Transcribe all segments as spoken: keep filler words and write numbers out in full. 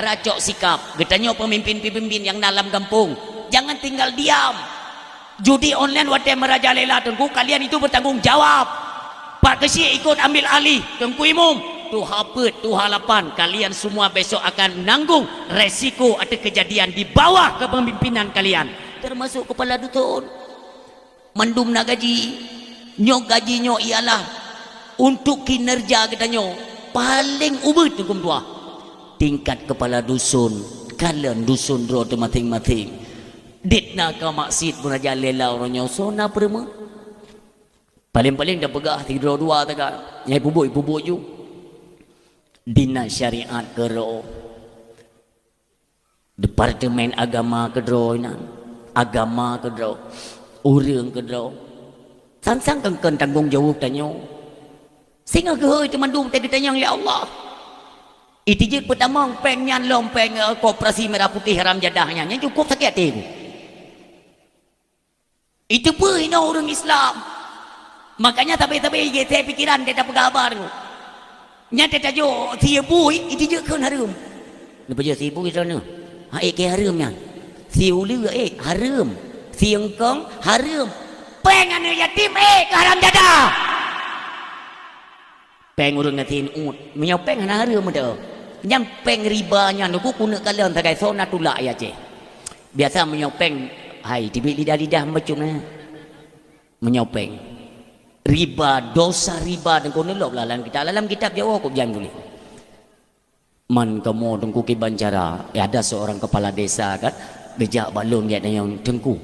Racok sikap, geutanyoe peumimpin-peumimpin nyang na lam gampông, jangan tinggal diam. Judi online watée meurajalela Teungku, kalian itu bertanggung jawab. Pak Keuchik ikut ambil alih, Teungku Imum, tuha peuet, tuha lapan, kalian semua besok akan menanggung resiko atau kejadian di bawah kepemimpinan kalian, termasuk kepala dusun. Mandum na gaji. Nyoe gaji nyoe ialah untuk kinerja geutanyoe paleng ubit huköm tuha. Tingkat kepala dusun, kalon dusun droe teumaséng-maséng. Dit na ka maksiet meurajalela uroe nyoe, soe na peureumeun? Paleng-paleng tapeugah sidroe dua teuka. Nyang ipubuet-ipubuet ju. Dinas syariat keudroe. Departemen agama keudroe inan, agama keudroe, ureuëng keudroe. Sang-sang kon-kon tanggong jaweueb tanyoe. Singoh geuhôi teumandum teudeutanyong lé Allah. Itijeuet peutamong péng nyan lom péng, eh, koperasi merah putih haram jadah nyan. Nyan cukup sakét até ku. Itu peue hinoe ureuëng Islam. Makanya sabe-sabe igeuseue pikiran teuh tapeugah haba deungoe. Nyan teuh tajok sie bui, itijeuet kheun hareuem. Neupajok sie bui droeneuh. Ha, ék keu hareuem nyan. Sie uleue ék hareuem. Sie eungkong hareuem. Péng aneuëk yatim ék keu haram jadah. Péng ureuëng gasien uet. Meunyoe péng hana hareuem meudo. Nyan péng riba nyan, ku keuneuk kalon sagai soe na tulak ya ceh. Biasa meunyoe péng, hai, teubiet lidah-lidah macam na. Meunyoe péng. Riba, dosa riba Teungku neulok lah lam kitab. Lam kitab Jawoe kok jan tuléh. Man kamoe Teungku kiban cara, eh, ada seorang kepala desa kan, geujak bak lôn jak tanyong, "Teungku,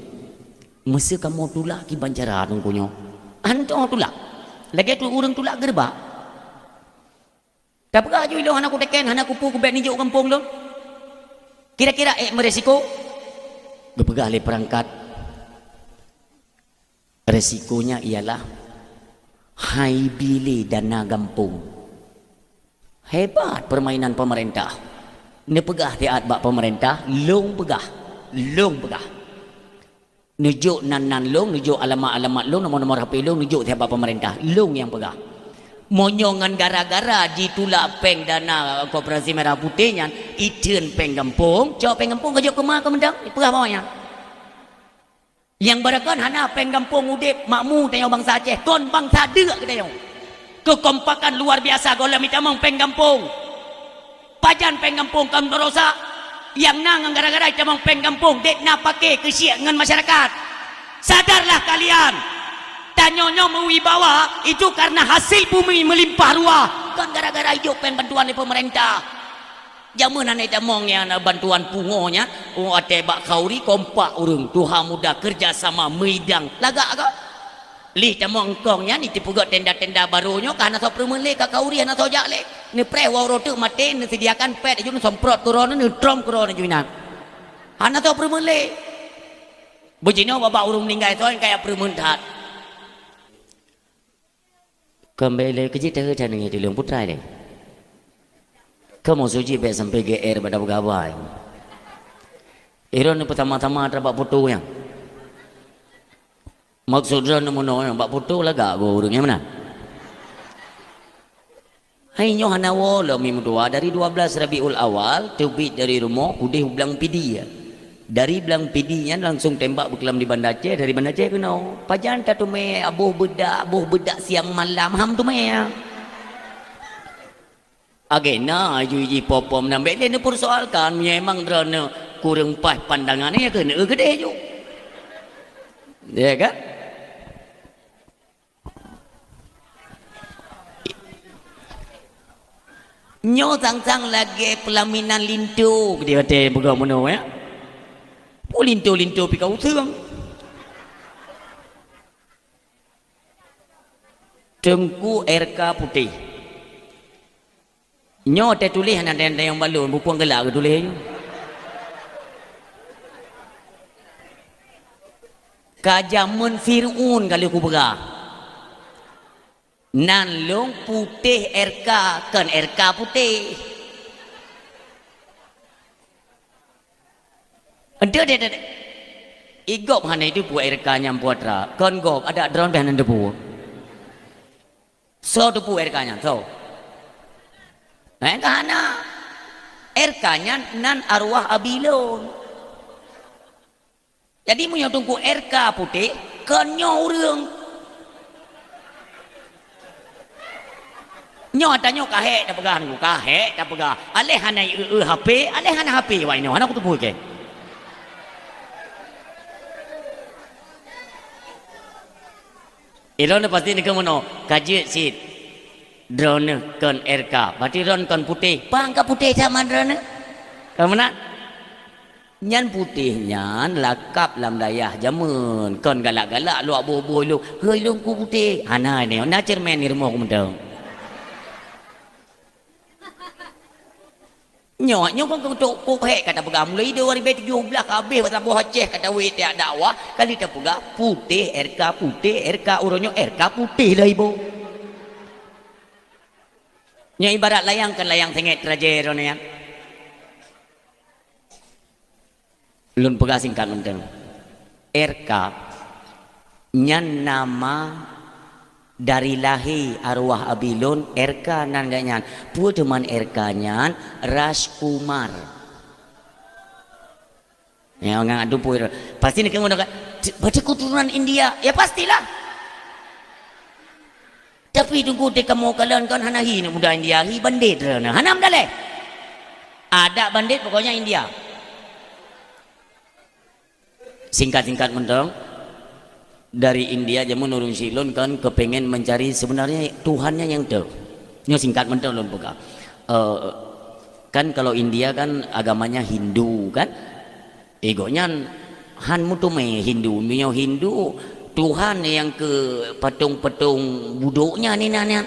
meuseu kamoe tulak kiban cara Teungku nyoe?" Hantom tulak. Lagée tu ureuëng tulak geureubak. Tapeugah ju ilôn hana kuteken, hana kupeue, kubek nijok gampông lôn. Kira-kira ék meuresiko? Geupeugah lé peurangkat. Resikonya ialah hai bi lé dana gampông. Hebat permainan pemerintah. Neupeugah siat bak pemerintah, lôn peugah. Lôn peugah. Neujok nan-nan lôn, neujok alamat-alamat lôn, nomor-nomor H P lôn, neujok siat bak pemerintah. Lôn nyang peugah. Meunyoe ngon gara-gara jitulak péng dana koperasi merah putih nyan, itheun péng gampông, cok péng gampông ka jok keu ma keu mantong, peugah bak awaknyan. Nyang beureukan hana péng gampông udeb makmu tanyoe bansa Aceh, kon bansa deuk geutanyoe. Keukompakan luar biasa gohlom itamong péng gampông. Pajan péng gampông kon meudosa, nyang na ngon gara-gara itamong péng gampông, dek na paké keusiek ngon masyarakat. Sadarlah kalian, tanyoe nyoe meuwibawa itu karena hasil bumi meulimpah ruah, kon gara-gara ijok péng bantuan dari pemerintah. Jameun hana itamong nyang na bantuan pungo nyan, oh, watée bak khauri kompak ureuëng, tuha muda kerja sama meudang lagak ka. Lih tamong eungkong nyan, iteupeugöt tenda-tenda barô nyoe ka hana soe peureumeun lé, ka khauri hana soe jak lé. Neupreh woe uroe teuk maté, neuseudiakan pet aju neusomprot keu droeneuh, neutrom keu droeneuh ju inan. Hana soe peureumeun lé. Beujinoe babah ureuëng meuninggai soe nyang kaya peureumeun that. Keumbali lé keujeuet teuheueh that nyan tuleueng putra lé. Kamoe suci bék sampai G R bak peugah haba. Droeneuh peutama-tama trok bak foto nyan. Maksud droeneuh meunoe nyan bak foto lagak goe ureuëng nyan meunan. Hai nyoe hana woe lom mi meutuwa dari dua belas Rabiul Awal teubiet dari rumoh udeh u Blang Pidie. Dari Blang Pidie nyan langsung tembak beukeulaam di Banda Aceh, dari Banda Aceh keunoe. Pajan tateumé aboh beudak, aboh beudak siang malam ham teumé. Agena aju jih popom nan bék lé neupeursoalkan meunyoe emang droeneuh kureueng paih pandangan nyan keuneuk geudeh ju. Ya kan? Nyoe sang-sang lagée peulaminan linto, geude watée peugah meunoe, ya. Peue linto-linto pih ka useueng. Teungku R K putéh. Nyoe teutuléh hana teuntang nyang balon, bukon geulak geutuléh nyoe. Ka jameun Fir'aun ka lheueh kupeugah. Nan lôn putéh R K, kon R K putéh. Enteuk deh, deh, deh. Igop hana itu putra nyang putra. Kon gop, adak droen beh hana teupeu. Soe teupeu R K nyan, soe? Eh, ka hana. R K nyan nan arwah abi lôn. Jadi meunyoe Teungku R K putéh, kon nyoe ureuëng. Nyoe ata nyoe ka hék tapeugah Teungku, ka hék tapeugah. Aléh hana eu-eu H P, aléh hana H P wai nyoe, hana kuteupue kèe. Ilôn pasti neukheun meunoe, ka jeuet cit. Droeneuh kon R K, berarti droen kon putéh. Pang ka putéh sama droeneuh? Ka meunan? Nyan putéh nyan lakab lam dayah jameun. Kon galak-galak luwak boh-boh ilôn. Hei, ilôn ku putéh. Hana nyoe, na ceureumen di rumoh ku mantong. Nyoe, nyoe kon keutok kok hék ka tapeugah. Mulai dua ribu tujuh belas ka habéh bak saboh Aceh ka tawét tiek dakwah, ka lheueh tapeugah putéh R K, putéh R K, uroe nyoe R K putéh lom iboh. Nyoe ibarat layang, kon layang sengét teurajée droeneuh nyan. Lôn peugah singkat mantong. R K nyan nama dari lahé arwah abi lôn, R K nan geuh nyan. Peue teuma R K nyan? Rajkumar. Ya, ngon adu pui. Pasti neukheun meunoe kan, "Berarti keturunan India." Ya, pastilah. Tapi Teungku, teuka kamoe kalon kan hana hi aneuk muda India, hi bandét droeneuh. Hana meudaleh. Adak bandét pokoknya India. Singkat-singkat mantong, dari India jameun ureuëng syiek lôn kan keupengen mencari sebenarnya Tuhannya nyang toh. Nyoe singkat mantong lôn peugah. Eh, kan kalau India kan agamanya Hindu kan? Eh, gobnyan han meuteumé Hindu. Meunyoe Hindu, Tuhan nyang keu patong-patong budok nyan inan nyan.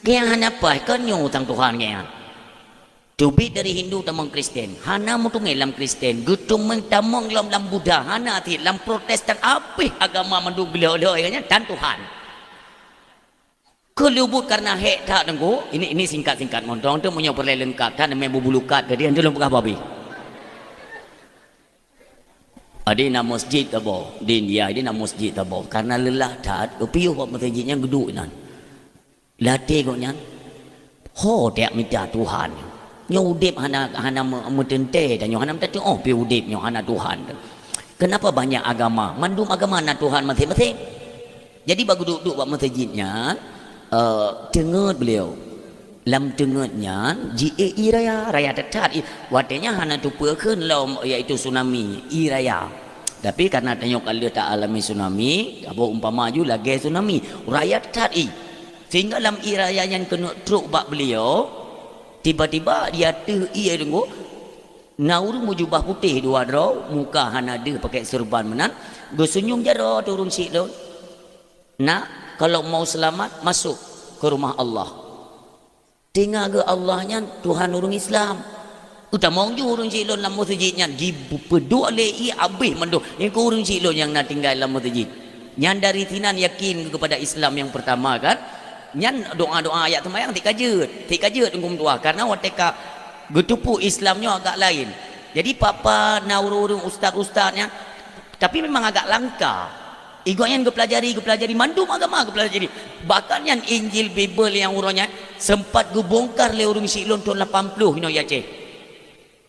Gobnyan hana paih, kon nyoe sang Tuhan gobnyan. Teubiet dari Hindu tamong Kristen, hana meuteumé lam Kristen, geuteumé tamong lom lam Buddha, hana cit lam Protestan, abéh agama mandum geulhôi-lhôi nyan tan Tuhan. Keuleubut karena hék that Teungku, ini, ini singkat-singkat mantong, tu meunyoe peureulée leungkap that, namanya bubulukat tadi, hantu lôn peugah babi. Adi na masjid taboh, di India adi na masjid taboh, karena leulah that, geupiôh bak masjid nyang geuduek nan. Lam até gobnyan, ho teuk mita Tuhan. Nyoe udeb hana, hana me-, meuteuntée, dan nyoe hana meuteuntée, oh, pi udeb nyoe hana Tuhan. Kenapa banyak agama? Mandum agama na Tuhan maséng-maséng. Jadi, bak geuduek-duek bak masjid nyan, eh, teungeut beliau. Lam teungeut nyan, jiék ié raya, raya that-that ié. Watée nyan hana teupeue kheun lom, yaitu tsunami, ié raya. Tapi karena tanyoe ka lheueh ta alami tsunami, saboh umpama ju lagée tsunami, raya that-that ié. Sehingga lam ié raya nyan keuneuk trok bak beliau, tiba-tiba di ateueh ié Teungku, na ureuëng meujubah putéh dua droe, muka hana deuh pakai seureuban meunan, geuseunyum jaroe teuh ureuëng syiek lôn. "Nak, kalau mau selamat, masuk ke rumah Allah." Teungoh geuh Allah nyan Tuhan ureuëng Islam. Utamong ju ureuëng syiek lôn lam masjid nyan, jipeuduek lé ié abéh mandum. Nyan keuh ureuëng syiek lôn nyang na tinggai lam masjid. Nyan dari sinan yakin keupada Islam nyang peurtama kan. Nyan doa-doa ayat seumayang tieb ka jeuet. Tieb ka jeuet Teungku meutuah. Karena watée ka geuteupeue Islam nyoe agak laén. Jadi, papa na ureuëng-ureuëng ustaz-ustaz nyan, tapi memang agak langka. Igoe nyan geupeulajari, geupeulajari, mandum agama geupeulajari. Bahkan nyan Injil Bibel nyang uroe nyan sempat geubongkar lé ureuëng syiek lôn thon lapan ploh inoe di Aceh.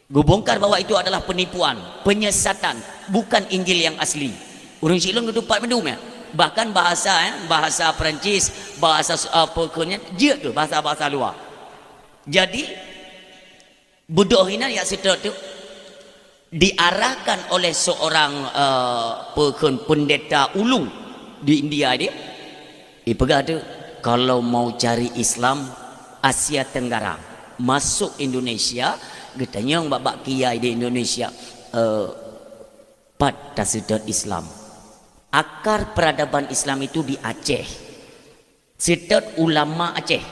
Geubongkar bahwa itu adalah penipuan, penyesatan, bukan Injil yang asli. Ureuëng syiek lôn geutupat mandum ya. Bahkan bahasa, ya, bahasa Perancis, bahasa, eh, apa keuh nyan, jeuet tu bahasa-bahasa luar. Jadi, beudôh inan jak seutôt tu diarahkan oleh seorang, eh, peue kheun, pendeta ulung di India dia. Ipeugah tu, kalau mau cari Islam Asia Tenggara, masuk Indonesia, geutanyong bak-bak kiai di Indonesia, eh, pat taseutôt Islam. Akar peradaban Islam itu di Aceh. Seutôt ulama Aceh.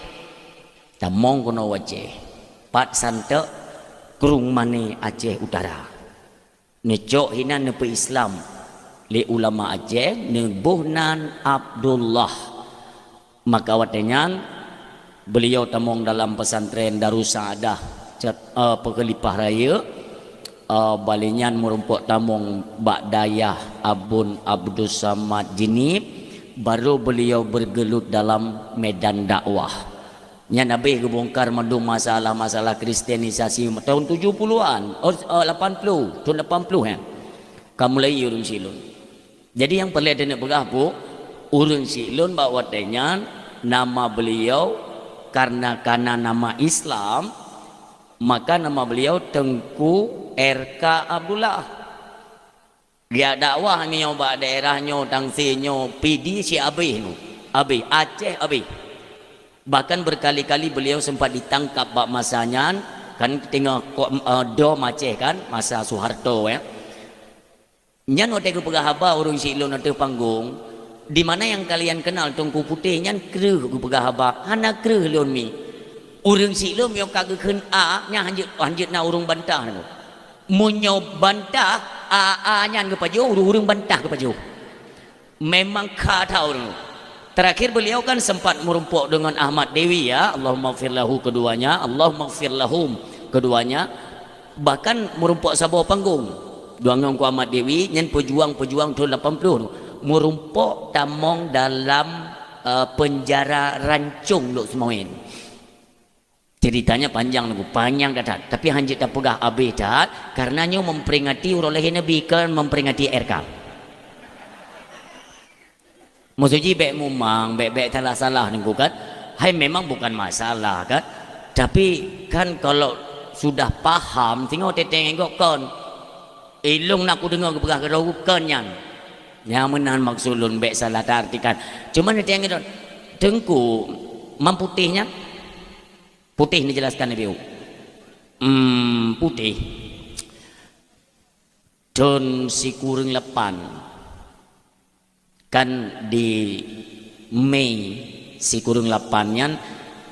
Tamong keunoe u Aceh. Pat santok Krueng Mané Aceh Utara. Neucok hinan neupeu Islam lé ulama Aceh, neuboh nan Abdullah. Maka watée nyan, beliau tamong dalam pesantren Darussaadah, cat-, eh, Peukheulipah Rayeuk. Eh, bak lheueh nyan meurumpok tamong bak dayah Abon Abdus Samad Jeunieb, baru beliau bergelut dalam medan dakwah. Nyan habéh geubongkar mandum masalah-masalah kristenisasi tahun tujuh puluhan, oh, eh, lapan puluh, tahun lapan puluh, ya. Ka mulai ureuëng Siklon. Jadi, nyang peureulée taneuk peugah, Bu, ureuëng Siklon bak watée nyan nama beliau, karena, karena nama Islam, maka nama beliau Teungku R K Abdullah. Geujak dakwah nyoe bak daerah nyoe, Tangse nyoe, Pidie si abéh nyoe. Abéh, Aceh abéh. Bahkan berkali-kali beliau sempat ditangkap bak masa nyan, kan teungoh ko-, eh, dom Aceh kan, masa Soeharto, ya. Nyan watée geupeugah haba ureuëng Siklon ateueh panggong, "Di mana yang kalian kenal Teungku Putéh?" Nyan kreueh geupeugah haba, "Hana kreueh lôn mi." Ureuëng Siklon meunyoe ka geukheun a, nyan hanjeuet, hanjeuet na ureuëng bantah nyoe. Meunyoe bantah, a, a nyan geupajoh, ureuëng-ureuëng bantah geupajoh. Memang kha that ureuëng. Terakhir beliau kan sempat meurumpok dengan Ahmad Dewi, ya. Allahummaghfir lahu keduanya, Allahummaghfir lahum keduanya. Bahkan meurumpok saboh panggong. Dua ngon Teungku Ahmad Dewi, nyan pejuang-pejuang tahun lapan puluh tu. Meurumpok tamong dalam, eh, penjara Rancong Lhokseumawe. Ceritanya panjang lagu, panjang that, tapi hanjeuet tapeugah abéh that, karena nyoe memperingati uroe lahé Nabi, kon memperingati R K. Maksud jih bék mumang, bék, bék salah-salah nunggu kan. Hai memang bukan masalah kan. Tapi kan kalau sudah paham, singoh teteng enggok kon. Ilong nak kudeungoe geupeugah keudroe kon nyan. Nyang meunan maksud lôn bék salah taartikan. Cuma teteng enggok, Teungku, mam putéh nyan? Putéh, neujelaskan Nabi U. Hmm, putéh. Thon sikureueng lapan. Kan di Mei sikureueng lapan nyan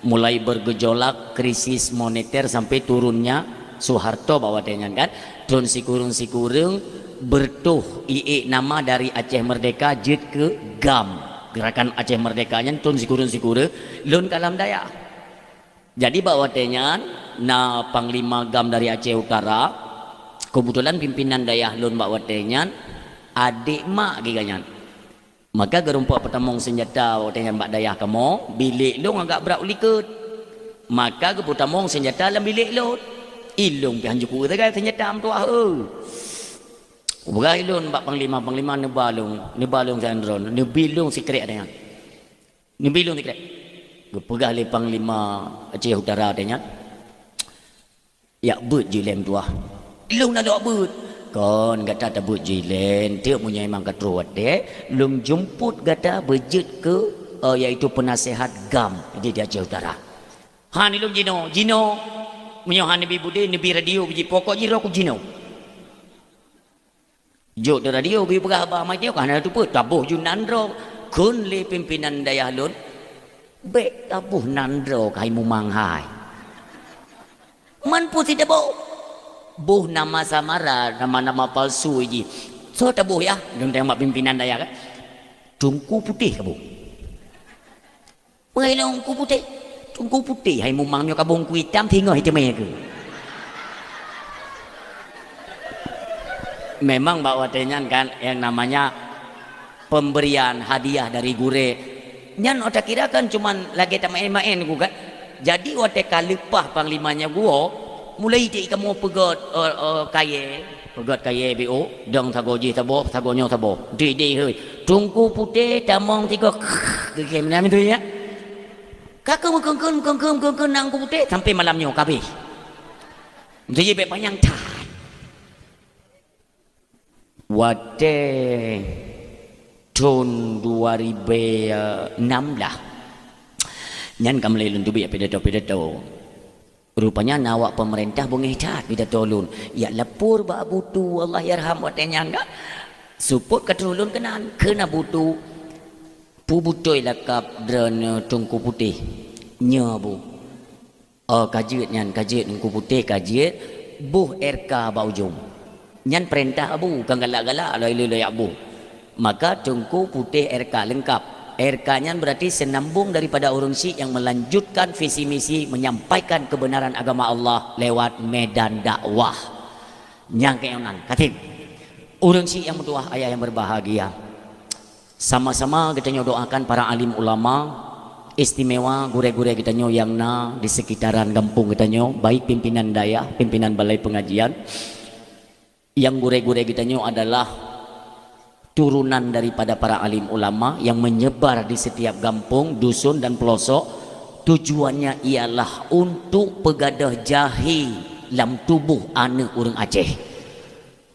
mulai bergejolak krisis moneter sampai turunnya Soeharto bak watée nyan kan. Thon sikureueng-sikureueng beureutoh iék nama dari Aceh Merdeka jeuet keu GAM. Gerakan Aceh Merdeka nyan thon sikureueng-sikureueng lôn ka lam dayah. Jadi bak watée nyan na panglima GAM dari Aceh Utara, keubeutulan pimpinan dayah lôn bak watée nyan adék mak geuh geuh nyan. Maka geurumpok peutamong seunjata watée nyan bak dayah kamoe, bilék lôn agak brat u likot. Maka geupeutamong seunjata lam bilék lôn. Ilôn pih hanjeuet kueu sagai seunjata meutuah, eu. Kupeugah ilôn bak panglima, panglima neuba lôn, neuba lôn siat droeneuh, neubi lôn sikrék watée nyan. Neubi lôn sikrék. Geupeugah lé panglima Aceh Utara watée nyan, "Jak beuet jeuet ilée meutuah." Ilôn na lôn jak beuet. "Kon gata tabeuet jeuet ilée, enteuk meunyoe memang ka troh watée, lôn jeumpot gata beujeuet keu, eh, yaitu peunasihat GAM di, di Aceh Utara." Han ilôn jinoe, jinoe. Meunyoe han neubi budé, neubi radio biji pokok jih roh ku jinoe. Jok di radio geupeugah haba maté ka hana teupeue, taboh ju nan droe. Kheun lé pimpinan dayah lôn, "Bék taboh nan droe keuhai mumang hai. Man peue sit taboh? Boh nama samaran, nama-nama palsu jih." "Soe taboh yah?" Lôn tanyong bak pimpinan dayah kan. "Teungku Putéh kaboh." "Peue lôn Teungku Putéh?" "Teungku Putéh hai mumang nyoe ka boh Teungku Itam singoh iteumé keu." Memang bak watée nyan kan yang namanya pemberian hadiah dari gurée. Nyan oh takira kan cuman lagée tamaén-maén ku kan. Jadi watée ka leupah panglima nyan geuwoe, mulai ti kamoe peugét, eh, eh, kayée. Peugét kayée B O, dong sagoe jih saboh, sagoe nyoe saboh. Dih, dih, hei. Teungku Putéh tamong tiga. Geukheun meunan tu ya. Ka keu meukheun-kheun, meukheun-kheun, meukheun-kheun nang Teungku Putéh sampai malam nyoe ka habéh. Jadi bék panyang that. Watée thon dua ribu enam belas, nyan ka mulai lôn teubiet pidato-pidato. Rupanya na awak peumeurintah beungéh that pidato lôn. Jak lapor bak Abu Tu, Allahyarham, watée nyan kan. Seupôt ka troh lôn keunan, kheun Abu Tu, "Peue beutôi lakab droeneuh Teungku Putéh?" "Nyoe, Bu." "Oh, ka jeuet nyan, ka jeuet Teungku Putéh, ka jeuet, boh R K bak ujong." Nyan peurintah Abu, kon galak-galak lôn ilée jak boh. Maka Teungku Putéh R K leungkap. R K nyan berarti seunambong daripada ureuëng syiek nyang meulanjutkan visi misi menyampaikan kebenaran agama Allah lewat medan dakwah. Nyang keunan, katem. Ureuëng syiek nyang meutuwah, ayah nyang berbahagia. Sama-sama geutanyoe doakan para alim ulama, Istimewa gurée-gurée geutanyoe nyang na di sekitaran gampông geutanyoe, baik pimpinan dayah, pimpinan balai pengajian, nyang gurée-gurée geutanyoe adalah turunan daripada para alim ulama yang menyebar di setiap gampông, dusun dan pelosok. Tujuannya ialah untuk peugadôh jahé lam tuboh aneuëk ureuëng Aceh.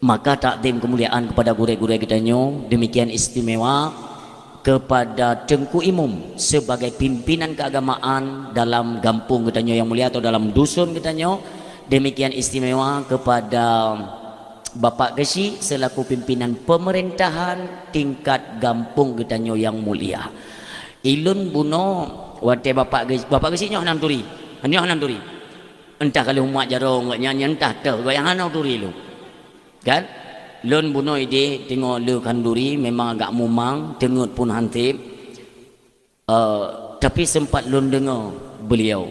Maka takdim kemuliaan kepada gurée-gurée geutanyoe, demikian istimewa kepada Teungku Imum sebagai pimpinan keagamaan dalam gampông geutanyoe yang mulia atau dalam dusun geutanyoe. Demikian istimewa kepada Bapak Geuchik selaku pimpinan pemerintahan tingkat gampông geutanyoe yang mulia. Ilôn bunoe watée Bapak Geuchik, Bapak Geuchik nyoe hana turi. Nyoe hana turi. Entah ka lheueh umat jaroe gobnyan, entah toh gobnyan hana turi lôn. Kan? Lôn bunoe idéh teungoh le khanduri memang agak mumang, teungeut pun han seb. Eh, tapi sempat lôn deungoe beliau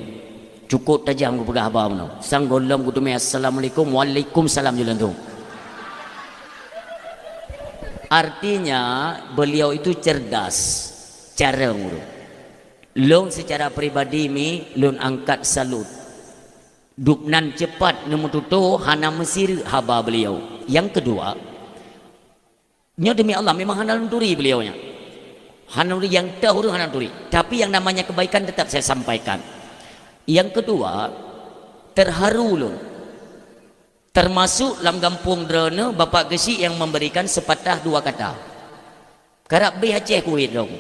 cukup tajam geupeugah haba bunoe. Sang gohlom geuteumé, "Assalamualaikum." "Waalaikumsalam," jeuet lôn tueng. Artinya, beliau itu cerdas, carông ureuëng. Lôn secara pribadi mi lôn angkat salut. Dubnan cepat neumeututoe, hana meusireuk haba beliau. Yang kedua, nyoe demi Allah memang hana lôn turi beliau nyan. Hana turi, nyang toh ureuëng hana turi. Tapi yang namanya kebaikan tetap saya sampaikan. Yang kedua, terharu lôn. Termasuk lam gampông droeneuh Bapak Geuchik yang memberikan sepatah dua kata. Karab beh Aceh kuwét dong.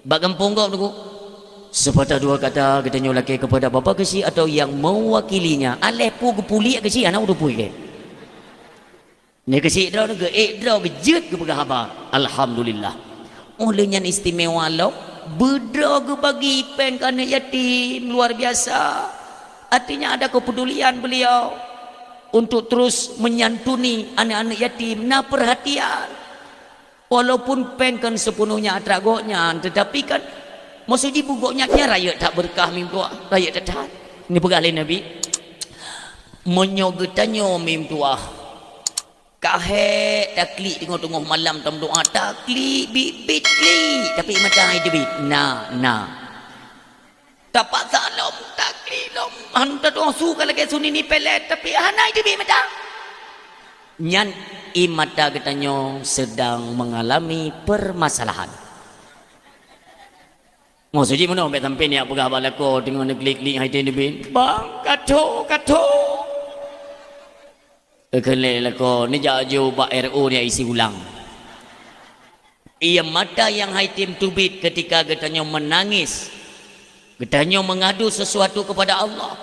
Bak gampông gob tu, sepatah dua kata geutanyoe lakée kepada Bapak Geuchik atau yang mewakilinya. Aléh pu geupulik Geuchik, hana udeuh pui lé. Ni Geuchik droe geuék droe geujeuet geupeugah haba. Alhamdulillah. Oh, lé nyan istimewa lom. Beudroe geubagi péng keu aneuëk yatim, luar biasa. Artinya ada kepedulian beliau untuk terus menyantuni aneuëk-aneuëk yatim, na perhatian. Walaupun péng kan sepenuhnya atra gobnyan, tetapi kan maksud jih beu gobnyan nyan rayeuk that beureukat meutuah, rayeuk that that. Neupeugah lé Nabi, meunyoe geutanyoe meutuah, ka hék taklik teungoh-teungoh malam tameudoá, taklik biet-biet klik, tapi mata hai teubiet. Na, na. Tapaksa lom, taklik lom, han tatueng su ka lagée sunini pelet, tapi hana jiteubiet mata. Nyan ie mata geutanyoe sedang mengalami permasalahan. Maksud jih meunoe, bék sampai neujak peugah bak lakoe teungoh neuklik-klik hai teubiet, "Bang, ka tho, ka tho." Keukeulée lakoe neujak aju bak R O, neujak isi ulang. Ie mata nyang hai tém teubiet ketika geutanyoe meunangis, geutanyoe meungadu sesuatu kepada Allah.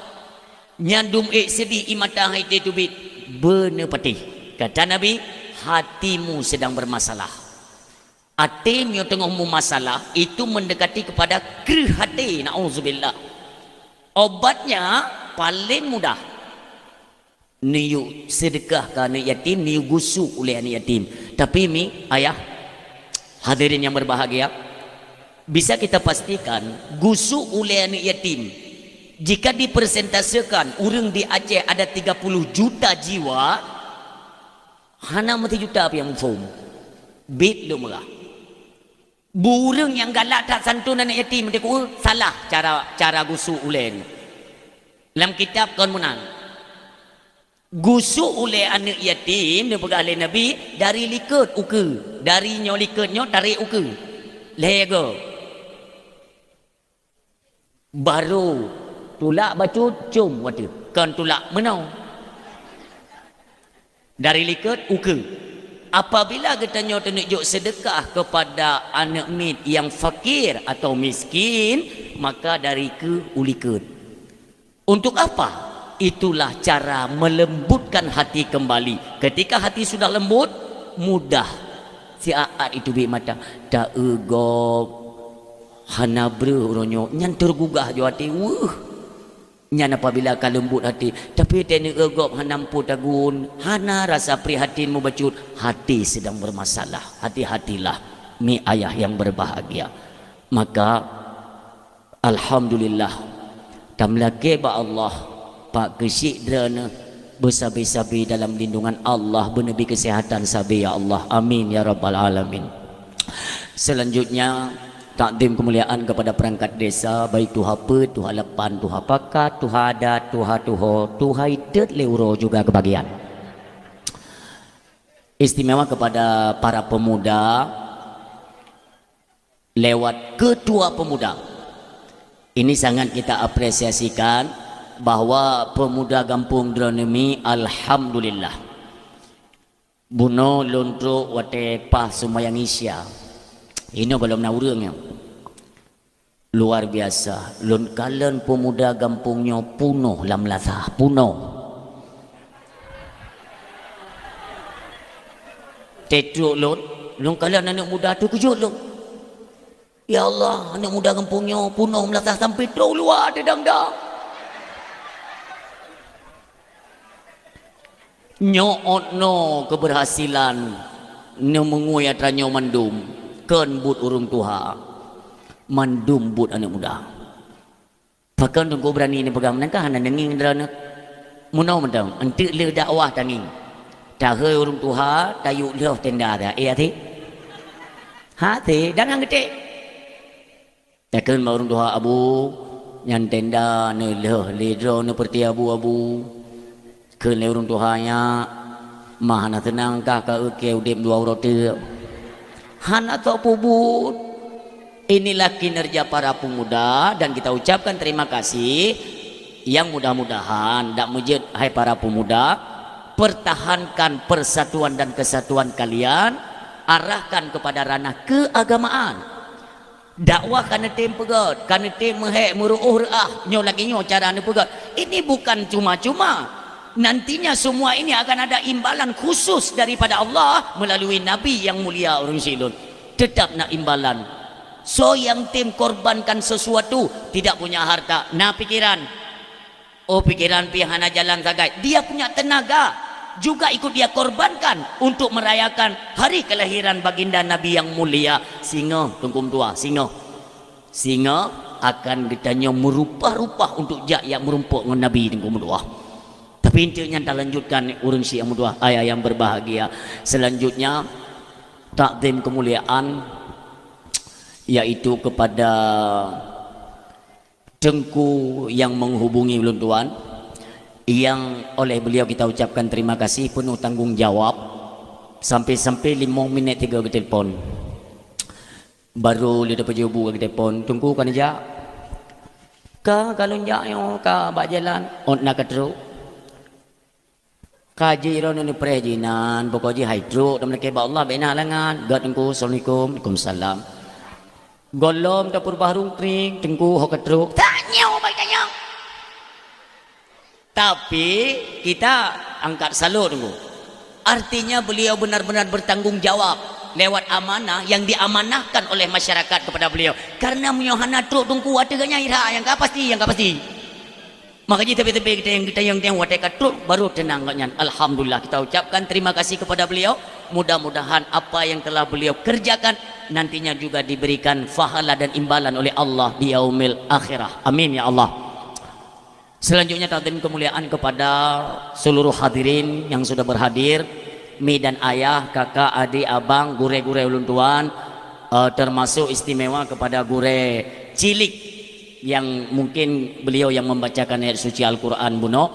Nyan dum ék seudeh ie mata hai tém teubiet beuneupatéh. Kata Nabi, "Hatimu sedang bermasalah." Até meunyoe teungoh meumasalah, itu mendekati kepada kreueh até, naudzubillah. Obatnya paléng mudah. Neuyue seudeukah keu aneuëk yatim, neuyue gusok ulée aneuëk yatim. Tapi mi, ayah, hadirin yang berbahagia, bisa kita pastikan gusok ulée aneuëk yatim, jika dipersentasekan ureuëng di Aceh ada tiga puluh juta jiwa, hana meusijuta pih nyang muphom. Biet lom meurah. Beu ureuëng nyang galak that santun aneuëk yatim, dikeu salah cara, cara gusok ulée nyoe. Lam kitab kon meunan. Gusok ulée aneuëk yatim neupeugah lé Nabi dari likot ukeue, dari nyoe likot nyoe tarek ukeue. Lhée goe. Barô tulak bacut com watée, kon tulak meunoe. Dari likot ukeue. Apabila geutanyoe taneuk jok seudeukah keupada aneuëk miet nyang fakir atau miskin, maka dari keue u likot. Untuk apa? Itulah cara melembutkan hati kembali. Ketika hati sudah lembut, mudah siat-at itu biet mata. Ta-eu gob, hana breueh uroe nyoe, nyan teugugah jo até weueh. Nyan apabila ka leumbot até, tapi teuneuk eu gob hana muphom tagun, hana rasa prihatin mubacut, hati sedang bermasalah. Hati-hatilah, mi ayah yang berbahagia. Maka, alhamdulillah, tameulakée bak Allah, Pak Keuchik droeneuh beusabe-sabe dalam lindungan Allah, beuneubi keuseuhatan sabe, ya Allah. Amin, ya rabbal alamin. Selanjutnya, Takdim keumuliaan kepada perangkat desa, baik tuha peuet, tuha lapan, tuha pakat, tuha adat, tuha tuho, tuha itet lé uroe juga keubagian. Istimewa kepada para pemuda lewat ketua pemuda. Ini sangat kita apresiasikan bahwa pemuda gampông droeneuh mi, alhamdulillah. Bunoe lôn trok watée paih seumayang Isya. Inoe gohlom na ureuëng nyoe. Luar biasa, lôn kalon peumuda gampông nyoe punoh lam lasah, punoh. Teutrok lôn, lôn kalon aneuëk muda teukeujot lôn. Ya Allah, aneuëk muda gampông nyoe punoh lam lasah sampai trok luwa teudang-dang. Nyoe ôt noe keubeurhasilan neumeungui atra nyoe mandum, kon buet ureuëng tuha, mandum buet aneuëk muda. Pakon teungku beurani neupeugah meunan, ka hana neungieng droeneuh. Meunoe mantong, eunteuk lheueh dakwah tangieng. Tahôi ureuëng tuha, tayue lheueh tenda dah. Eh, até? Até, dan nyang geutek. Takheun bak ureuëng tuha, "Abu, nyan tenda neulheueh lé droeneuh peureuté abu, Abu." Kheun lé ureuëng tuha nyan, "Ma hana seunang kah ka eke udeb dua uroe teuk?" Hana soe peubuet. Inilah kinerja para pemuda dan kita ucapkan terima kasih. Yang mudah-mudahan dak meujeuet, hai para pemuda, pertahankan persatuan dan kesatuan kalian, arahkan kepada ranah keagamaan. Dakwah ka neutem peugét, ka neutem meuhék, meuruôh reuah, nyoe lagée nyoe cara neupeugét. Ini bukan cuma-cuma. Nantinya semua ini akan ada imbalan khusus daripada Allah melalui Nabi yang mulia ureuëng syiek lôn. Tetap na imbalan. Soe nyang tem korbankan sesuatu, tidak punya harta, na pikiran. Oh, pikiran pih hana jalan sagai. Dia punya tenaga juga ikut dia korbankan untuk merayakan hari kelahiran baginda Nabi yang mulia. Singoh, Teungku Meutuah, singoh. Singoh akan geutanyoe meurupah-rupah untuk jak jak meurumpok ngon Nabi, Teungku Meutuah. Tapi eunteuk nyan talanjutkan ureuëng syiek meutuah, ayah yang berbahagia. Selanjutnya, takzim kemuliaan, yaitu kepada Teungku yang menghubungi ulôn tuan, yang oleh beliau kita ucapkan terima kasih penuh tanggung jawab, sampai-sampai limong minit tiga geutelepon. Baru lé dapat jawabu geutelepon, "Teungku ka neujak?" "Ka, ka lôn jak nyoe, ka bak jalan." "Ôt na ka trok?" Ka jih droeneuh neupreh jih nan, pokok jih hai trok, dan meulakée bak Allah bék na halangan. Gét Teungku, "Assalamualaikum." "Waalaikumsalam." Gohlom tapeurubah rungkring, Teungku, ho ka trok. Tanyoe bak tanyoe. Tapi kita angkat salut, Teungku. Artinya beliau benar-benar bertanggung jawab lewat amanah yang diamanahkan oleh masyarakat kepada beliau. Karena meunyoe hana trok, Teungku, ateueh geuhnyan ira nyang ka pasti, nyang ka pasti. Maka jih tapi-tapi kita yang, kita yang, yang watée ka trok baru teunang gobnyan. Alhamdulillah, kita ucapkan terima kasih kepada beliau. Mudah-mudahan apa yang telah beliau kerjakan nantinya juga diberikan pahala dan imbalan oleh Allah di yaumil akhirah. Amin ya Allah. Selanjutnya takzim kemuliaan kepada seluruh hadirin yang sudah berhadir, mi dan ayah, kakak, adik, abang, gurée-gurée ulôn tuan, eh, termasuk istimewa kepada gurée cilik yang mungkin beliau yang membacakan ayat suci Al-Quran bunoe.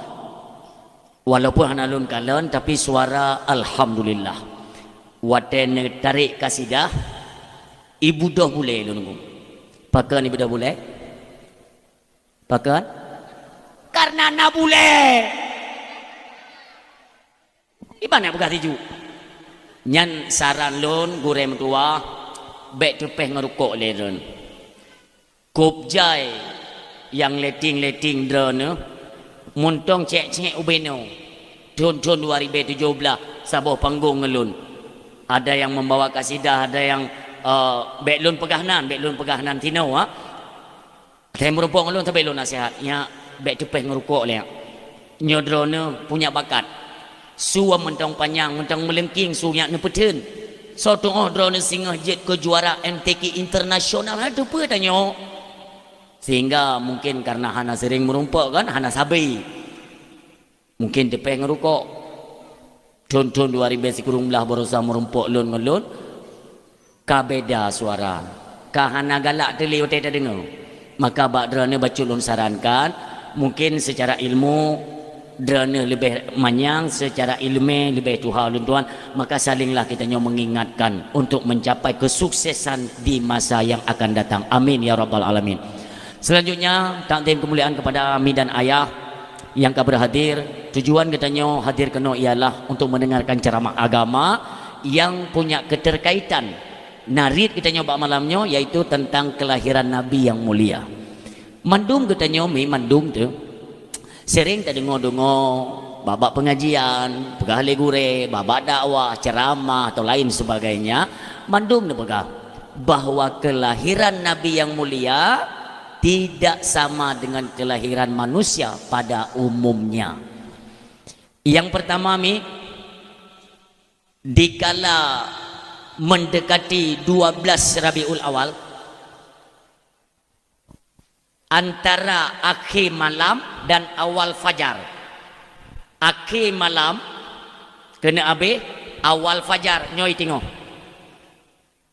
Walaupun hana lôn kalon, tapi suara alhamdulillah. Watée neutarek kasidah, ibu doh bulée lôn nunggu. Pakon ibu doh bulée? Pakon? Karena na bulée. Iban nyang peugah tiju. Nyan saran lôn, gurée meutuwah, bék teupéh ngon rukok lé lôn. Kôb jai nyang leting-leting droeneuh, muntong cék-cék ubé nyoe. Thon-thon dua ribée tujoh blaih, saboh panggong ngon lôn. Ada yang membawa kasidah, ada yang, eh, bék lôn peugah nan, bék lôn peugah nan sinoe, ha. Watée meurumpok ngon lôn sabe lôn naseuhat, "Nyak, bék teupéh ngon rukok lé, nyak. Nyoe droeneuh punya bakat. Sua mantong panyang, mantong meulengking su nyak neupeutheun. Soe tuoh droeneuh singoh jeuet keu juara M T Q internasional, hana teupeue tanyoe." Sehingga mungkin karena hana sering meurumpok kan, hana sabe. Mungkin teupéh ngon rukok. Thon-thon dua ribée sikureueng blaih barosa meurumpok lôn ngon lôn, ka beda suara. ka hana galak teuh lé watée tadeungoe. Maka bak droeneuh bacut lôn sarankan, mungkin seucara ilmu droeneuh leubeh manyang, seucara ileumé leubeh tuha ulôn tuan, maka salinglah kita nyoe mengingatkan untuk mencapai kesuksesan di masa yang akan datang. Amin ya rabbal alamin. Selanjutnya, takdim kemuliaan kepada mi dan ayah yang ka berhadir. Tujuan geutanyoe hadir keunoe ialah untuk mendengarkan ceramah agama yang punya keterkaitan narit geutanyoe bak malam nyoe, yaitu tentang kelahiran Nabi yang mulia. Mandum geutanyoe mi mandum tu sering tadeungoe-deungoe bak-bak pengajian, peugah lé gurée, bak-bak dakwah, ceramah atau lain sebagainya, mandum neupeugah bahwa kelahiran Nabi yang mulia tidak sama dengan kelahiran manusia pada umumnya. Yang pertama mi, dikala mendekati dua belas Rabiul Awal, antara akhé malam dan awal fajar. Akhé malam keuneuk abéh, awal fajar nyoe tingoh.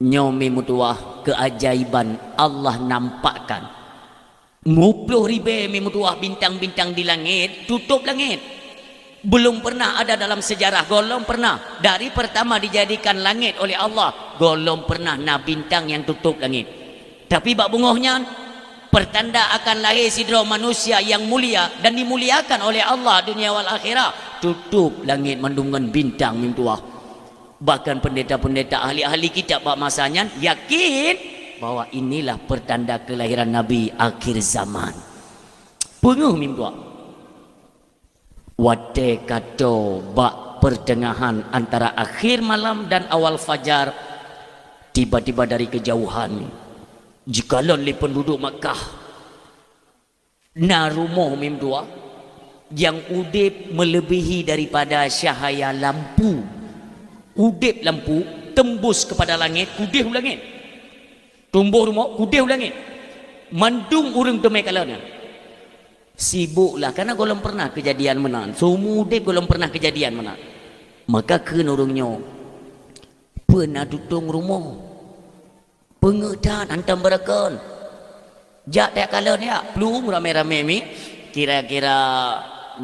Nyoe mi meutuah keajaiban Allah nampakkan. Muploh ribée mi meutuah bintang-bintang di langét, tutôp langét. Belum pernah ada dalam sejarah, gohlom pernah. Dari pertama dijadikan langét oleh Allah, gohlom pernah na bintang nyang tutôp langét. Tapi bak beungoh nyan, pertanda akan lahé sidroe manusia nyang mulia dan dimuliakan oleh Allah dunia wal akhirah, tutôp langét mandum ngon bintang mi meutuah. Bahkan pendeta-pendeta ahli-ahli kitab bak masa nyan yakin bahwa inilah pertanda kelahiran Nabi akhir zaman. Peungeuh mi meutuah. Watée ka toe bak pertengahan antara akhir malam dan awal fajar, tiba-tiba dari kejauhan jikalon lé penduduk Makkah. Na rumoh mi meutuah nyang udeb melebihi daripada cahaya lampu. Udeb lampu tembus kepada langét, keudeh u langét. Tumbôh rumoh, keudeh u langét. Mandum ureuëng teumé kalon nyan. Sibuklah, karena gohlom pernah keujadian meunan. Seumur udeb gohlom pernah keujadian meunan. Maka kheun ureuëng nyoe, "Peue na tutong rumoh? Peungeuh that hantom beureukon. Jak tajak kalon jak." Plueng ramé-ramé mi, kira-kira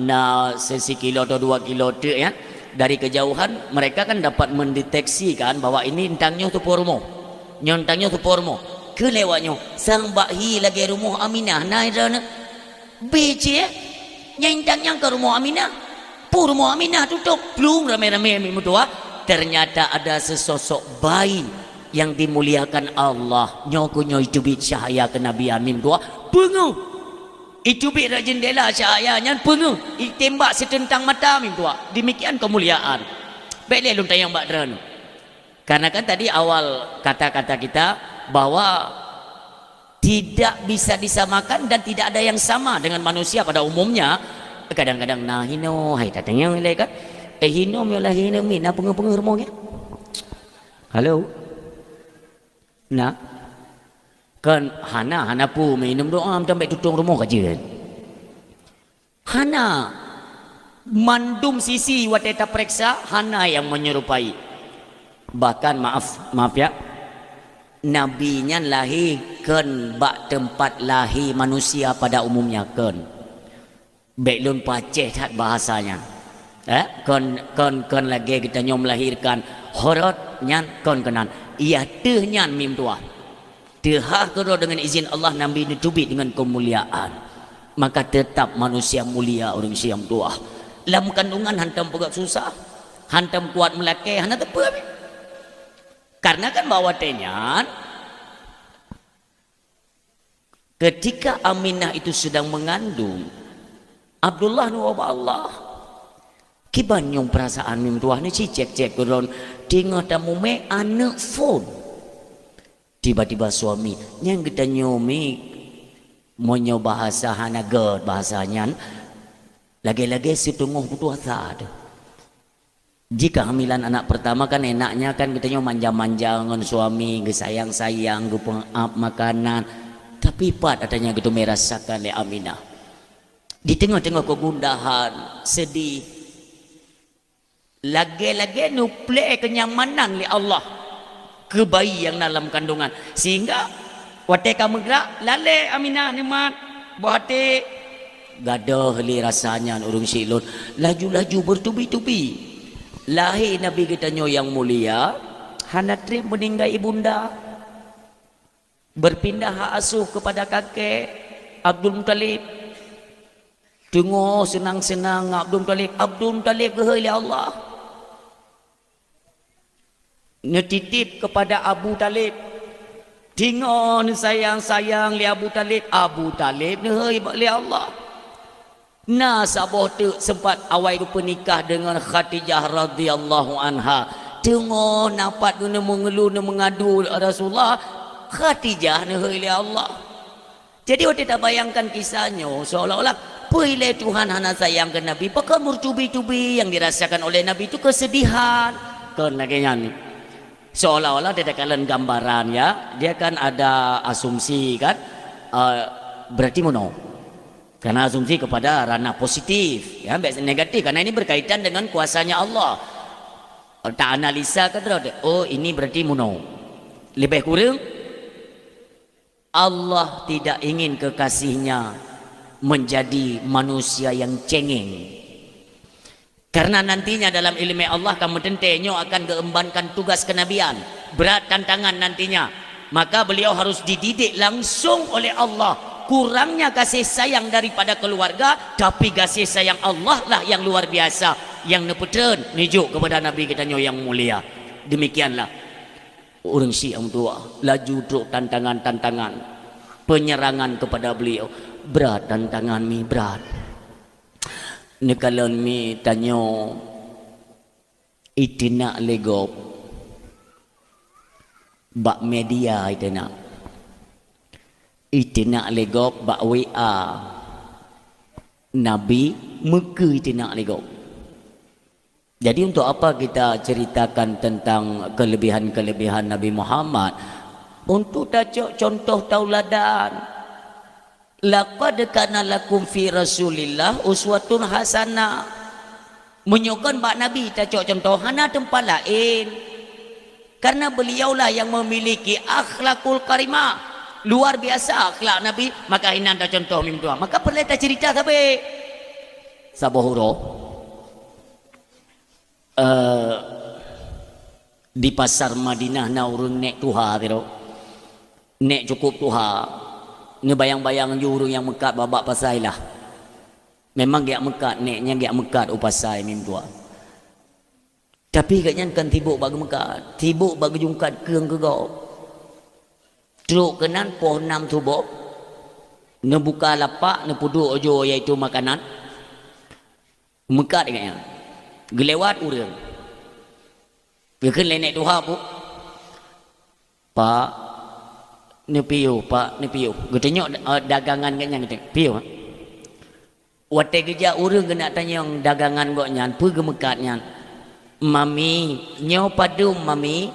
na sisi kilo atau dua kilo teuk, ya. Dari kejauhan, mereka kan dapat mendeteksi kan bahwa ini entang nyoe tupô rumoh. Nyoe entang nyoe tupô rumoh. Keu lewat nyoe, sang bak hi lagée rumoh Aminah, na droeneuh. Bèk cit, nyang intat nyan keu rumoh Aminah. Peue rumoh Aminah tutôp, plueng ramé-ramé mi meutuah. Ternyata ada sesosok bayi yang dimuliakan Allah. Nyoe keuh nyoe iteubiet cahya keunabian mi meutuah. Peungeuh. Iteubiet rot jeundela cahya nyan peungeuh. Itembak siteutang mata mi meutuah. Demikian kemuliaan. Bèk lé lôn tanyong bak droeneuh. Karena kan tadi awal kata-kata kita bahwa tidak bisa disamakan dan tidak ada yang sama dengan manusia pada umumnya. Kadang-kadang na hinoe, hai tatanyong ilée kan. Eh, hinoe meulah hinoe mi na peungeuh-peungeuh rumoh nyan. Halo. Na. Kan hana, hana peue mi inong doa meutambai tutong rumoh ka jeuet. Hana. Mandum sisi watée tapeuriksa, hana nyang menyerupai. Bahkan, maaf, maaf ya, Nabi nyan lahé kon bak teumpat lahé manusia pada umumnya, kon. Bèk lôn pacéh that bahasa nyan. Eh, kon, kon, kon lagée geutanyoe melahirkan horot nyan kon keunan. Iya teuh nyan mi meutuah. Teuhah keudroe deungon izin Allah Nabi neuteubiet deungon keumuliaan. Maka teutap manusia mulia ureuëng siang tuah. Lam kandungan hantom peugöt susah, hantom kuat meulakée, hana teupeue. Karena kan bak watée nyan, ketika Aminah itu sedang mengandung, Abdullah neuwoe bak Allah. Kiban nyang peurasaan mi meutuah neucicék-cék keudroe, teungoh tamumé aneuëk phon. Tiba-tiba suami, nyang geutanyoe mi, meunyoe bahasa hana göt bahasa nyan, lagée-lagée siteungoh putus asa teuh. Jika hamilan anak pertama kan enaknya kan geutanyoe manja-manja ngon suami, geusayang-sayang, geupeuap makanan. Tapi pat ata nyang geuteumé rasakan lé Aminah. Di teungoh-teungoh kegundahan, sedih, lagée-lagée neuplée kenyamanan lé Allah keu bayi nyang na lam kandungan, sehingga Watée ka meugrak, lalée Aminah neumat, boh até. Gadôh lé rasa nyan ureuëng syiek lôn, laju-laju beutubi-tubi. Lahé Nabi geutanyoe nyang mulia hana treb meuninggai ibunda. Berpindah hak asuh kepada kakek Abdul Muthalib. Teungoh seunang-seunang Abdul Muthalib, Abdul Muthalib geuhôi lé Allah. Neutitip kepada Abu Thalib. Teungoh neusayang-sayang lé Abu Thalib, Abu Thalib neuhôi lé Allah. Na saboh teuk sempat awai geupeunikah deungon Khadijah radhiyallahu anha. Teungoh na pat geuneuk meungeuluh, neumeungadu Rasulullah, Khadijah neuhôi lé Allah. Jadi watée tabayangkan kisah nyoe, seolah-olah peue ilée Tuhan hana sayang keu Nabi, pakon meutubi-tubi nyang dirasakan oleh Nabi itu kesedihan. Kon lagée nyan. Seolah-olah dia takalon gambaran, ya, dia kan ada asumsi kan, eh, berarti meunoe. Karena asumsi kepada ranah positif, ya, bèk negatif, karena ini berkaitan dengan kuasanya Allah. Ta analisa ke terus, oh, ini berarti meunoe. Lebih kurang Allah tidak ingin kekasihnya menjadi manusia yang cengeng. Karena nantinya dalam ilmu Allah kamu tenteng nyoe akan geuembankan tugas kenabian. Berat tantangan nantinya. Maka beliau harus dididik langsung oleh Allah. Kurangnya kasih sayang daripada keluarga, tapi kasih sayang Allah lah yang luar biasa, yang neupeutrön neujok kepada Nabi kita nyoe yang mulia. Demikianlah. Ureuëng syiek meutuah laju trok tantangan-tantangan penyerangan kepada beliau. Brat tantangan mi, brat. Neukalon mi tanyoe iteunak lé gob bak media iteunak. Iteunak lé gob bak W A. Nabi meukeue iteunak lé gob. Jadi untuk apa kita ceritakan tentang kelebihan-kelebihan Nabi Muhammad? Untuk tacok contoh tauladan. Laqad kana lakum fi Rasulillah uswatun hasanah. Meunyoe kon bak Nabi tacok contoh, hana teumpat laén. Karena beliaulah yang memiliki akhlakul karimah. Luar biasa akhlak Nabi, maka inan tacontoh mim tuha. Maka peureulée tacerita sabe. Saboh uroe, eh, di pasar Madinah na ureuëng nék tuha sidroe. Nék cukup tuha. Neubayang-bayang ju ureuëng nyang meukat bak-bak pasai lah. Memang geujak meukat, nék nyan geujak meukat u pasai mim tuha. Tapi gobnyan kon sibok bak geumeukat, sibok bak geujungkat keueng keu gob. Trok keunan poh nam suboh, neubuka lapak, neupeuduek ojok, yaitu makanan. Meukat gobnyan. Geulewat ureuëng. Geukheun lé nék tuha, "Pak, neupiôh, Pak, neupiôh." Geutunyok, eh, dagangan gobnyan, geutunyok, "Piôh." Watée geujak ureuëng geunak tanyong dagangan gobnyan, peue geumeukat nyan. "Mami, nyoe padum, Mami?"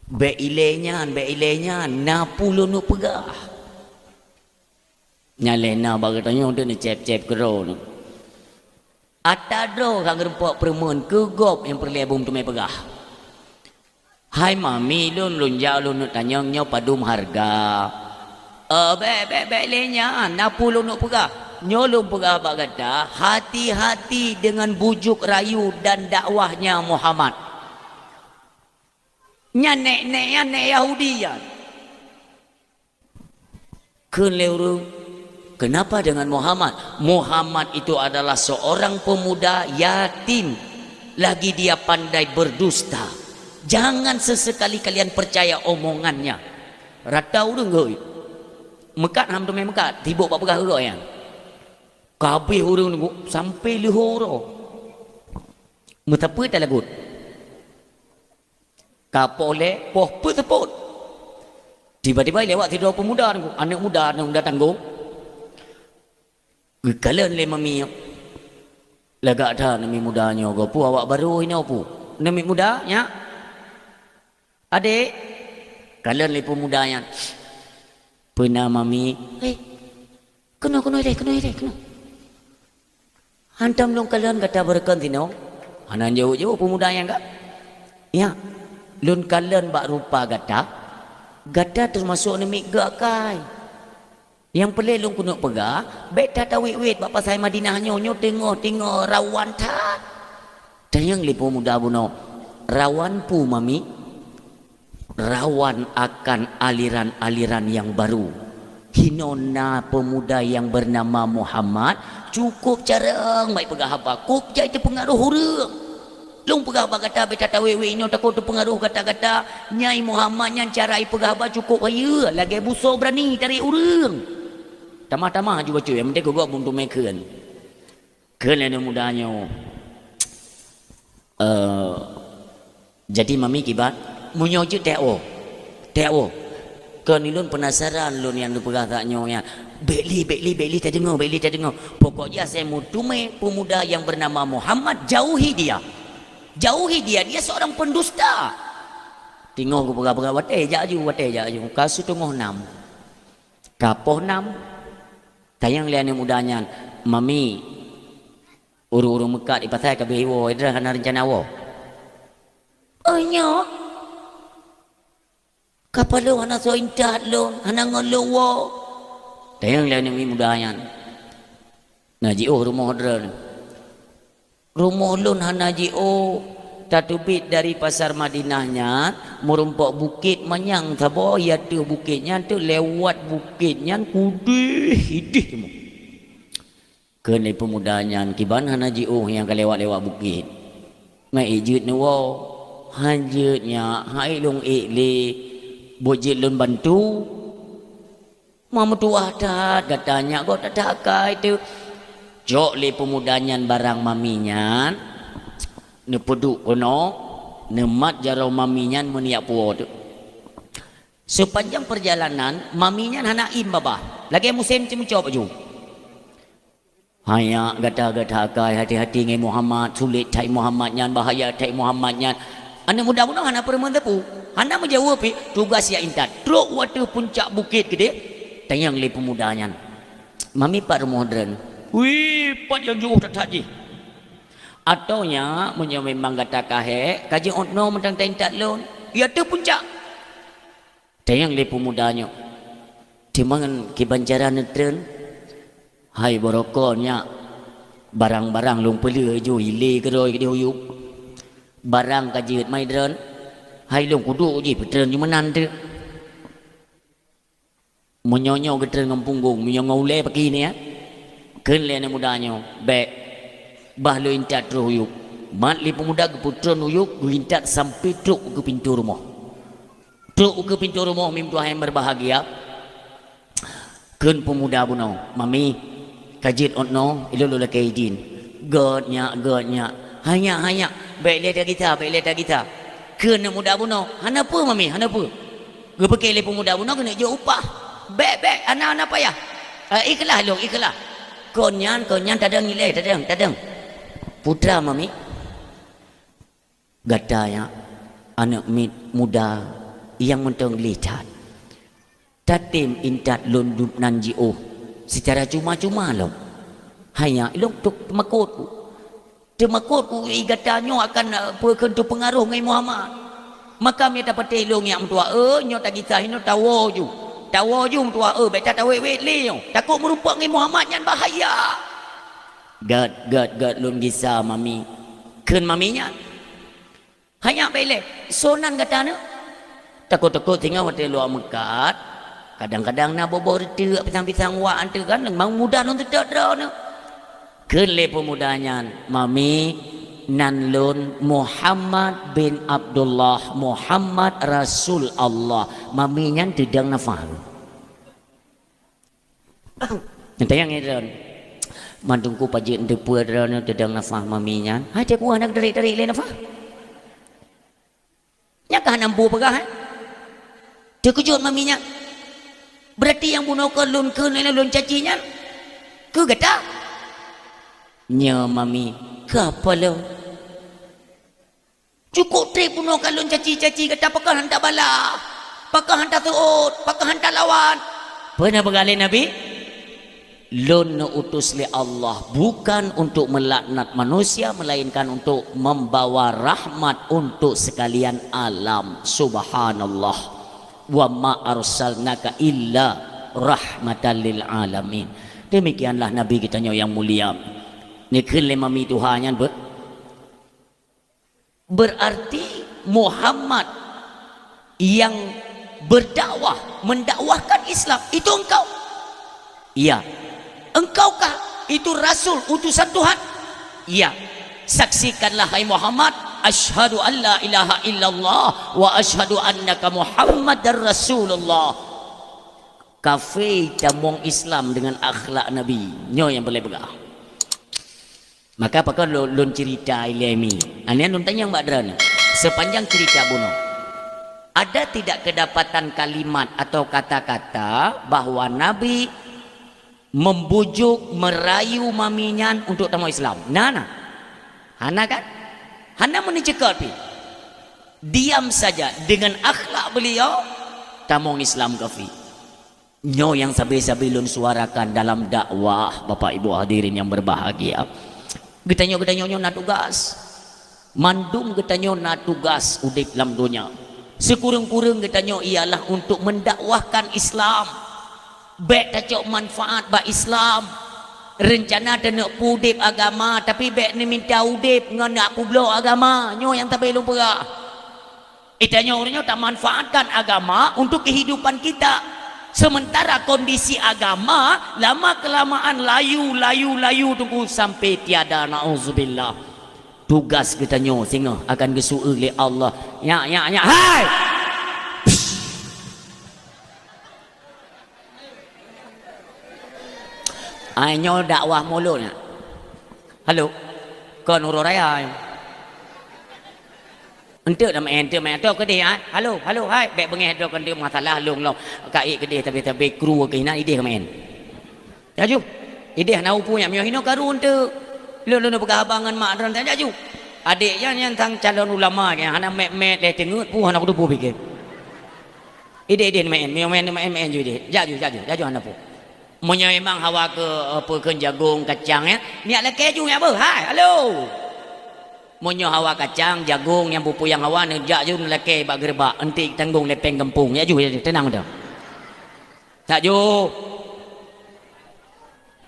"Bék ilée nyan, bék ilée nyan, na peue lôn peugah." Nyan lé na bak geutanyoe deuh neucép-cép keudroe nyoe. Ata droe ka geurumpok peureumeuen keu gob nyang peureulée beuteumé peugah. "Hai mami lôn, lôn jak lôn neuk tanyong nyoe padum hareuga." "Eh, bék, bék, bék lé nyan, na peue lôn neuk peugah?" "Nyoe lôn peugah bak gata, hati-hati deungon bujuk rayu dan dakwahnya Muhammad." Nyan nék-nék nyan nék Yahudi nyan. Kheun lé ureuëng, "Kenapa dengan Muhammad?" "Muhammad itu adalah seorang pemuda yatim, lagi dia pandai berdusta. Jangan sesekali kalian percaya omongannya." Rata ureuëng geuh. Meukat hana teumé meukat, sibok bak peugah keu gobnyan. Ka habéh ureuëng nunggu sampai leuhô uroe. Meusapeue talagut. Ka poh lhée, poh peuet seupôt. Tiba-tiba lewat sidroe peumuda nyoe, aneuëk muda, aneuëk muda tanggong. Geukalon lé mami nyoe. Lagak that namiet muda nyoe, goe peue awak barô inoe peue? Namiet muda, nyak. Adék, kalon lé peumuda nyan. Peue na mami? Eh, keunoe, keunoe deh, keunoe deh, keunoe. Hantom lôn kalon gata beureukan sinoe. Hana jaweueb-jaweueb peumuda nyan ka. Ya, lôn kalon bak rupa gata. Gata teumasok aneuk miet geuakai. Nyang peureulée lôn keuneuk peugah, bék that tawét-wét bak pasai Madinah nyoe, nyoe teungoh-teungoh rawan that. Tanyong lé peumuda bunoe, rawan peue mami? Rawan akan aliran-aliran nyang baru. Hinoe na peumuda nyang beunama Muhammad, cukôp carông bak peugah haba, kôp jai teupeungaroh ureuëng. Lôn peugah bak gata, bék that tawét-wét inoe takot teupeungaroh gata-gata. Nyai Muhammad nyan cara ipeugah haba cukôp hayeue, lagée busoe beurani tarek ureuëng. Tamah-tamah aju bacut, nyang penting keu gob beumeuteumeukheun. Kheun lé aneuk muda nyoe, eh, jadi mami kiban, meunyoe jeuet teuh woe, teuh woe. Kon ulôn peunasaran lôn nyang neupeugah that nyoe nyan. Bék lé, bék lé, bék lé tadeungoe, bék lé tadeungoe. Pokok jih asai meuteumé peumuda nyang beunama Muhammad, jauhi dia. Jauhi dia, dia seorang pendusta. Teungoh geupeugah-peugah, watée jak aju, watée jak aju. Ka siteungoh nam. Ka poh nam. Tanyong lé aneuk muda nyan, mami, ureuëng-ureuëng meukat di pasai ka beuhe woe, droe hana reuncana woe. Oh nyoe? Ka paloe hana soe intat lôn, hana ngon lôn woe. Tanyong lé aneuk miet muda nyan. Na jiôh rumoh droeneuh. Rumoh lôn hana jiôh. Tateubiet dari pasar Madinah nyan, meurumpok bukét manyang saboh, i ateueh bukét nyan teuk lewat bukét nyan kudeh ideh teuma. Kheun lé peumuda nyan, kiban hana jiôh nyang ka lewat-lewat bukét. Ngai ék jeuet neuwoe, han jeuet nyak, han ék lôn ék lé, buet jeuet lôn bantu. Ma meutuwah that gata nyak, gob that akai teuk. Cok lé peumuda nyan barang mami nyan, neupeuduek keunoe, neumat jaroe mami nyan meuniyak puwoe teuk. Seupanjang peurjalanan, mami nyan hana iem babah, lagée musém ceumeucok baju. Hai nyak, gata-gata akai, hati-hati ngon Muhammad, sulet that Muhammad nyan, bahaya that Muhammad nyan. Aneuk muda bunoe hana peureumeun teupeu, hana meujaweueb pih, tugaih siat intat. Trok u ateueh puncak bukét keudeh, tanyong lé peumuda nyan, "Mami, pat rumoh droeneuh?" "Wih, pat nyang jiôh that-that jih." "Atau nyak, meunyoe memang gata ka hék, ka jeuet ôt noe mantong taintat lôn, i ateueh puncak." Tanyong lé peumuda nyoe, "Teuma kiban cara neutreun?" "Hai barokon nyak, barang-barang lôn peuleueh ju ilé keudroe keudeh u yueb. Barang ka jeuet mai droen, hai lôn kuduek jih peutreun ju meunan teuk." "Meunyoe nyoe geutreun ngon punggong, meunyoe ngon ulée pakri nyan?" Kheun lé aneuk muda nyoe, "Bék, bah lôn intat troh u yueb." Mat lé peumuda geupeutreun u yueb, geuintat sampoe trok u keu pintoe rumoh. Trok u keu pintoe rumoh, meutuah nyang beubahgia. Kheun peumuda bunoe, "Mami, ka jeuet ôt noe, ilôn lôn lakée idin." "Gét nyak, gét nyak." "Hai nyak, hai nyak, bék lé tagisa, bék lé tagisa." Kheun aneuk muda bunoe, "Hana peue mami, hana peue." Geupike lé peumuda bunoe keuneuk jok upah. "Bék, bék, hana, hana payah. Eh, ikhlaih lôn, ikhlaih." "Kon nyan, kon nyan, tadong ilée, tadong, tadong." "Putra mami." Gata nyan aneuk miet muda nyang mantong gleh that. Tatem intat lôn dum nan jiôh seucara cuma-cuma lom. Hai nyak, ilôn teumakot ku. Teumakot ku, i gata nyoe akan, eh, peue kheun teupeungaroh ngon Muhammad. Maka meunyoe tapatéh lôn nyak meutuah, eh, nyoe tagisa inoe tawoe ju. Tawoe ju meutuah, eh, bék that tawét-wét lé nyoe. Takot meurumpok ngon Muhammad nyan bahaya. Gét, gét, gét lôn gisa mami. Kheun mami nyan. Hai nyak bék ilée, soe nan gata nyoe? Takot-takot singoh watée luwa meukat, kadang-kadang na boh-boh reuteuek pisang-pisang wak anteuk kan, memang muda lôn seutôt droeneuh. Kheun lé peumuda nyan, "Mami, nan lôn Muhammad bin Abdullah, Muhammad Rasul Allah." Mami nyan teudong nafah. Nyang tanyong ngon droen, "Mandum ku pajoh teupeue droeneuh teudong nafah mami nyan?" Hai teupeue hana geutarék-tarék lé nafah. Nyan ka hana mampu peugah, eh? Teukeujot mami nyan. "Beurati nyang bunoe kon lôn kheun, lôn caci nyan keu gata?" "Nyoe mami, ka paloe." Cukôp treb bunoe ka lôn caci-caci gata, pakon han tabala, pakon han taseuôt, pakon han talawan. Peue na peugah lé Nabi? Lôn neuutus lé Allah bukan untuk melaknat manusia, melainkan untuk membawa rahmat untuk sekalian alam. Subhanallah. "Wa ma arsalnaka illa rahmatan lil alamin." Demikianlah Nabi geutanyoe nyang mulia. Neukheun lé mami tuha nyan be-, berarti Muhammad yang berdakwah, mendakwahkan Islam, itu engkau? Iya. Engkaukah itu Rasul, utusan Tuhan? Iya. Saksikanlah, hai Muhammad, asyhadu an la ilaha illallah wa asyhadu annaka Muhammadar Rasulullah. Kafé tamong Islam dengan akhlak Nabi. Nyoe nyang paleng peugah. Maka pakon lôn, lôn cerita ilée mi. Ane lôn tanyong bak droeneuh. Sepanjang cerita bunoe, ada tidak kedapatan kalimat atau kata-kata bahwa Nabi membujuk, merayu mami nyan untuk tamong Islam? Na, na? Hana kan? Hana meuni ceukot pih. Diam saja, dengan akhlak beliau, tamong Islam kafé. Nyoe nyang sabe-sabe lôn suarakan dalam dakwah, Bapak Ibu hadirin yang berbahagia. Geutanyoe, geutanyoe nyoe na tugas. Mandum geutanyoe na tugas udeb lam donya. Sikureueng-kureueng geutanyoe ialah untuk mendakwahkan Islam. Bék tacok manfaat bak Islam. Reuncana taneuk peudeb agama, tapi bék neuminta udeb ngon neuk peubloe agama. Nyoe nyang sabe lôn peugah. Geutanyoe uroe nyoe tamanfaatkan agama untuk kehidupan kita. Sementara kondisi agama lama kelamaan layu, layu, layu tunggu sampai tiada. Nauzubillah. Tugas geutanyoe singoh akan geuseuôt lé Allah. Nyak, nyak, nyak. Hai! Ai nyoe dakwah mulod nyan. Halo. Kon uroe raya nyoe. Enteuk na meu'en, enteuk meu'en. Toh keudeh, ah. Halo, halo, hai. Bék beungéh droe kon enteuk masalah lôn lom. Ka ék keudeh tabe-tabe kru keuh inan ideh meu'en. Laju. Ideh na upu nyan miyueb hinoe karu enteuk. Lôn, lôn peugah haba ngon mak droe nyan laju. Adék nyan, nyan sang calon ulama nyan hana mét-mét lé teungeut pu hana kuteupeu pike. Ideh, ideh meu'en, meu'en, meu'en, meu'en ju ideh. Jak ju, jak ju, jak ju hana peue. Meunyoe memang hawa keu, eh, peue kheun jagong, kacang, ya, miak lakée ju nyan beuh. Hai, halo. Meunyoe hawa kacang, jagong nyang peue-peue nyang hawa, neujak ju neulakée bak geureubak, enteuk tanggong lé péng gampông. Jak ju, jak ju, teunang dah. Jak ju.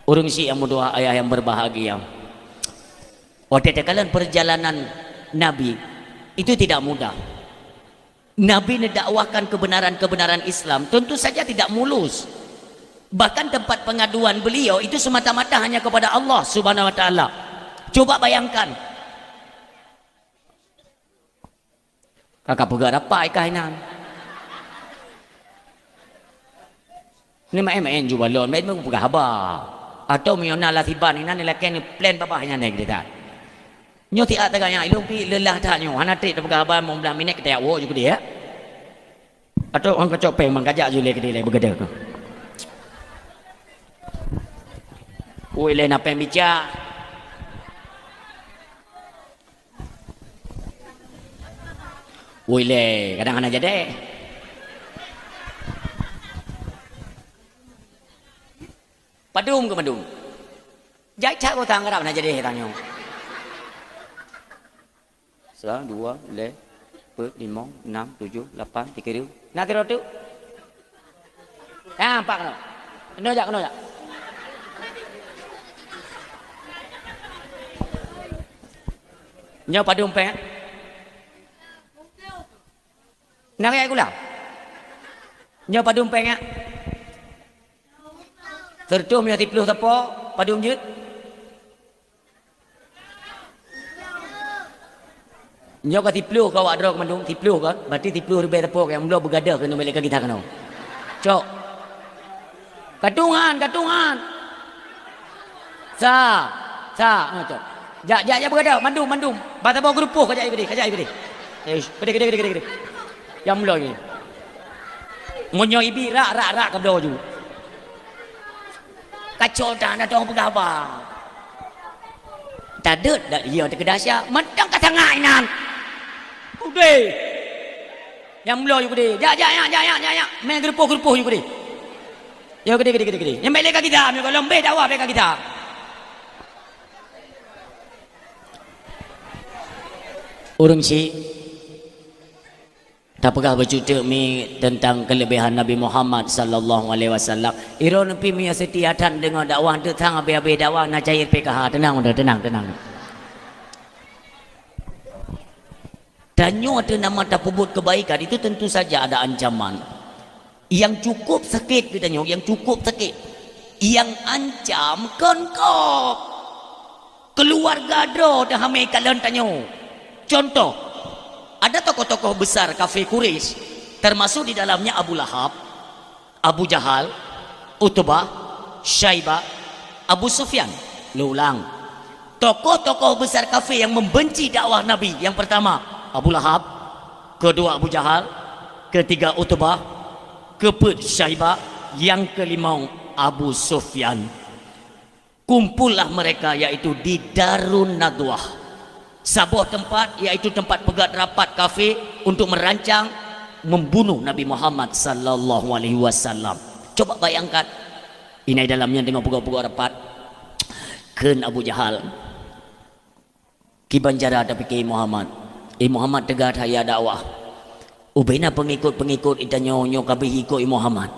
Ureueng syiek nyang meutuah, ayah yang berbahagia. Watée takalon perjalanan Nabi, itu tidak mudah. Nabi mendakwahkan kebenaran-kebenaran Islam, tentu saja tidak mulus. Bahkan tempat pengaduan beliau itu semata-mata hanya kepada Allah Subhanahu wa Taala. Coba bayangkan. Ka, ka peugah rapai kah inan. Ni maén-maén ju balon, maén-maén peugah haba. Atau meunyoe na lasiban inan, lakée ni plan babah inan, eh, kita. Nyoe siat tagak nyan, ilong pi leulah that nyoe. Hana treb tapeugah haba, limong blaih minét kita jak woe ju keudeh, ya. Atau orang kacok péng, bang kajak ju lé keudeh lé beugedeh. Ui, lé na péng bica. Ui, lé, kadang hana jadi. Padum keu padum. Jai that gota ngarap na jadi tanyoe. Sa, dua, lhèe, peuet, limong, nam, tujoh, lapan, tiga ribu. Na sidroe teuk? Ah, empat keunoe. Keunoe jak, keunoe jak. Nyoe padum péng, eh? Na kaya gula? Nyoe padum péng, eh? Seureutôh meunyoe siplôh sapo, padum jeuet? Nyoe ka siplôh ka awak droe keu mandum, siplôh ka, berarti siplôh ribèe sapo ka nyang bloe beugadôh keunoe bèk lé ka gisa keunoe. Cok. Ka tueng han, ka tueng han. Sa, sa, ha, cok. Jak, jak, jak beugadôh, mandum, mandum. Ban saboh geurupoh ka jak keudeh, ka jak keudeh. Eh, keudeh, keudeh, keudeh, keudeh, keudeh. Nyang bloe nyoe. Meunyoe ibi rak, rak, rak ka bloe ju. Kacok that na dong peugah haba. Tadeuet dak dia teukeudasya, mantong ka sangai nan. Udeh. Nyang bloe ju keudeh. Jak, jak, jak, jak, jak, jak, jak. Mé geurupoh, geurupoh ju keudeh. Yo keudeh, keudeh, keudeh, keudeh. Nyang bèk lé ka gisa, meunyoe goh lom bèh dakwah bèk ka gisa. Ureueng syiek. Tapeugah bacut teuk mi teuntang keuleubehan Nabi Muhammad sallallahu alaihi wasallam. Droeneuh pih meunyoe seutia that deungoe dakwah, teuk sang habéh-habéh dakwah na cair P K H. Teunang, udah, teunang, teunang. Tanyoe ateueh nama tapeubuet keubaikan, itu tentu saja ada ancaman. Nyang cukup sakét geutanyoe, nyang cukup sakét, nyang ancam kon gob. Keuluwarga droe teuhamé kalon tanyoe. Contoh, ada tokoh-tokoh besar kafé Quraisy, termasuk di dalamnya Abu Lahab, Abu Jahal, Utbah, Syaibah, Abu Sufyan. Lôn ulang, tokoh-tokoh besar kafé yang membenci dakwah Nabi, yang pertama Abu Lahab, kedua Abu Jahal, ketiga Utbah, keempat Syaibah, yang kelima Abu Sufyan. Kumpullah mereka, yaitu di Darun Nadwah, saboh tempat, yaitu tempat peugét rapat kafé untuk merancang membunuh Nabi Muhammad sallallahu alaihi wasallam. Coba bayangkan, inai dalam nyan teungoh peugét-peugét rapat, kheun Abu Jahal, "Kiban cara tapike Muhammad? I Muhammad teuga that jak dakwah. Ubena peungikot-peungikot geutanyoe nyoe ka beuh ikot i Muhammad.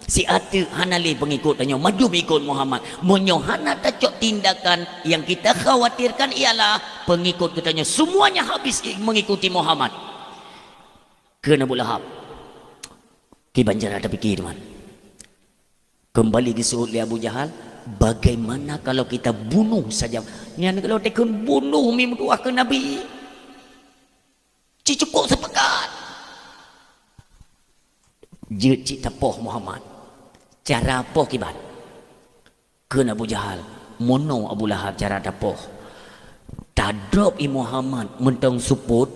Siat teuk hana lé peungikot tanyoe mandum ikot Muhammad. Meunyoe hana tacok tindakan, yang kita khawatirkan ialah peungikot geutanyoe semuanya habis i-, mengikuti Muhammad." Kheun Abu Lahab, "Kiban cara tapike, teuma?" Kembali geuseuôt lé Abu Jahal, "Bagaimana kalau kita bunuh saja?" Nyan kalau takheun bunuh mi meutuah keu Nabi. Ci cukup sepakat. Jeuet cit tapoh Muhammad. Cara poh kiban? Kheun Abu Jahal, "Meunoe Abu Lahab cara tapoh. Tadrop i Muhammad mantong seupôt,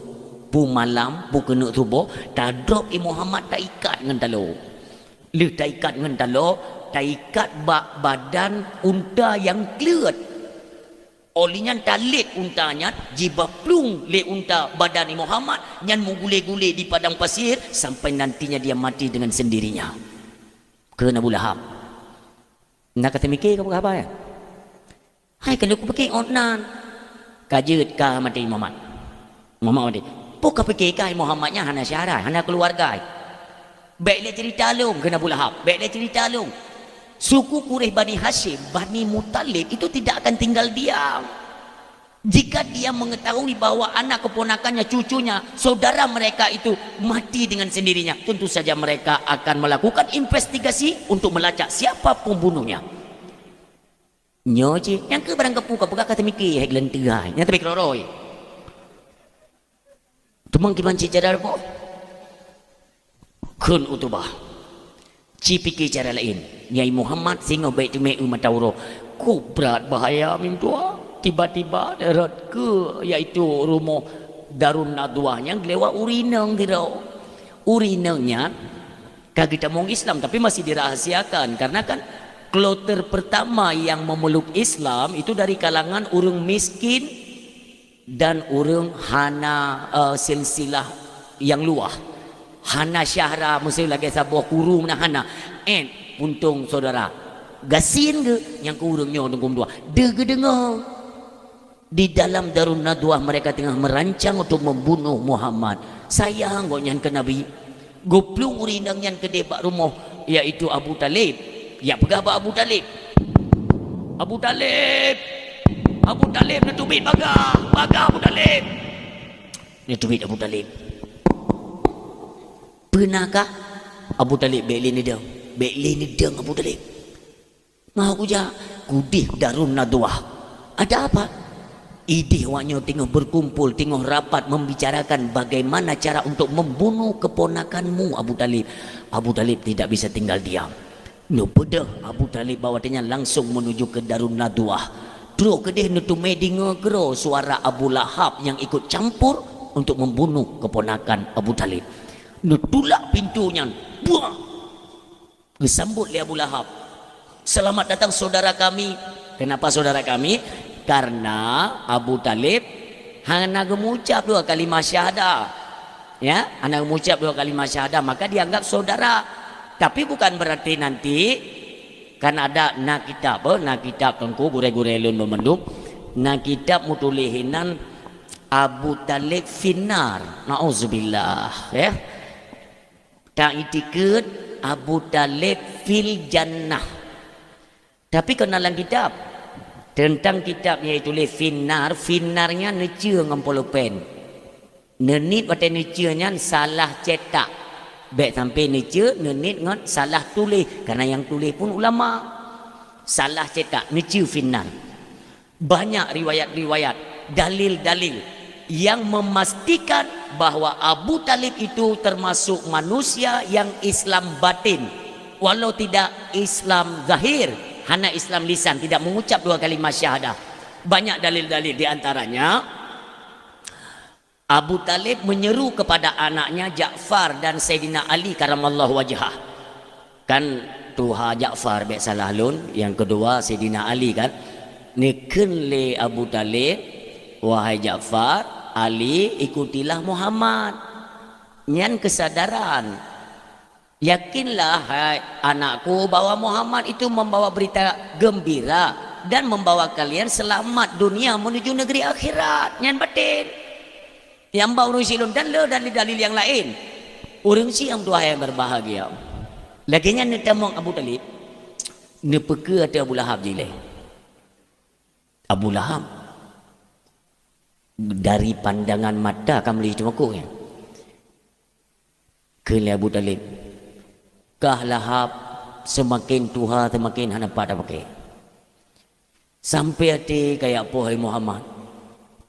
peue malam, peue keuneuk suboh, tadrop i Muhammad taikat ngon taloe. Lheueh taikat ngon taloe, taikat bak badan unta nyang kleuet. Óh lheueh nyan talét unta nyan, jibaplueng lé unta badan i Muhammad, nyan meugulé-gulé di padang pasir sampai nantinya dia mati dengan sendirinya." Kheun Abu Lahab, "Na ka teumike kapeugah haba nyan?" "Hai, keuneuk kupike ôt nan." "Ka jeuet ka maté Muhammad. Muhammad maté." "Peue kapike ka Muhammad nyan hana syedara, hana keuluwarga. Bèk lé ceurita lôn," kheun Abu Lahab, "bèk lé ceurita lôn. Suku Quraisy Bani Hasyim, Bani Muthalib itu tidak akan tinggal diam. Jika dia mengetahui bahwa anak keponakannya, cucunya, saudara mereka itu mati dengan sendirinya, tentu saja mereka akan melakukan investigasi untuk melacak siapa pembunuhnya." Nyoe cit, nyang keu barang kapeue kapeugah ka teumike hai geulanteue hai. Nyang teumike roi-roi. Teuma kiban cit cara poh? Kheun Utbah, "Ci pike cara laén. Nyai Muhammad singoh bèk teumé u mata uroe." Kok brat bahaya meutuah. Tiba-tiba rot keu, yaitu rumoh Darun Nadwah nyang geulewat ureueng inong sidroe. Ureueng inong nyan ka geutamong Islam, tapi masih dirahasiakan. Karena kan kloter pertama yang memeluk Islam itu dari kalangan ureueng miskin dan ureueng hana, eh, silsilah nyang luwah. Hana syedara, meusé lagèe saboh kuru meunan hana. Ét, untông saudara. Gasien geuh nyang keu ureueng nyoe teungku meutuah. Deuh geudeungoe. Di dalam Darun Nadwah mereka tengah merancang untuk membunuh Muhammad. Sayang gobnyan keu Nabi. Geuplueng ureueng inong nyan keudeh bak rumoh, yaitu Abu Thalib. Jak peugah bak Abu Thalib, "Abu Thalib! Abu Thalib, neuteubiet bagah! Bagah Abu Thalib!" Neuteubiet Abu Thalib. "Peue na kah?" "Abu Thalib, bèk lé neudong. Bèk lé neudong Abu Thalib." "Ngon kujak." Keudeh Darun Nadwah. "Ada apa?" "Ideh awak nyoe teungoh berkumpul, teungoh rapat membicarakan bagaimana cara untuk membunuh keponakanmu Abu Thalib." Abu Thalib tidak bisa tinggal diam. Neupeudeuh Abu Thalib bahwa dia langsung menuju ke Darun Nadwah. Trok keudeh neuteumé deungoe keudroe suara Abu Lahab nyang ikut campur untuk membunuh keponakan Abu Thalib. Neutulak pintoe nyan. Buah! Geusambot lé Abu Lahab, "Selamat datang saudara kami." Kenapa saudara kami? Karena Abu Thalib hana geumucab dua kalimah syahadah. Ya, hana geumucab dua kalimah syahadah, maka dianggap saudara. Tapi bukan berarti nanti, kan ada na kitab, eh, na kitab teungku, gurée-gurée lôn banmandum. Na kitab meutuléh inan Abu Thalib finnar. Nauzubillah, ya. Taitikeuet Abu Thalib fil jannah. Tapi kon na lam kitab. Teuntang kitab nyang tuléh finnar, finnar nyan neucue ngon pulpen. Neuniet watée neucue nyan salah cetak. Bék sampai neucue neuniet ngon salah tuléh, karena nyang tuléh pun ulama. Salah cetak, neucue finnar. Banyak riwayat-riwayat, dalil-dalil yang memastikan bahwa Abu Thalib itu termasuk manusia yang Islam batin, walau tidak Islam zahir, hana Islam lisan, tidak mengucap dua kalimat syahadah. Banyak dalil-dalil, di antaranya Abu Thalib menyeru kepada anaknya Ja'far dan Saidina Ali karamallahu wajhah. Kan tuha Ja'far, bék salah lôn, nyang keudua Saidina Ali kan. Neukheun lé Abu Thalib, "Wahai Ja'far, Ali, ikutilah Muhammad." Nyan keusadaran. "Yakinlah, hai anakku, bahwa Muhammad itu membawa berita gembira dan membawa kalian selamat dunia menuju negeri akhirat." Nyan batin. Nyang ba ureuëng silôn dan le dalil-dalil nyang laén. Ureuëng siam tuha nyang berbahagia. Lagée nyan neutamong Abu Thalib, neupeukeue ateueh Abu Lahab jih lé. Abu Lahab dari pandangan mata ka meuleueh teumakot nyan. Kheun lé Abu Thalib, "Kah Lahab, seumaken tuha seumaken hana pat tapaké. Sampai até kajak poh hai Muhammad.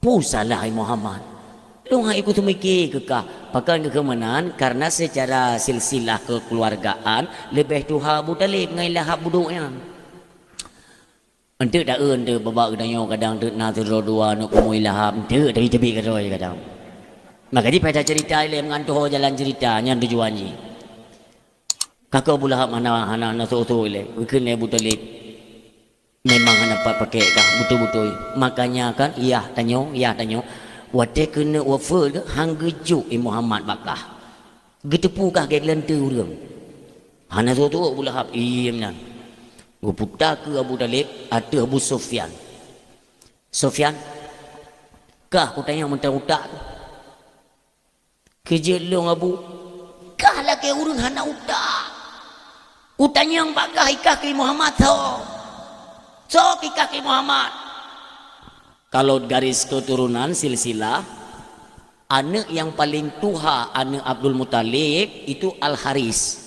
Peue salah hai Muhammad? Lôn hai ku seumiké keu kah." Pakon geukheun meunan, karena secara silsilah kekeluargaan leubeh tuha Abu Thalib ngon Lahab budok nyan. Enteuk taeu enteuk babah geutanyoe kadang teuk na sidroe dua aneuk kumu Lahab enteuk tapi teubiet keudroe kadang. Maka jih pada cerita ilée meugantoh jalan cerita nyan tujuan jih. Ka keu Abu Lahab hana, hana, hana sôk-sôk ilée. Geukheun lé Abu Thalib, "Memang hana pat paké kah beutôi-beutôi. Makanya kan yah tanyoe, yah tanyoe, watée keuneuk wafeuet geuh han geujok i Muhammad bak kah. Geuteupeue kah gét leunteu ureuëng." Hana sôk-sôk Abu Lahab, iem nyan. Geuputa keu Abu Thalib ateueh Abu Sufyan. "Sufyan, kah kutanyong mantong utak keuh?" "Keu jeuet lôn, Abu?" "Kah lakée ureuëng hana utak. Kutanyong bak kah, ikah keu Muhammad soe? Soe keu ikah keu Muhammad?" Kalau garis keturunan silsilah, aneuk nyang paling tuha aneuk Abdul Muthalib itu Al-Haris.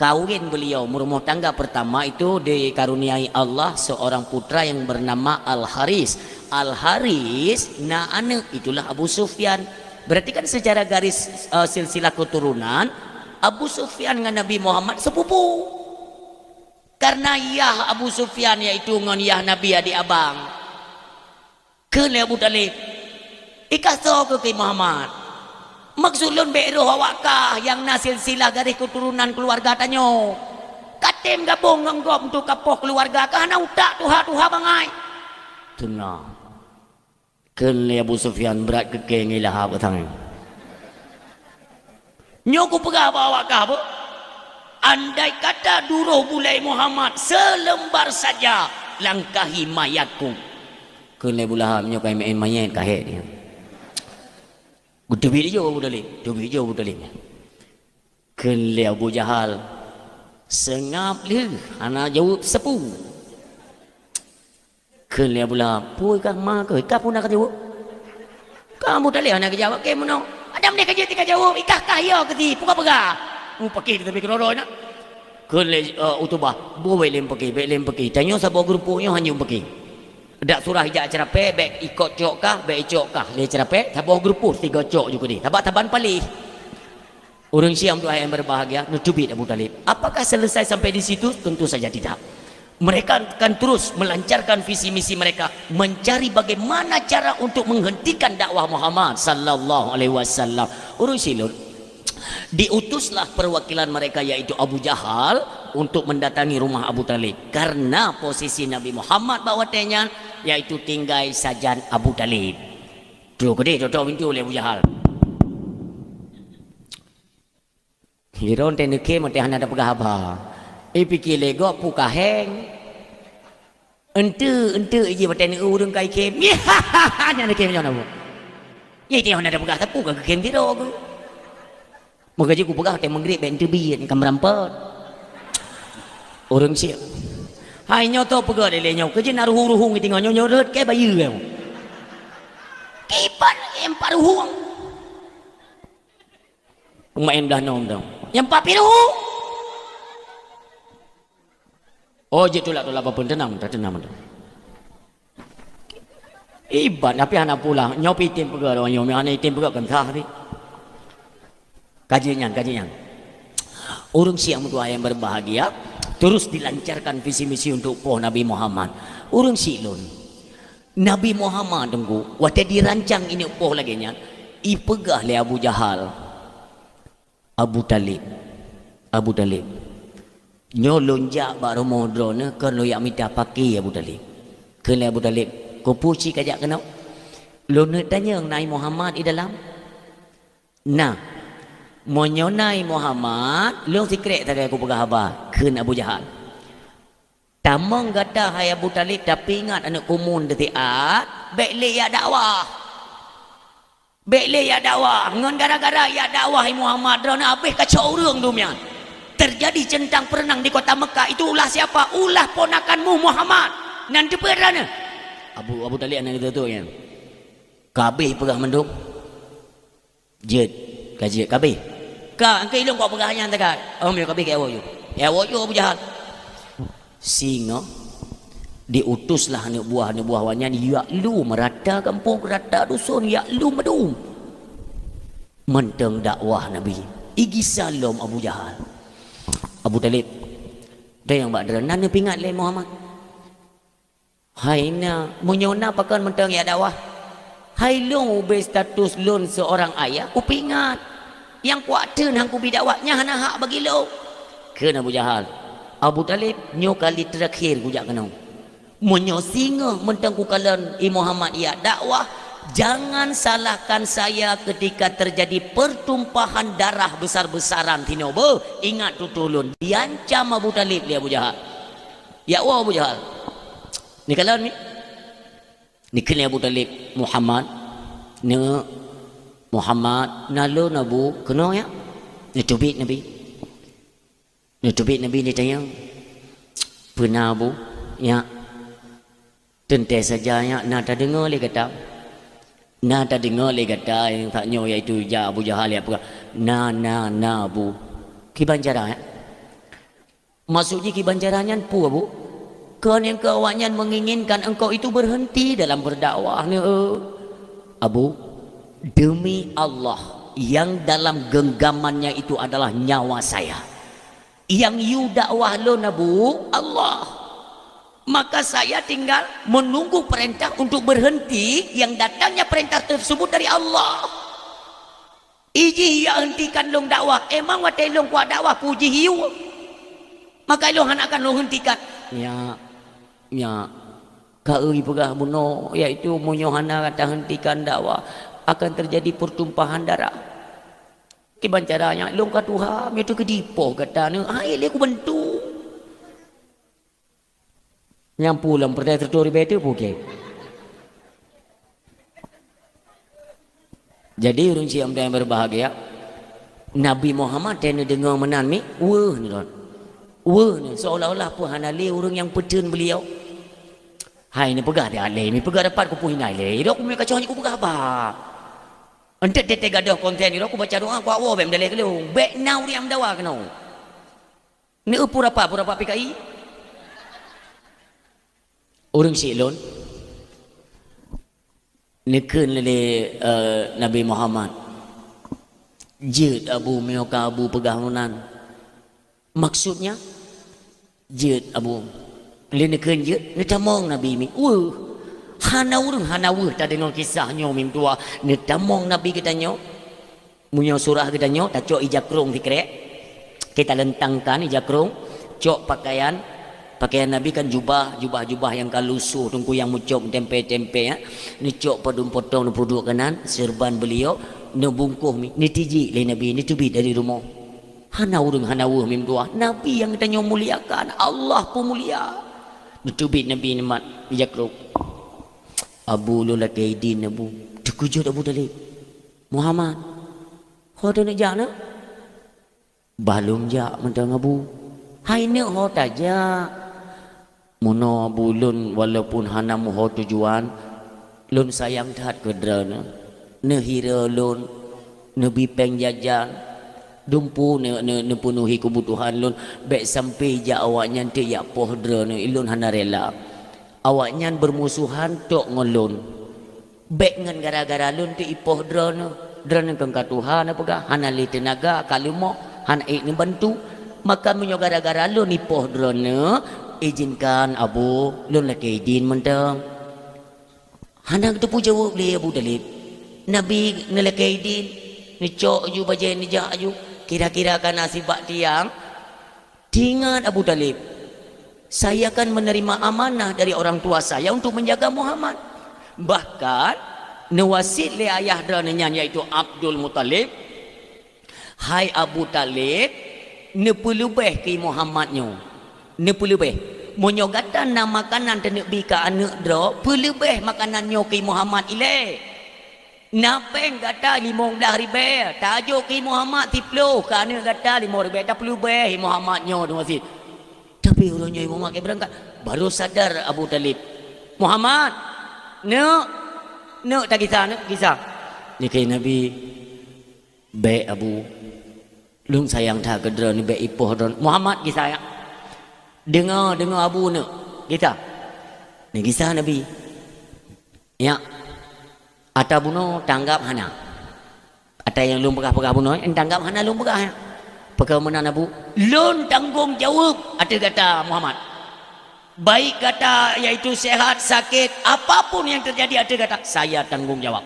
Kawin beliau, meurumah tangga pertama itu dikaruniai Allah seorang putra yang bernama Al-Haris. Al-Haris na aneuk, itulah Abu Sufyan. Berarti kan secara garis, eh, silsilah keturunan, Abu Sufyan ngon Nabi Muhammad sepupu. Karena yah Abu Sufyan yaitu ngon yah Nabi adik abang. Kheun lé Abu Thalib, "Ikah soe keu keu Muhammad? Maksud lôn bék roh awak kah nyang na silsilah garéh keuturonan keuluwarga tanyoe. Katem gabong ngon gob untuk kapoh keuluwarga kah hana utak tuha-tuha bangai." Teunang. Kheun lé Abu Sufyan brat keu keng ilahab keu tangai. Nyoe kupeugah bak awak kah beuh, andai kata duroh bulée Muhammad seuleumbar saja langkahi mayatku. Kheun lé Abu Lahab nyoe ka imeu'en manyét ka hék nyoe. Geuteubiet ijo Abu Thalib, teubiet ijo Abu Thalib. Kheun lé Abu Jahal, "Seungab lheueh hana jaweueb sapeue." Kheun lé Abu Lahab, "Peue kah ma keuh, ikah peue na kajaweueb?" Ka Abu Thalib hana geujaweueb, kheun meunoe, "Adam deh ka jeuet tika jaweueb, ikah kah yo keuti, peue kapeugah?" Mupakéh teubiet keudroe-droe na. Kheun lé, eh, Utubah, "Boh bék lé mupakéh, bék lé mupakéh. Tanyoe saboh geurumpok nyoe hana mupakéh. Dak surah ijak ceurapée, bék ikot cok kah, bék icok kah lé ceurapée, saboh geurumpok sigoe cok ju keudeh. Sabab saban paléh." Ureuëng Syiah untuk ayah yang berbahagia, neuteubiet Abu Thalib. Apakah selesai sampai di situ? Tentu saja tidak. Mereka akan terus melancarkan visi misi mereka, mencari bagaimana cara untuk menghentikan dakwah Muhammad sallallahu alaihi wasallam. Ureuëng silot, diutuslah perwakilan mereka yaitu Abu Jahal untuk mendatangi rumah Abu Thalib. Karena posisi Nabi Muhammad bak watée nyan yaitu tinggai sajan Abu Thalib. Trok keudeh, tok-tok pintoe lé Abu Jahal. Hiron teuh neukhém, teuh hana tapeugah haba. Ipike lé gob peue ka héng. Enteuk, enteuk iji watée neueu ureuëng ka ikhém. Nyan neukhém nyoe na bu. Nyan teuh hana tapeugah sapeue ka geukhém sidroe geuh. Meukaji kupeugah watèe meugrib bèk teubiet ka meurampot. Ureueng syiek. Hai nyoe toh peugah lé nyoe, keujeuet na ruhueng-ruhueng tinggai nyoe, nyoe rhot kèe bayeue. Kiban empat ruhueng. Peumaén blah nom dong. Nyang papi ruhueng. Oh, jeuet tulak-tulak apa pun, teunang, teunang. Iban, tapi hana pulang. Nyoe pi item peugah, nyoe hana item peugah, kan sah tadi. Kaji nyan, kaji nyan. Ureueng syiek meutuah yang berbahagia, terus dilancarkan visi misi untuk poh Nabi Muhammad. Ureueng syiek lôn. Nabi Muhammad teungku, watèe dirancang ineuk poh lagèe nyan, ipeugah lé Abu Jahal. Abu Talib. Abu Talib. Nyoe lôn jak bak rumoh droeneuh kon lôn jak mita pakè Abu Talib. Kheun lé Abu Talib, "Keupeue cit ka jak keunoe?" "Lôn neuk tanyong na i Muhammad i dalam?" "Na." "Meunyoe na i Muhammad, lôn sikrek sagai kupeugah haba," kheun Abu Jahal. "Tamong gata hai Abu Talib, tapi ingat aneuk kumun teusiat, bèk lé jak dakwah." Bèk lé jak dakwah. Ngon gara-gara jak dakwah i Muhammad, droeneuh habéh kacok ureueng dum nyan. Terjadi centang perenang di kota Mekah. Itu ulah siapa? Ulah ponakanmu Muhammad. Nan teupeue droeneuh? Abu, Abu Talib aneuk geutanyoe nyan. Ka habéh peugah mandum? Jeuet. Ka jeuet. Ka habéh? Ka, engkai lôn kok peugah nyan teuka. Oh, meunyoe ka habéh, keu awak yue. Keu awak yue Abu Jahal. Singoh diutuslah aneuk buah-aneuk buah awak nyan, jak lu meurata gampông, rata dusun, jak lu meudum. Mantong dakwah Nabi. Igisa lom Abu Jahal. Abu Talib, "Dayang bak droe, na neupeuingat lé Muhammad?" "Hai na, meunyoe na pakon mantong jak dakwah?" "Hai lôn ubé status lôn seorang ayah, kupeuingat. Nyang kuat teun han kubi dakwah, nyan hana hak bagi lôn," kheun Abu Jahal. "Abu Talib, nyoe kali terakhir kujak keunoe. Meunyoe singoh mantong kukalon i Muhammad jak dakwah, jangan salahkan saya ketika terjadi pertumpahan darah besar-besaran sinoe beuh. Ingat tutoe lôn." Diancam Abu Talib lé Abu Jahal. "Jak woe Abu Jahal. Neukalon mi." Neukheun lé Abu Talib, "Muhammad, neuk, Muhammad, na lôn Abu, keunoe jak." Neuteubiet Nabi. Neuteubiet Nabi neutanyong, "Peue na Abu?" "Nyak, teuntèe saja nyak na tadeungoe lé gata. Na tadeungoe lé gata nyang that nyoe, yaitu jak Abu Jahal jak peugah, 'Na, na, na Abu.' Kiban cara nyak?" "Maksud jih kiban cara nyan peue, Abu?" "Kon nyang keu awaknyan menginginkan engkau itu berhenti dalam berdakwah, neu." "Abu, demi Allah, yang dalam genggamannya itu adalah nyawa saya. Yang yue dakwah lôn, Abu, Allah. Maka saya tinggal menunggu perintah untuk berhenti yang datangnya perintah tersebut dari Allah." "Ijih jak hentikan lôn dakwah, emang watèe lôn kuat dakwah peue jih yue? Maka lôn hana akan lôn hentikan." "Nyak, nyak, ka eu jipeugah bunoe, yaitu meunyoe hana gata hentikan dakwah, akan terjadi pertumpahan darah. Kiban cara nyak, lôn ka tuha, meunyoe teukeudi poh gata neu, hai lé kubantu." Nyang pulang peureulèe siratoh ribèe teuk pukée. Jadi, ureueng syiek nyang berbahagia, Nabi Muhammad watèe neudeungoe meunan mi, weueh neuh lôn. Weueh neuh, seolah-olah peue hana lé ureueng nyang peuteun beuliau. Hai neupeugah di alèh, mi peugah dapat kupeue hina ilèe. Idok kumeue kacoh nyoe kupeugah haba. Enteuk teuntèe gadôh konten idok kubaca doa, kuwoe bèk meudalèh keu lôn. Bèk na ureueng nyang meudawa keunoe. Neu peue rapa, peue rapa P K I? Ureueng syiek lôn, neukheun lé, eh, Nabi Muhammad, "Jeuet Abu, meunyoe ka Abu peugah meunan." "Maksudnya?" "Jeuet Abu." Lé neukheun jeuet, neutamong Nabi mi. Weueh! Hana ureueng hana weueh tadeungoe kisah nyoe mi meutuah. Neutamong Nabi geutanyoe. Meunyoe surah geutanyoe, tacok ija krông sikrek, kita lentangkan ija krông, cok pakaian, pakaian Nabi kan jubah, jubah-jubah nyang ka lusoh, teungku nyang meucok meutempe-tempe, ya. Neucok padum potong, neupeuduek keunan, seureuban beuliau, neubungkôh mi, neutijik lé Nabi, neuteubiet dari rumoh. Hana ureueng hana weueh mi meutuah. Nabi nyang geutanyoe muliakan, Allah peumulia. Neuteubiet Nabi neumat ija krông. "Abu, lôn lakèe idin, Abu." Teukeujot Abu Thalib. "Muhammad, ho taneuk jak na?" Bah lôn jak mantong Abu. Hai neuk ho tajak. Meunoe Abu lôn walaupun hana meuho tujuan, lôn sayang that keu droeneuh. Neuhira lôn, neubi péng jajan, dumpu neu-, neu-, neupeunuhi keubutuhan lôn, bék sampoe jak awaknyan teuk jak poh droeneuh, lôn hana rela. Awaknyan beurmusohan tok ngon lôn. Bék ngon gara-gara lôn teuk ipoh droeneuh. Droeneuh kon ka tuha na peugah, hana lé teunaga, ka leumoh, hana ék neubantu. Maka meunyoe gara-gara lôn ipoh droeneuh, izinkan Abu, lôn lakée idin mantong. Hana geuteupeue jaweueb lé Abu Thalib. Nabi neulakée idin, neucok ju bajée neujak ju, kira-kira ka na sibak tiang. Teuingat Abu Thalib, "Saya kan menerima amanah dari orang tua saya untuk menjaga Muhammad." Bahkan, neuwasiet lé ayah droeneuh nyan, yaitu Abdul Muthalib, "Hai Abu Thalib, neupeuleubeh keu Muhammad nyoe. Neupeuleubeh. Meunyoe gata na makanan taneuk bi keu aneuëk droe, peuleubeh makanan nyoe keu Muhammad ilée." Na péng gata limong blaih ribée, tajok keu Muhammad siplôh, keu aneuëk gata limong ribée, tapeuleubeh Muhammad nyoe deungon sit. Tapi uroe nyoe Muhammad ka beurangkat, baru sadar Abu Thalib. "Muhammad, neuk, neuk tagisa, neuk gisa." Nike Nabi, "Bék Abu, lôn sayang that keu droeneuh, bék ipoh droeneuh." "Muhammad gisa ya. Deungoe, deungoe Abu neuk, gisa." Neugisa Nabi. Ya. Ata bunoe tanggap hana. Ata nyang lôn peugah-peugah bunoe, tanggap hana lôn peugah. Pakon meunan Abu, lôn tanggong jaweueb ateueh gata Muhammad. Baik gata yaitu sehat, sakét, apapun yang terjadi ateueh gata, saya tanggung jawab.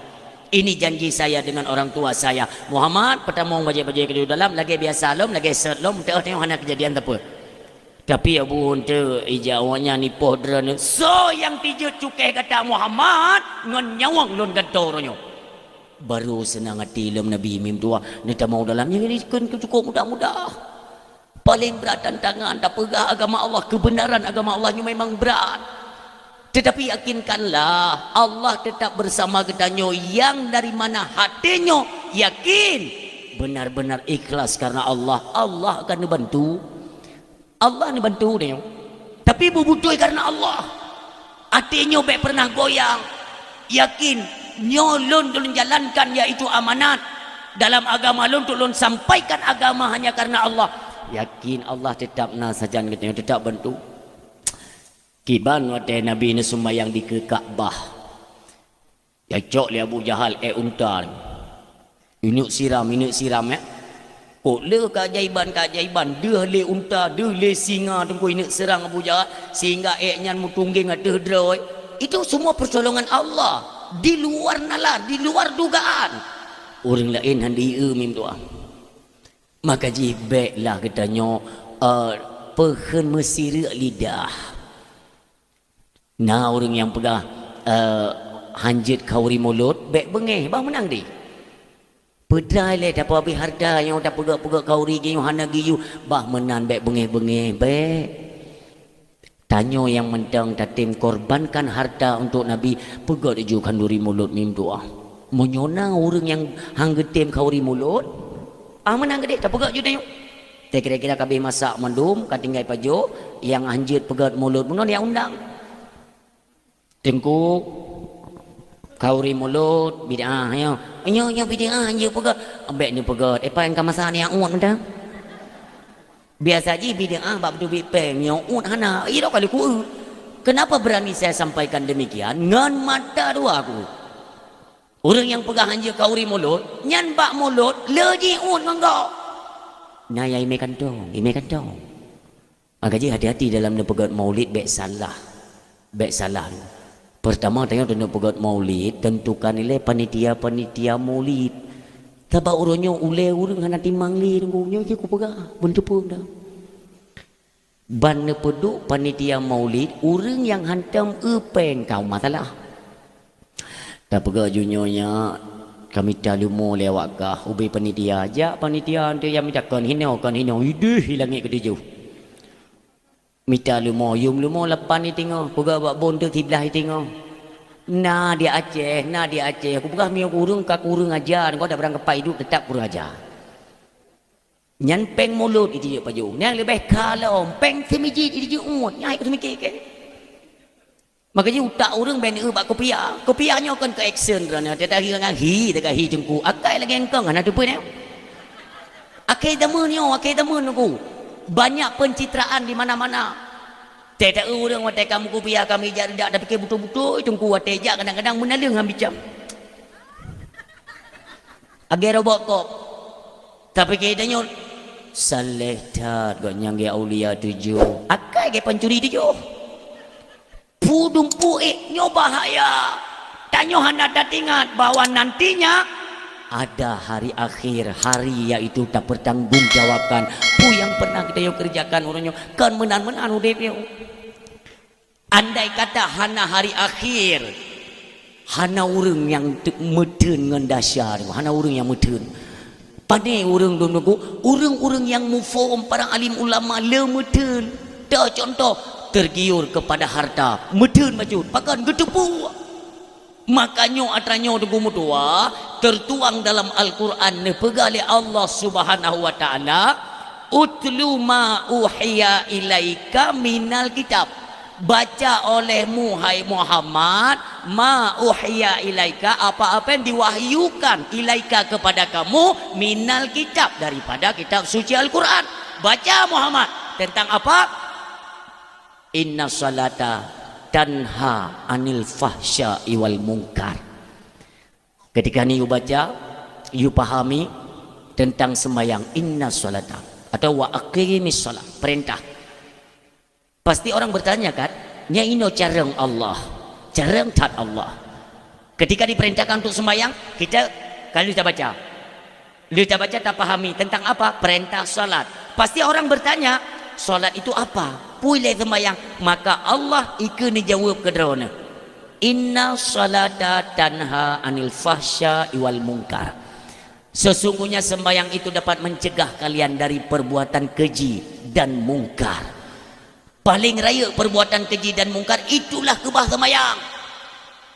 Ini janji saya dengan orang tua saya. Muhammad, peutamong bajée-bajée keu dalam, lagée biasa lom, lagée sot lom, teuh tengok hana keujadian teupeu. Tapi Abu Unta ija awaknyan ipoh droeneuh, "Soe nyang tijeuet cukéh gata Muhammad ngon nyawöng lôn gantoe uroe nyoe?" Baru seunang até lom Nabi mim dua neutamong dalam nyang dikeuen keu cukôp mudah-mudah. Paleng brat tantangan tapeugah agama Allah, keubeunaran agama Allah nyoe memang brat. Tetapi yakinkanlah, Allah tetap bersama geutanyoe nyang dari mana haté nyoe yakin, benar-benar ikhlas karena Allah, Allah akan neubantu. Allah neubantu tanyoe. Tapi beubeutôi karena Allah. Até nyoe bék pernah goyang. Yakin, nyoe lôn, lôn jalankan yaitu amanat dalam agama lôn untuk lôn sampaikan agama hanya karena Allah. Yakin Allah tetap na sajan geutanyoe, tetap bantu. Kiban watée Nabi neuseumayang dikeue Ka'bah. Jicok lé Abu Jahal ék unta. Ineuk siram, ineuk siram, ya. Kok le keajaiban-keajaiban, deuh lé unta, deuh lé singa teungku ineuk seurang Abu Jahal, sehingga ék nyan meutunggeng ateueh droe. Itu semua pertolongan Allah. Di luar nalar, di luar dugaan. Ureuëng laén hana jieu mim doá. Maka jih béklah geutanyoe, eh, peuheun meusireuk lidah. Na ureuëng nyang peugah, eh, hanjeuet khauri mulod, bék beungéh, bah meunan deh. Peudrai lé tapeuhabéh hareuta nyoe tapeugét-peugét khauri jih nyoe hana geuyue, bah meunan bék beungéh-beungéh, bék. Tanyoe nyang mantong tatem korbankan hareuta untuk Nabi, peugét ju khanduri mulod mim doá. Meunyoe na ureuëng nyang han geutem khauri mulod, ah meunan geudeh tapeugét ju tanyoe. Teuh kira-kira ka abéh masak mandum, ka tinggai pajoh, nyang hanjeuet peugét mulod bunoe nyang undang. Teungku, khauri mulod, bid'ah, nyoe. Nyoe, nyoe bid'ah, hanjeuet peugét. Bék neupeugét, eh, pat nyang ka masak nyan uet mantong. Biasa jih bid'ah bak beuteubiet péng, nyoe uet hana. Iya dok kali ku. Kenapa berani saya sampaikan demikian? Ngon mata dua ku. Ureuëng nyang peugah hanjeuet khauri mulod, nyan bak mulod, le jih uet ngon gob. Na nyang imé kantong, imé kantong. Maka jih hati-hati dalam neupeugét maulid bék salah. Bék salah. Pertama, tanyoe taneuk peugét maulid, tentukan ilée panitia-panitia maulid. Sabab uroe nyoe ulée ureuëng hana timang lé, nunggu nyoe jih kupeugah, beuteupeue dah. Ban neupeuduek panitia maulid, ureuëng nyang hantom eu péng ka masalah. Tapeugah ju nyoe nyak, ka mita leumo lé awak kah, ubé panitia. Jak panitia, antu nyang mita kon hinoe, kon hinoe, ideh i langét keutujoh. Mita leumo, yum leumo lapan i teungoh, peugah bak bon teuk siblaih i teungoh. Na di Aceh, na di Aceh. Kupeugah meunyoe ureuëng ka kureueng aja, engkau dak beurangkapai idup teutap kureueng aja. Nyan péng mulod jijeuet pajoh. Nyang leubeh ka lom, péng seumijiet jijeuet uet. Nyan hai seumiké ke? Maka jih utak ureuëng bèk neueu bak kupiah. Kupiah nyoe kon keu action droeneuh. Teuka hi ngon hi, teuka hi teungku. Akai lagèe engkong hana teupeu nyoe. Akhé zaman nyoe, akhé zaman nyoe. Banyak pencitraan di mana-mana. Teuka ureuëng watèe ka meukupiah ka meuijak ridak, tapike beutôi-beutôi teungku watèe jak kadang-kadang meunaleueng han bicam. Agèe robot kop. Tapike tanyoe, saleh that gobnyan geuh aulia tujoh. Akai geuh pancuri tujoh. Pu dumpu ék nyoe bahaya. Tanyoe hana tatingat bahwa nantinya ada hari akhir, hari yaitu tapertanggungjawabkan peue nyang pernah geutanyoe kerjakan uroe nyoe. Kon meunan-meunan udép nyoe. Andai kata hana hari akhir, hana ureuëng nyang te-, meutheun ngon dasya, hana ureuëng nyang meutheun. Pane ureuëng dum nunggu, ureuëng-ureuëng nyang muphom para alim ulama le meutheun. Teucontoh, tergiur kepada harta, meutheun bacut, pakon geuteupeue. Maka nyoe atra nyoe teungku meutuah, tertuang dalam Al-Quran neupeugah lé Allah Subhanahu wa Ta'ala, "Utlu ma uhiya ilaika minal kitab." Baca olehmu, hai Muhammad, ma uhiya ilaika, apa-apa yang diwahyukan ilaika kepada kamu, minal kitab, daripada kitab suci Al-Quran. Baca, Muhammad, tentang apa? Inna salata tanha anil fahsya'i wal munkar. Ketika ni you baca, you pahami tentang sembahyang, inna salata, atau wa aqimis shalah, perintah. Pasti orang bertanya kan, "Nyan inoe carông Allah, carông that Allah." Ketika diperintahkan untuk sembahyang, kita kalau kita baca, lheueh tabaca, tapahami tentang apa? Perintah salat. Pasti orang bertanya, "Salat itu apa? Peue lé seumayang?" Maka Allah ikeu neujaweueb keu droeneuh, "Inna salata tanha anil fahsya'i wal munkar." Sesungguhnya sembahyang itu dapat mencegah kalian dari perbuatan keji dan mungkar. Paléng rayeuk perbuatan keji dan mungkar, itulah keubah seumayang.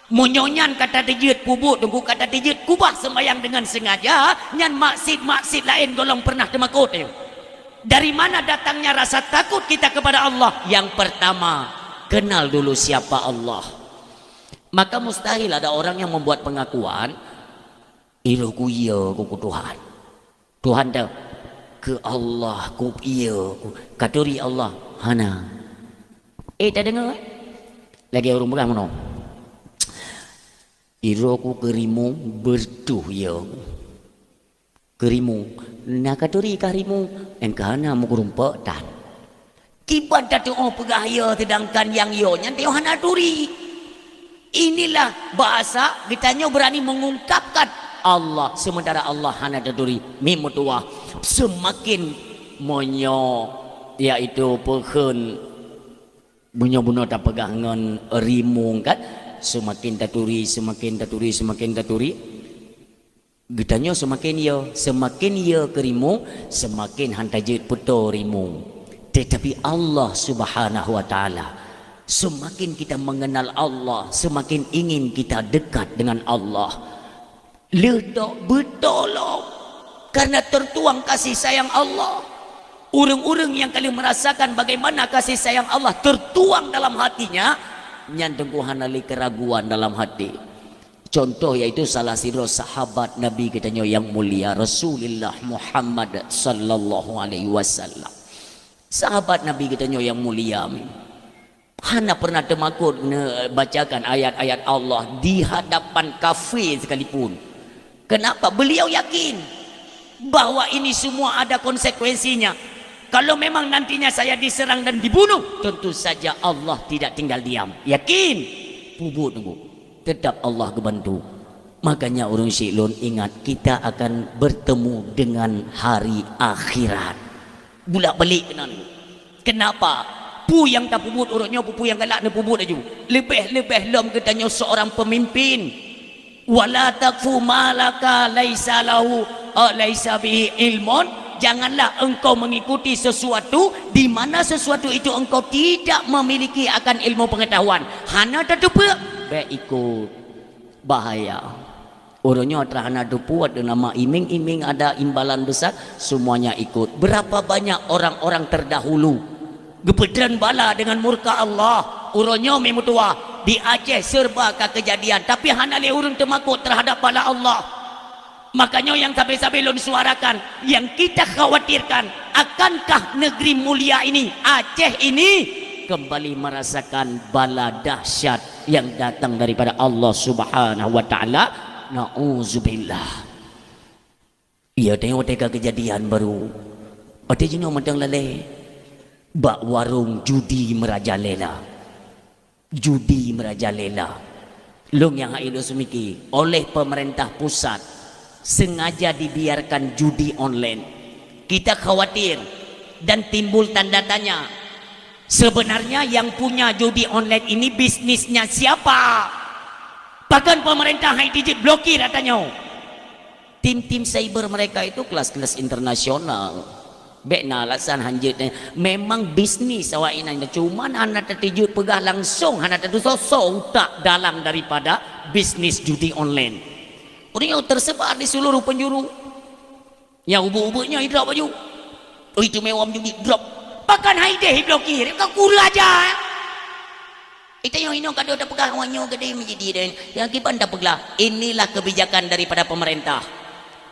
Meunyoe nyan ka tateujeuet peubuet, teungku, ka tateujeuet keubah seumayang deungon sengaja, nyan maksiet-maksiet laén gohlom pernah teumakot, ya. Dari mana datangnya rasa takut kita kepada Allah? Yang pertama, kenal dulu siapa Allah. Maka mustahil ada orang yang membuat pengakuan, "Ilôn ku yö ku keu Tuhan." Tuhan teuh, "Keu Allah ku yö ku, ka turi Allah." Hana. Eh, tadeungoe? Lagèe ureueng peugah meunoe, "Ilôn ku keu rimueng beureutoh yö ku." Keu rimueng, na ka turi kah rimueng? Nyang ka hana meukeureumpok tan. Kiban tatu'oh peugah yö, sedangkan nyang yö nyan teuh hana turi. Inilah bahasa geutanyoe berani mengungkapkan Allah, sementara Allah hana taturi. Mim meutuah, seumaken meunyoe, yaitu peukheun, meunyoe bunoe tapeugah ngon rimueng kan, seumaken taturi, seumaken taturi, seumaken taturi. Geutanyoe seumaken yö, seumaken yö keu rimueng, seumaken han tajeuet peutoe rimueng. Tetapi Allah Subhanahu wa Ta'ala, seumaken kita mengenal Allah, seumaken ingin kita dekat dengan Allah. Lheueh toh beutôi lom, karena tertuang kasih sayang Allah. Ureueng-ureueng nyang ka lheueh merasakan bagaimana kasih sayang Allah tertuang dalam hatinya, nyan teungku hana lé keuraguan dalam hati. Contoh yaitu salah sidroe sahabat Nabi geutanyoe nyang mulia, Rasulullah Muhammad sallallahu alaihi wasallam. Sahabat Nabi geutanyoe nyang mulia, hana pernah teumakot neubacakan ayat-ayat Allah di hadapan kafé sekalipun. Kenapa? Beliau yakin bahwa ini semua ada konsekuensinya. Kalau memang nantinya saya diserang dan dibunuh, tentu saja Allah tidak tinggal diam. Yakin. Peubuet teungku. Tetap Allah geubantu. Makanya ureueng syik lôn ingat, kita akan bertemu dengan hari akhirat. Bulak-balik keunan. Kenapa? Peue nyang tapeubuet uroe nyoe, peue-peue nyang galak neupeubuet laju. Leubeh-leubeh lom geutanyoe seorang pemimpin. "Wala taqfu ma laka laisa lahu, eh, laisa bihi ilmun." Janganlah engkau mengikuti sesuatu di mana sesuatu itu engkau tidak memiliki akan ilmu pengetahuan. Hana tateupeue, bèk ikut. Bahaya. Uroe nyoe teuma hana teupeue, ada nama iming-iming, ada imbalan besar, semuanya ikut. Berapa banyak orang-orang terdahulu geupeutreun bala dengan murka Allah. Uroe nyoe meutuwah di Aceh serba ka keujadian, tapi hana lé ureuëng teumakot terhadap bala Allah. Makanya yang sabe-sabe lôn suarakan, yang kita khawatirkan, akankah negeri mulia ini, Aceh ini, kembali merasakan bala dahsyat yang datang daripada Allah Subhanahu wa Ta'ala? Nauzubillah. Iya, tengok teuka kejadian baru. Watée jinoe mantong lalée bak warong judi merajalela. Judi merajalela. Lôn nyang hai lôn seumiki, oleh pemerintah pusat sengaja dibiarkan judi online. Kita khawatir dan timbul tanda tanya. Sebenarnya yang punya judi online ini bisnisnya siapa? Pakon pemerintah hai tijeuet blokir ata nyoe? Tim-tim cyber mereka itu kelas-kelas internasional. Bék na alasan hanjeuet, eh, memang bisnis awak inan, cuman hana tatijeuet peugah langsung, hana tatusoe utak dalam daripada bisnis judi online. Uroe nyoe tersebar di seluruh penjuru. Nyang ubeuek-ubeuek nyoe idrop baju. Ui, teumé wam judi drop. Pakon hai deh iblokir, ka kureueng aja. Ita nyang inoe ka deuh tapeugah awak nyoe geude meujadi deh. Nyang kiban tapeugah, inilah kebijakan daripada pemerintah.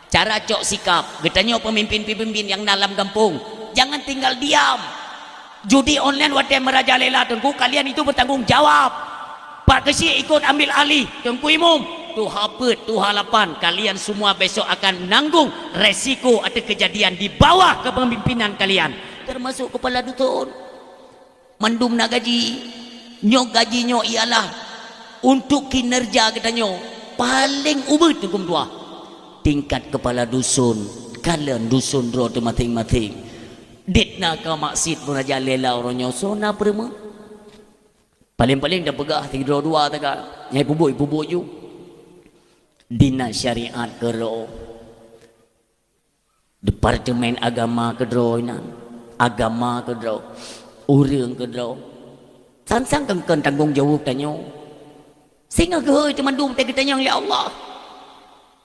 Cara cok sikap, geutanyoe pemimpin-pemimpin nyang na lam gampông, jangan tinggal diam. Judi online watée merajalela, Teungku, kalian itu bertanggung jawab. Pak Keuchik ikut ambil alih, Teungku Imum, tuha peuet, tuha lapan, kalian semua besok akan menanggung resiko atau kejadian di bawah kepemimpinan kalian, termasuk kepala dusun. Mandum na gaji. Nyoe gaji nyoe ialah untuk kinerja geutanyoe paléng ubit huköm tuha. Tingkat kepala dusun, kalon dusun droe teuh maséng-maséng. Dit na ka maksiet merajalela uroe nyoe, soe na peureumeun? Paléng-paléng tapeugah sidroe dua teuka, nyang ipubuet-ipubuet ju. Dinas syariat keudroe. Departemen agama keudroe inan, agama keudroe, ureuëng keudroe. Sang-sang kon tanggong jaweueb tanyoe. Singoh geuhôi teumandum teuh geutanyong lé Allah.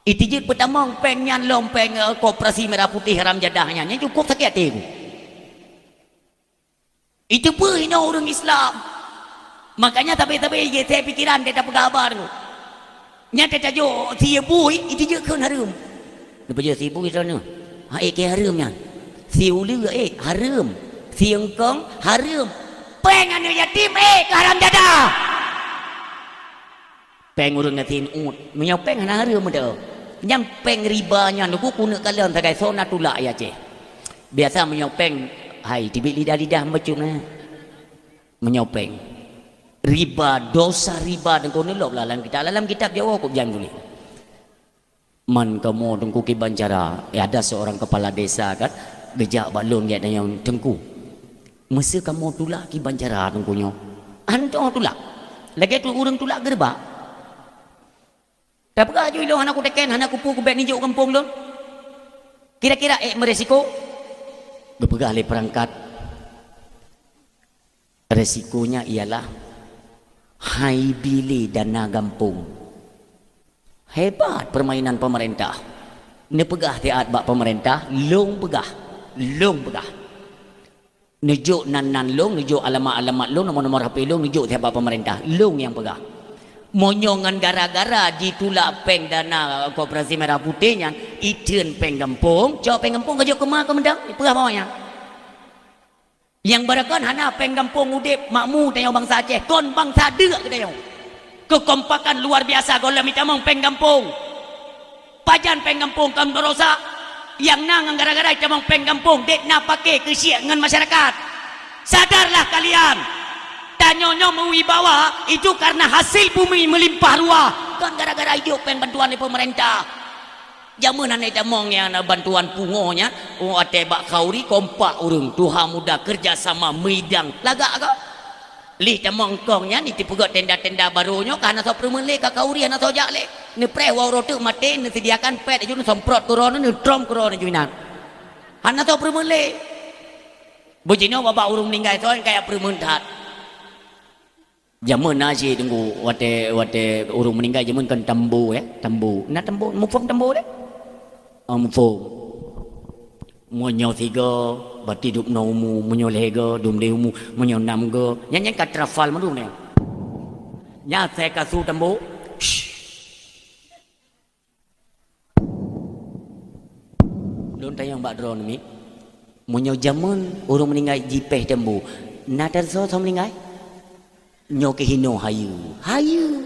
Itijeuet peutamong péng nyan lom péng, eh, koperasi merah putih haram jadah nyan. Nyan cukôp sakét até ku. Itu peuhina ureuëng Islam. Makanya tabe-tabe jisé pikiran teuh tapeugah haba nyoe. Nyan teuh tajok si bui, itu jeuet kheun hareuem. Neupajok si bui droeneuh. Ha, ék keu hareuem nyan. Si uleue, ék hareuem. Si eungkong hareuem. Péng aneuk yatim, ék keu haram jadah. Péng ureuëng gasien uet, meunyoe péng hana hareuem meudo. Nyang péng riba nyan ku keuneuk kalon sagai soe na tulak ya ceh. Biasa meunyoe péng, hai, teubiet lidah-lidah bacut na. Meunyoe péng riba, dosa riba deungon lop lam kitab, lam kitab Jawoe kok jan tuléh. Man kamoe Teungku kiban cara, eh, ada seorang kepala desa kan, geujak bak lôn gét nyan, "Teungku, meuseu kamoe tulak kiban cara Teungku nyoe?" "Hantom tulak. Lagée tu ureuëng tulak geureubak." Tapeugah ju ilôn hana kuteken, hana kupeue, kubek nijok gampông lôn. Kira-kira ék meuresiko? Geupeugah lé peurangkat, resikonya ialah hai bi lé dana gampông. Hebat permainan pemerintah. Neupeugah siat bak pemerintah, lôn peugah, lôn peugah. Neujok nan-nan lôn, neujok alamat-alamat lôn, nomor-nomor H P lôn, neujok siat bak pemerintah. Lôn nyang peugah. Meunyoe ngon gara-gara jitulak péng dana koperasi merah putih nyan, itreun péng gampông, cok péng gampông ka jok keu ma keu meudang, peugah bak awaknyan. Nyang barokon hana péng gampông udeb makmu tanyoe bansa Aceh, kon bansa deuk geutanyoe. Keukompakan luar biasa gohlom itamong péng gampông. Pajan péng gampông kon meudosa? Nyang na ngon gara-gara itamong péng gampông, dek na paké keu syek ngon masyarakat. Sadarlah kalian. Tanyoe nyoe meuwibawa itu karena hasil bumi meulimpah ruah, kon gara-gara ijok péng bantuan dari pemerintah. Jameun hana tamong nyang na bantuan pungo nyan, oh, watée bak khauri kompak ureuëng, tuha muda kerja sama meudang lagak ka. Lih tamong kong nyan, iteupeugét tenda-tenda barô nyoe ka hana soe peureumeun lé, ka khauri hana soe jak lé. Neupreh woe uroe teuk maté, neuseudiakan pet aju, neusemprot keu droe, neutrom keu droe ju inan. Hana soe peureumeun lé. Beujinoe babah ureuëng meuninggai soe nyang kaya peureumeun that. Jameun na cit Teungku, watèe, watèe ureueng meuninggai jameun kan tambo, ya, tambo. Na tambo, muphom tambo deh? Ah, muphom. Meunyoe sigoe, berarti dum noe umu, meunyoe lhèe goe, dum lhèe umu, meunyoe nam goe. Nyan, nyan ka trafal mandum nyan. Nyan asai ka su tambo. Shh. Lôn tanyong bak droeneuh miet, meunyoe jameun ureueng meuninggai jipéh tambo, na teusoe-soe meuninggai? Nyoe keuh hinoe hayeue. Hayeue.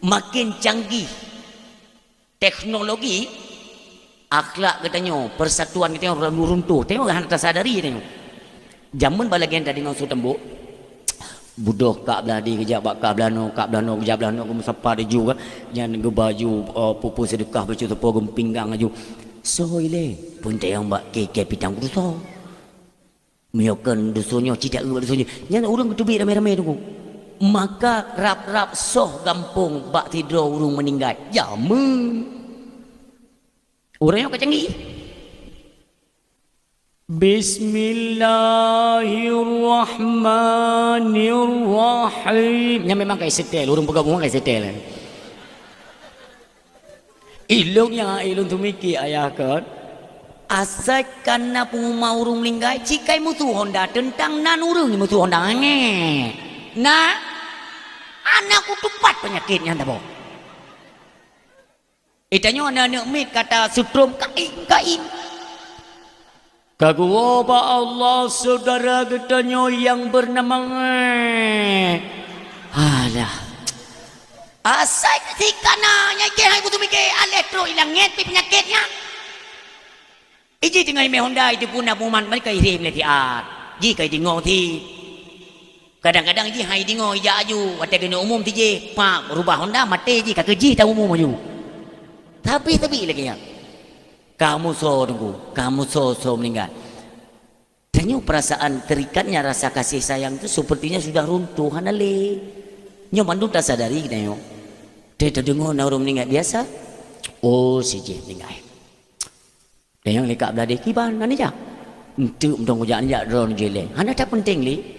Makin canggih teknologi, akhlak geutanyoe, persatuan geutanyoe runtuh. Tanyoe hana tasadari tanyoe. Jameun bak lagèe nyan tadeungoe su tambo, budôh kak blah di geujak bak kak blah noe, kak blah noe geujak blah noe, geumeusapat laju kan. Nyan geubaju, eh, peue-peue seudeukah, bacut sapo geupinggang laju. Soe ilèe? Peunteng bak kèe-kèe pitang puluh soe. Meunyoe kon dusun nyoe, ci taeu bak dusun nyoe. Nyan ureueng geuteubiet ramé-ramé Teungku. Maka rab-rab soh gampông bak sidroe ureueng meuninggai. Jameun. Ureueng nyoe ka canggih. Bismillahirrahmanirrahim. Nyan memang ka setel, ureueng peugah memang ka setel. Ilôn nyang ilôn teumiki ayah kon. Asai ka na peunguma ureueng meuninggai, ci kai musoh Honda teuntang nan ureueng musoh Honda. Nge. Na aneuk kutupat peunyakét nyan tabong. Eh, tanyoe aneuk miet ka tasutrom kaing-kaing. Ka geuwoe bak Allah syedara geutanyoe nyang beunama Nge. Alah. Asai si kana nyang keuh hai butuh mike aleh trok ilang nget pi peunyakét nyan. Iji teungoh imé Honda itu pun na puman mereka irim lé siat. Ji kai deungoe si. Kadang-kadang ji hai deungoe ijak aju, watèe keuneuk umum tijih, pak rubah Honda maté ji ka keujih ta umum aju. Tapi-tapi lagèe nyan. Kamu soe Teungku, kamu soe, soe meuninggai. Tanyoe perasaan terikatnya rasa kasih sayang tu sepertinya sudah runtuh hana lé. Nyoe mandum tasadari geutanyoe. Teudeungoe na ureueng meuninggai biasa. Oh, sijih meuninggai. Tanyong lé kak blah deh kiban, hana jak. Enteuk mantong kujak, hana jak droe jileng. Hana that penting lé.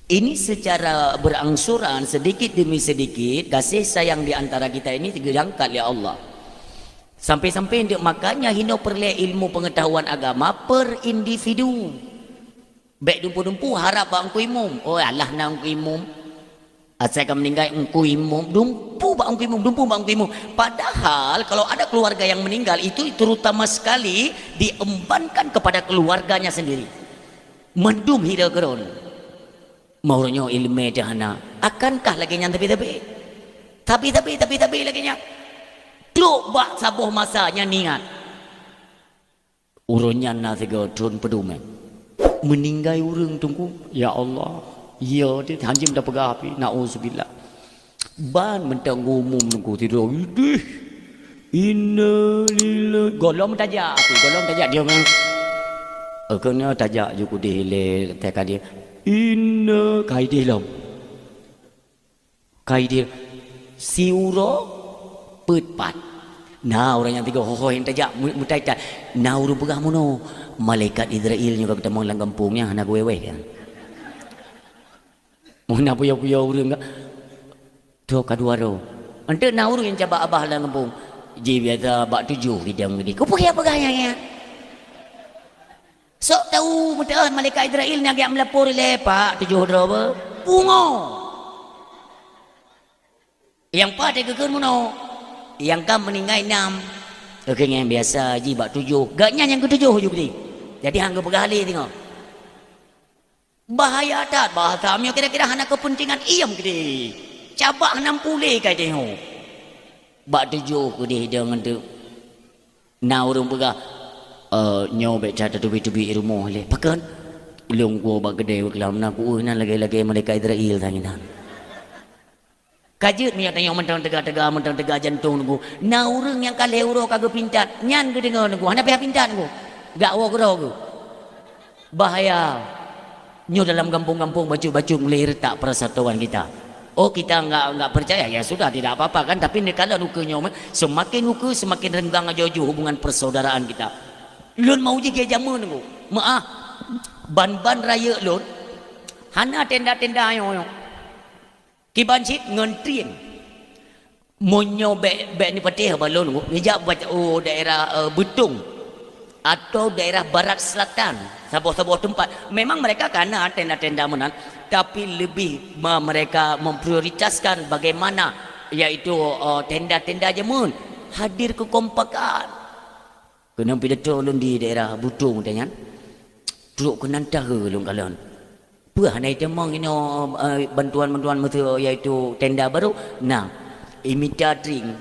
Ini secara berangsur-angsur, sedikit demi sedikit, kasih sayang di antara kita ini diangkat lé Allah. Sampai-sampai enteuk makanya hino peureulèe ilmu pengetahuan agama per individu. Bèk dumpu-dumpu harap bak Teungku Imum. Oh, alah na Teungku Imum. Asai ka meuninggai Teungku Imum, dumpu bak Teungku Imum, dumpu bak Teungku Imum. Padahal kalau ada keluarga yang meninggal, itu terutama sekali diembankan kepada keluarganya sendiri. Mandum hira keudroe. Mau nyoe ileumèe teuh hana. Akankah lagèe nyan tapi-tapi? Tapi-tapi, tapi-tapi lagèe nyan. Trok bak saboh masa nyan ingat. Uroe nyan na sigoe thon peudumé. Meuninggai ureueng Teungku, ya Allah. Ya, dia hanjeuet tapeugah api. Nauzubillah. Ban mantong geumum Teungku sidroe. Idih. Innalillahi. Gohlom tajak api, gohlom tajak dia memang. Keuneuk tajak ju keudeh lé teuka dia. Inna kaideh lom. Kaideh siuroe peuet pat. Na ureueng nyang tiga hoho nyang tajak mu-, mutai-tai. Na ureueng peugah meunoe, malaikat Izrail nyoe ka geutamong lam gampông nyan hana geuwèh-wèh nyan. Meunan puyo-puyo ureueng ka. Toh ka dua droe. Enteuk na ureueng nyang cabak abah lam gampông. Ji biasa bak tujoh idong geude. Keupeue peugah nyan nyan? Sok tau meuteu'oh malaikat Izrail na geujak meulapor ilèe, "Pak, tujoh droe beuh." Pungo. Nyang pat geukheun meunoe. Nyang ka meuninggai nam. Oke, nyang biasa ji bak tujoh. Gobnyan nyang keutujoh ju geude. Jadi han geupeugah lé teungoh. Bahaya that bahasa meunyoe kira-kira hana keupeuntengan iem geude. Cabak hana meupulé kai teungoh. Bak tujoh keudeh idong nyan teuk. Na ureueng peugah, "Eh, nyoe bèk that tateubiet-teubiet rumoh lé." Pakon? Lôn kuwoe bak keudè beukeulawa meunan ku'euh nan lagèe-lagèe malaikat Izrail tanginan. Ka jeuet meunyoe tanyoe mantong teuga-teuga, mantong teuga jantong Teungku. Na ureueng nyang ka lhèe uroe ka geupintat, nyan geudeungoe Teungku, hana payah pintat Teungku. Gak woe keudroe geuh. Bahaya. Nyoe dalam gampông-gampông bacut-bacut mulai retak persatuan kita. Oh, kita enggak, enggak percaya, ya sudah, tidak apa-apa kan. Tapi ni kalau ukeue nyoe, semakin ukeue, semakin renggang aju-aju hubungan persaudaraan kita. Lôn mau jih keu jameun Teungku. Meu'ah, ban-ban rayeuk lôn, hana tenda-tenda nyoe-nyoe. Kiban cit ngon tren. Meunyoe bèk, bèk neupatéh balon, neujak bak, oh, daerah, eh, Beutong atau daerah Barat Selatan, saboh-saboh teumpat. Memang mereka ka na tenda-tenda meunan, tapi lebih me-, mereka memprioritaskan bagaimana, yaitu, eh, tenda-tenda jameun hadir kekompakan. Keunong pidato lôn di daerah Beutong watèe nyan, trok keunan tahe lôn kalon. Peue hana itamong inoe, eh, bantuan-bantuan meuseu, yaitu tenda barô? Na, imita tren.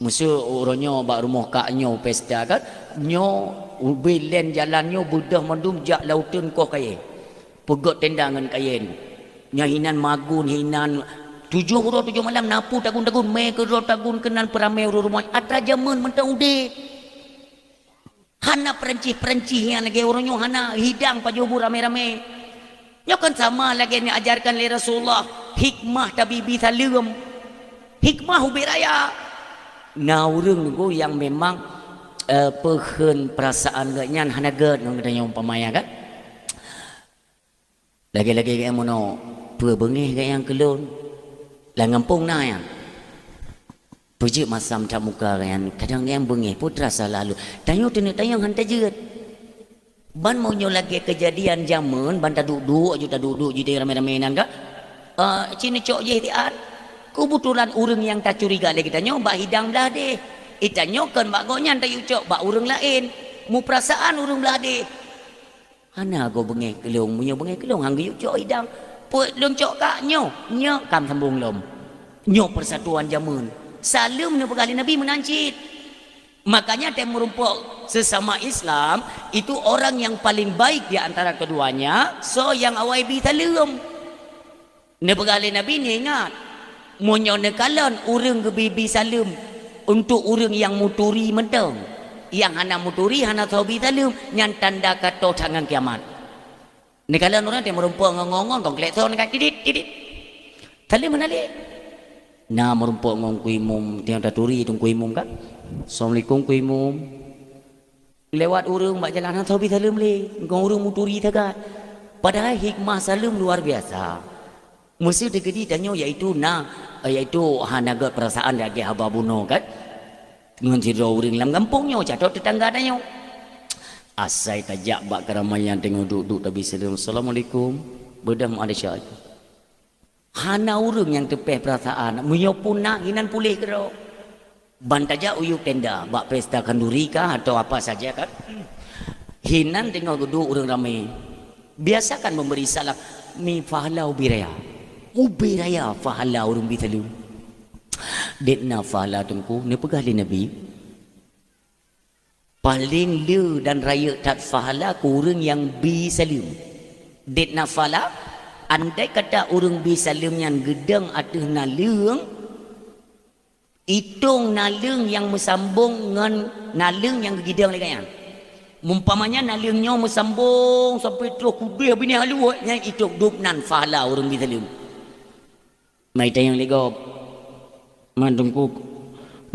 Meuseu uroe nyoe bak rumoh kak nyoe pesta kan, nyoe ubé lén jalan nyoe beudôh mandum jak lam uteuen koh kayèe. Peugöt tenda ngon kayèe. Nyan hinan magun, hinan tujoh uroe tujoh malam na peue tagun-tagun, mè keudroe tagun keunan peuramè ureueng rumoh. Atra jameun mantong udép. Hana peurencih-peurencih nyang lagèe uroe nyoe, hana hidang pajoh bu ramè-ramè. Nyoe kan sama lagèe nyang ajarkan lé Rasulullah, hikmah tabi-bi saleuem. Hikmah ubé raya. Na ureueng nyoe nyang memang, eh, peukheun peurasaan geuh nyan hana gèt ngon geutanyoe umpama nyan kan. Lagèe-lagèe geuh nyan meunoe, peue beungèh geuh nyan keu lôn. Lam gampông na nyan. Peue jeuet masam that muka geuh nyan, kadang geuh nyan beungèh, peue teurasa lalu. Tanyoe teuneuk tanyong han tajeuet. Ban meunyoe lagèe keujadian jameun, ban taduek-duek aju, taduek-duek aju di ramè-ramè nan ka. Eh, ci neucok jih tian. Keubeutulan ureueng nyang tacuriga lé geutanyoe bak hidang blah deh. Itanyoe kon bak gobnyan tayue cok, bak ureueng laén. Mupeurasaan ureueng blah deh. Hana goe beungèh keu lôn, meunyoe beungèh keu lôn han geuyue cok idang. Peuet lôn cok kak nyoe, nyoe kam sambông lom. Nyoe persatuan jameun. Saleuem neupeugah lé Nabi meunan cit. Makanya teuh meurumpok sesama Islam, itu orang yang paling baik di antara keduanya, soe nyang awai bi saleuem. Neupeugah lé Nabi, neuingat, meunyoe neukalon ureueng geubi-bi saleuem untuk ureueng nyang meuturi mantong, nyang hana meuturi hana soe bi saleuem, nyan tanda ka toh that ngon kiamat. Neukalon ureueng teuh meurumpok ngon, ngon, ngon, ngon klakson ka tidit, tidit. Saleuem hana lé. Na meurumpok ngon Teungku Imum, nyang taturi Teungku Imum kan? Assalamualaikum Teungku Imum. Lewat ureueng bak jalan, hana soe bi saleuem lé, ngon ureueng meuturi sagai. Padahai hikmah saleuem luar biasa. Meuseu teukeudi tanyoe, yaitu na, yaitu hana gèt peurasaan lagèe haba bunoe kan. Ngon sidroe ureueng lam gampông nyoe, catot teutangga tanyoe. Asai tajak bak keuramaian teungoh duek-duek tabi saleuem, "Assalamualaikum." Beudôh meu'ah desya. Hana ureueng nyang teupèh peurasaan, meunyoe pun na, inan puléh keudroe. Ban tajak u yub tenda, bak pesta khanduri kah, atau apa saja kan. Hinan teungoh geuduek ureueng ramé. Biasakan memberi salam, mi pahala ubé raya. Ubé raya pahala ureueng bi saleuem. Dek na pahala Teungku, neupeugah lé Nabi. Paleng le dan rayeuk that pahala keu ureueng nyang bi saleuem. Dek na pahala, andai kata ureueng bi saleuem nyan geudong ateueh naleueng, itong naleueng nyang meusambong ngon naleueng nyang geugidong lé gobnyan. Mumpamanya naleueng nyoe meusambong sampai troh keudeh binéh alue, nyan itong dub nan pahala ureueng bi saleuem. Mai tanyong lé gob, man Teungku,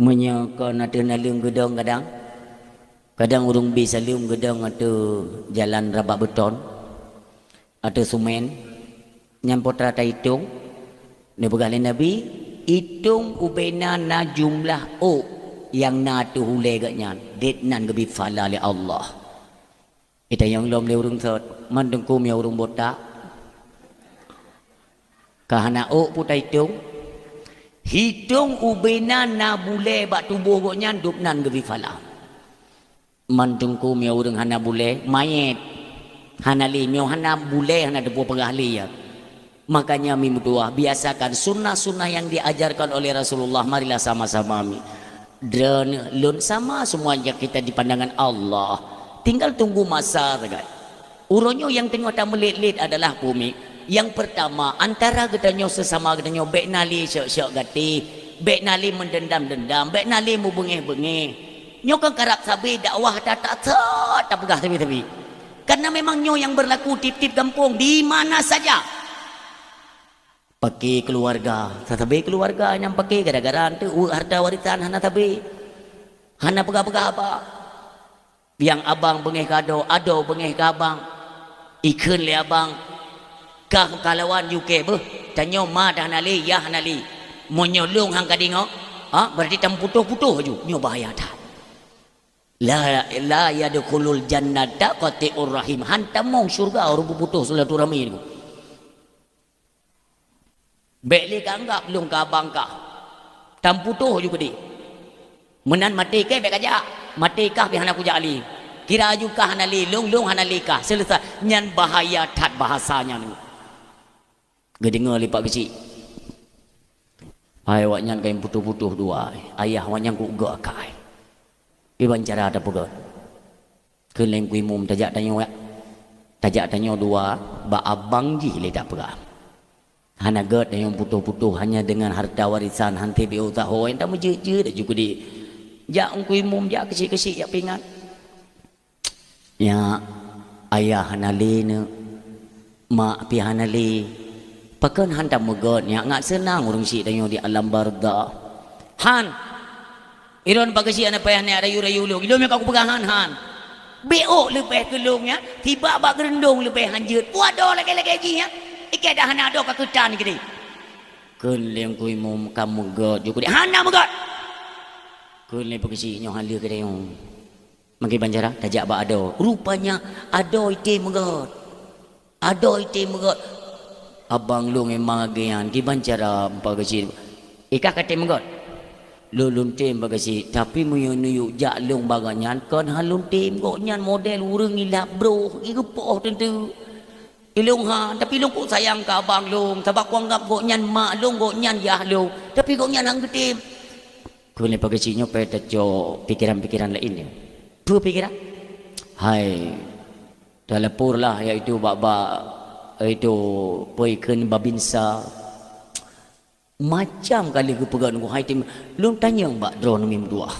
meunyoe kon ateueh naleueng geudong kadang, kadang ureueng bi saleuem geudong ateueh jalan rabak beuton, ateueh seumén, nyan peue teuma taitong? Neupeugah lé Nabi, itong ubena na jumlah ôk nyang na ateueh ulèe gobnyan, dek nan geubi pahala lé Allah. Itanyong lom lé ureueng sot, man Teungku meunyoe ureueng botak. Ka hana ôk peue taitong? Hitong ubena na bulèe bak tuboh gobnyan, dub nan geubi pahala. Man Teungku meunyoe ureueng hana bulèe, manyét. Hana lé, meunyoe hana bulèe, hana teupeue peugah lé, ya. Makanya mi meutuah, biasakan sunnah-sunnah yang diajarkan oleh Rasulullah, marilah sama-sama mi. Droeneuh, lôn sama semuanya kita di pandangan Allah. Tinggal tunggu masa sagai. Uroe nyoe nyang teungoh tameulet-let adalah bumi. Nyang pertama, antara geutanyoe sesama geutanyoe bèk na lé syok-syok gatéh, bèk na lé meudendam-dendam, bèk na lé meubeungéh-beungéh. Nyoe kan karab sabé dakwah that-that sot tapeugah sabé-sabé. Karena memang nyoe nyang berlaku tiep-tiep gampông di mana saja. Paké keuluwarga, sabé keuluwarga nyang paké gara-gara eunteuk weuek harta warisan hana sabé. Hana peugah-peugah haba. Nyang abang beungéh keu adoe, adoe beungéh keu abang. Ikheun lé abang, Kah kalawan yukée beuh, tanyoe ma dah hana lé, yah hana lé. Meunyoe lông han ka deungoe, ha, berarti tameuputôh-putôh aju. Nyoe bahaya that. La, la yadkhulul jannata qati'ur rahim. Han tamong syurga ureuëng peuputôh silaturahmi nyoe. Bék lé ka anggab lông ka abang kah. Tameuputôh aju keudeh. Meunan maté kah bék kajak. Maté kah pih hana kujak lé. Kira aju kah hana lé lông, lông hana lé kah. Selesai. Nyan bahaya that bahasa nyan. Geudeungoe lé Pak Geuchik. Hai awaknyan ka meuputôh-putôh dua. Ayah awaknyan keu geuh akai. Kiban cara tapeugah. Kheun lé Teungku Imum, tajak tanyoe, ya. Tajak tanyoe dua, bak abang jih lé tapeugah. Hana gét tanyoe putôh-putôh hanya dengan harta warisan, hante biôh taho nyang tameujeuet-jeuet aju keudeh. Jak Teungku Imum, jak keuchik-keuchik, jak peuingat. Nyak, ayah hana lé neuk, mak pih hana lé. Pakon han tameugét nyak, ngat seunang ureuëng syiek tanyoe di alam barzakh. Han! Ilôn Pak Geuchik hana payah neuk rayu-rayu lôn. Ilôn nyang ka kupeugah han, han. Biôh leubeh keu lôn nyan, sibak bak geureundong leubeh han jeuet. Peue adoe lagée-lagée jih nyan. Ikée dah hana adoe ka keutan keudeh. Kheun lé Teungku Imum ka meugét ju keudeh. Hana meugét! Kheun lé Pak Geuchik nyoe han lheueh keudeh nyoe. Meukiban cara tajak bak adoe. Rupanya adoe item meugét. Adoe item meugét. Abang lôn memang lagée nyan, kiban cara Pak Geuchik. Ikah ka tem meugét? Lôn, lôn tem Pak Geuchik, tapi meunyoe neuyue jak lông bak gobnyan, kon han lôn tem. Gobnyan model ureuëng ilap broh, i geupoh teunteuk. Ilông han, tapi lôn kok sayang keu abang lôn, sabab kuanggab gobnyan mak lôn, gobnyan yah lôn, tapi gobnyan han geutem. Kheun lé Pak Geuchik nyoe payah tacok pikeran-pikeran laén nyoe. Peue pikeran? Hai, talapor lah, yaitu bak-bak, yaitu peue kheun Babinsa. Macam ka lheueh geupeugah Teungku, hai tem, lôn tanyong bak droeneuh meutuah.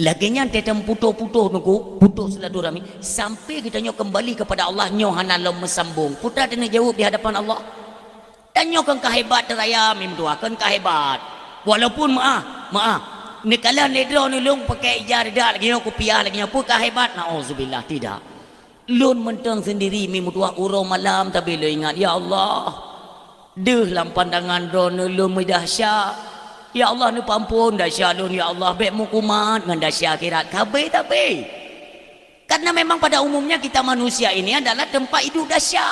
Lagée nyan teuh tameuputôh-putôh Teungku, putôh silaturahmi, sampai geutanyoe keumbali keupada Allah nyoe hana lom meusambong. Peue teuma taneuk jaweueb di hadapan Allah? Tanyoe kon ka hebat teuraya meutuah, kon ka hebat. Walaupun meuáh, meuáh. Neukalon lé droeneuh lôn pakai ija reudak lagée nyoe, kupiah lagée nyoe, peue ka hebat? Nauzubillah, tidak. Lôn mantong sendiri meutuah uroe malam tapi lôn ingat, "Ya Allah, deuh lam pandangan droeneuh lôn meudahsya. Ya Allah, neupeuamphon dahsya lôn, ya Allah, bék meukumat ngon dahsya akhirat." Ka bé tapi. Karena memang pada umumnya kita manusia ini adalah tempat hidup dahsya.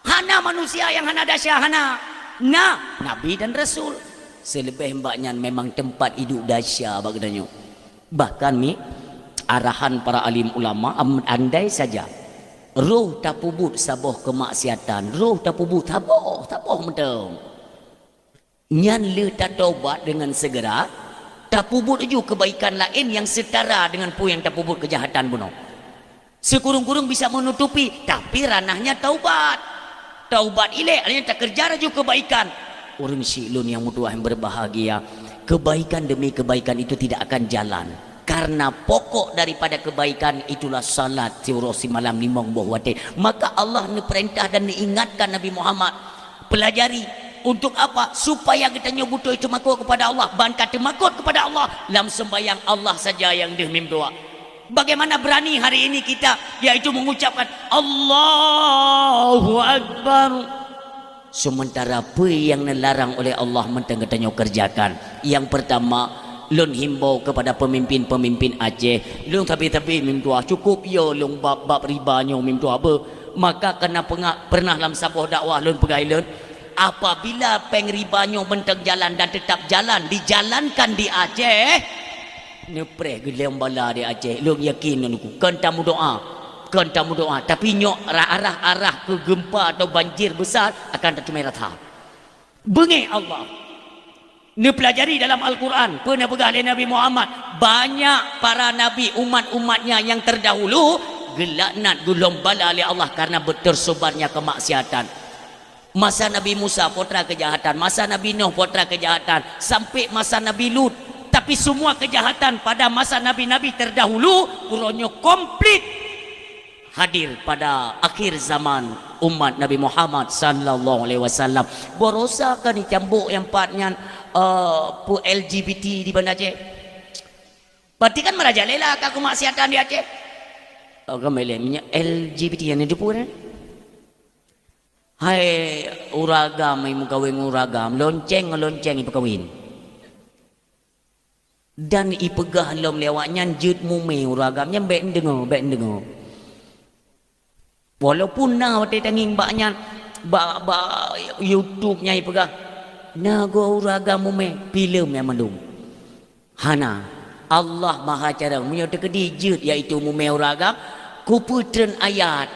Hana manusia nyang hana dahsya, hana. Na, nabi dan rasul. Seuleubeh bak nyan memang teumpat idup dahsya bak geutanyoe. Bahkan mi, arahan para alim ulama, am-, andai saja roh tapeubuet saboh keumaksiatan, roh tapeubuet saboh, saboh mantong. Nyan lheueh tatobat dengan segera, tapeubuet ju keubaikan laén nyang seutara dengan peue nyang tapeubuet keujahatan bunoe. Sikureueng-kureueng bisa meunutupi, tapi ranahnya taubat. Taubat ilée, artinya takeureuja laju keubaikan. Ureuëng syiek lôn nyang meutuah nyang berbahagia, keubaikan demi keubaikan itu tidak akan jalan. Karena pokok daripada keubaikan itulah salat siuroe simalam limong boh watée. Maka Allah neupeurintah dan neuingatkan Nabi Muhammad, pelajari. Untuk apa? Supaya geutanyoe beutôi teumakot kepada Allah. Ban ka teumakot kepada Allah, lam seumbahyang Allah saja nyang deuh meudoá. Bagaimana berani hari ini kita, yaitu mengucapkan, "Allahu Akbar." Sementara peue nyang neularang oleh Allah mantong geutanyoe kerjakan. Nyang pertama, lôn himbau kepada pemimpin-pemimpin Aceh. Lôn sabe-sabe meutuah, cukup yo lôn bab-bab riba nyoe meutuah beuh. Maka kena penga-, pernah lam saboh dakwah lôn peugah lôn, apabila péng riba nyoe mantong jalan dan tetap jalan, dijalankan di Aceh, neupreh geulom bala di Aceh. Lôn yakin ngon ku, kon tameudoá, kon tameudoá, tapi nyoe arah-arah keu gempa atau banjir besar akan tateumé rata. Beungéh Allah. Neupelajari dalam Al-Quran, peue neupeugah lé Nabi Muhammad, banyak para nabi umat-umatnya yang terdahulu geulaknat geulom bala lé Allah karena beuteusobarnya kemaksiatan. Masa Nabi Musa, potra keujahatan. Masa Nabi Nuh, potra keujahatan. Sampai masa Nabi Lut. Tapi semua kejahatan pada masa nabi-nabi terdahulu, uroe nyoe komplit hadir pada akhir zaman umat Nabi Muhammad sallallahu alaihi wasallam. Baroesa kan dicambuk nyang pat nyan, eh, peue L G B T di Banda Aceh. Berarti kan merajalela ka kemaksiatan di Aceh. Oh, kan boleh minyak L G B T yang dipeu kan? Hai ureueng agam, meukawen ngon ureueng agam, lonceng ngon lonceng ipeukawen. Dan ipeugah lom lé awaknyan jeuet mumè ureueng agam nyan, bèk neudeungoe, bèk neudeungoe. Walaupun na watèe tangieng bak nyan, bak, bak YouTube nyan ipeugah, na goe ureueng agam mumè, filem nyan mandum. Hana. Allah Maha Carông. Meunyoe teukeudi jeuet, yaitu mumè ureueng agam, keupeue treun ayat?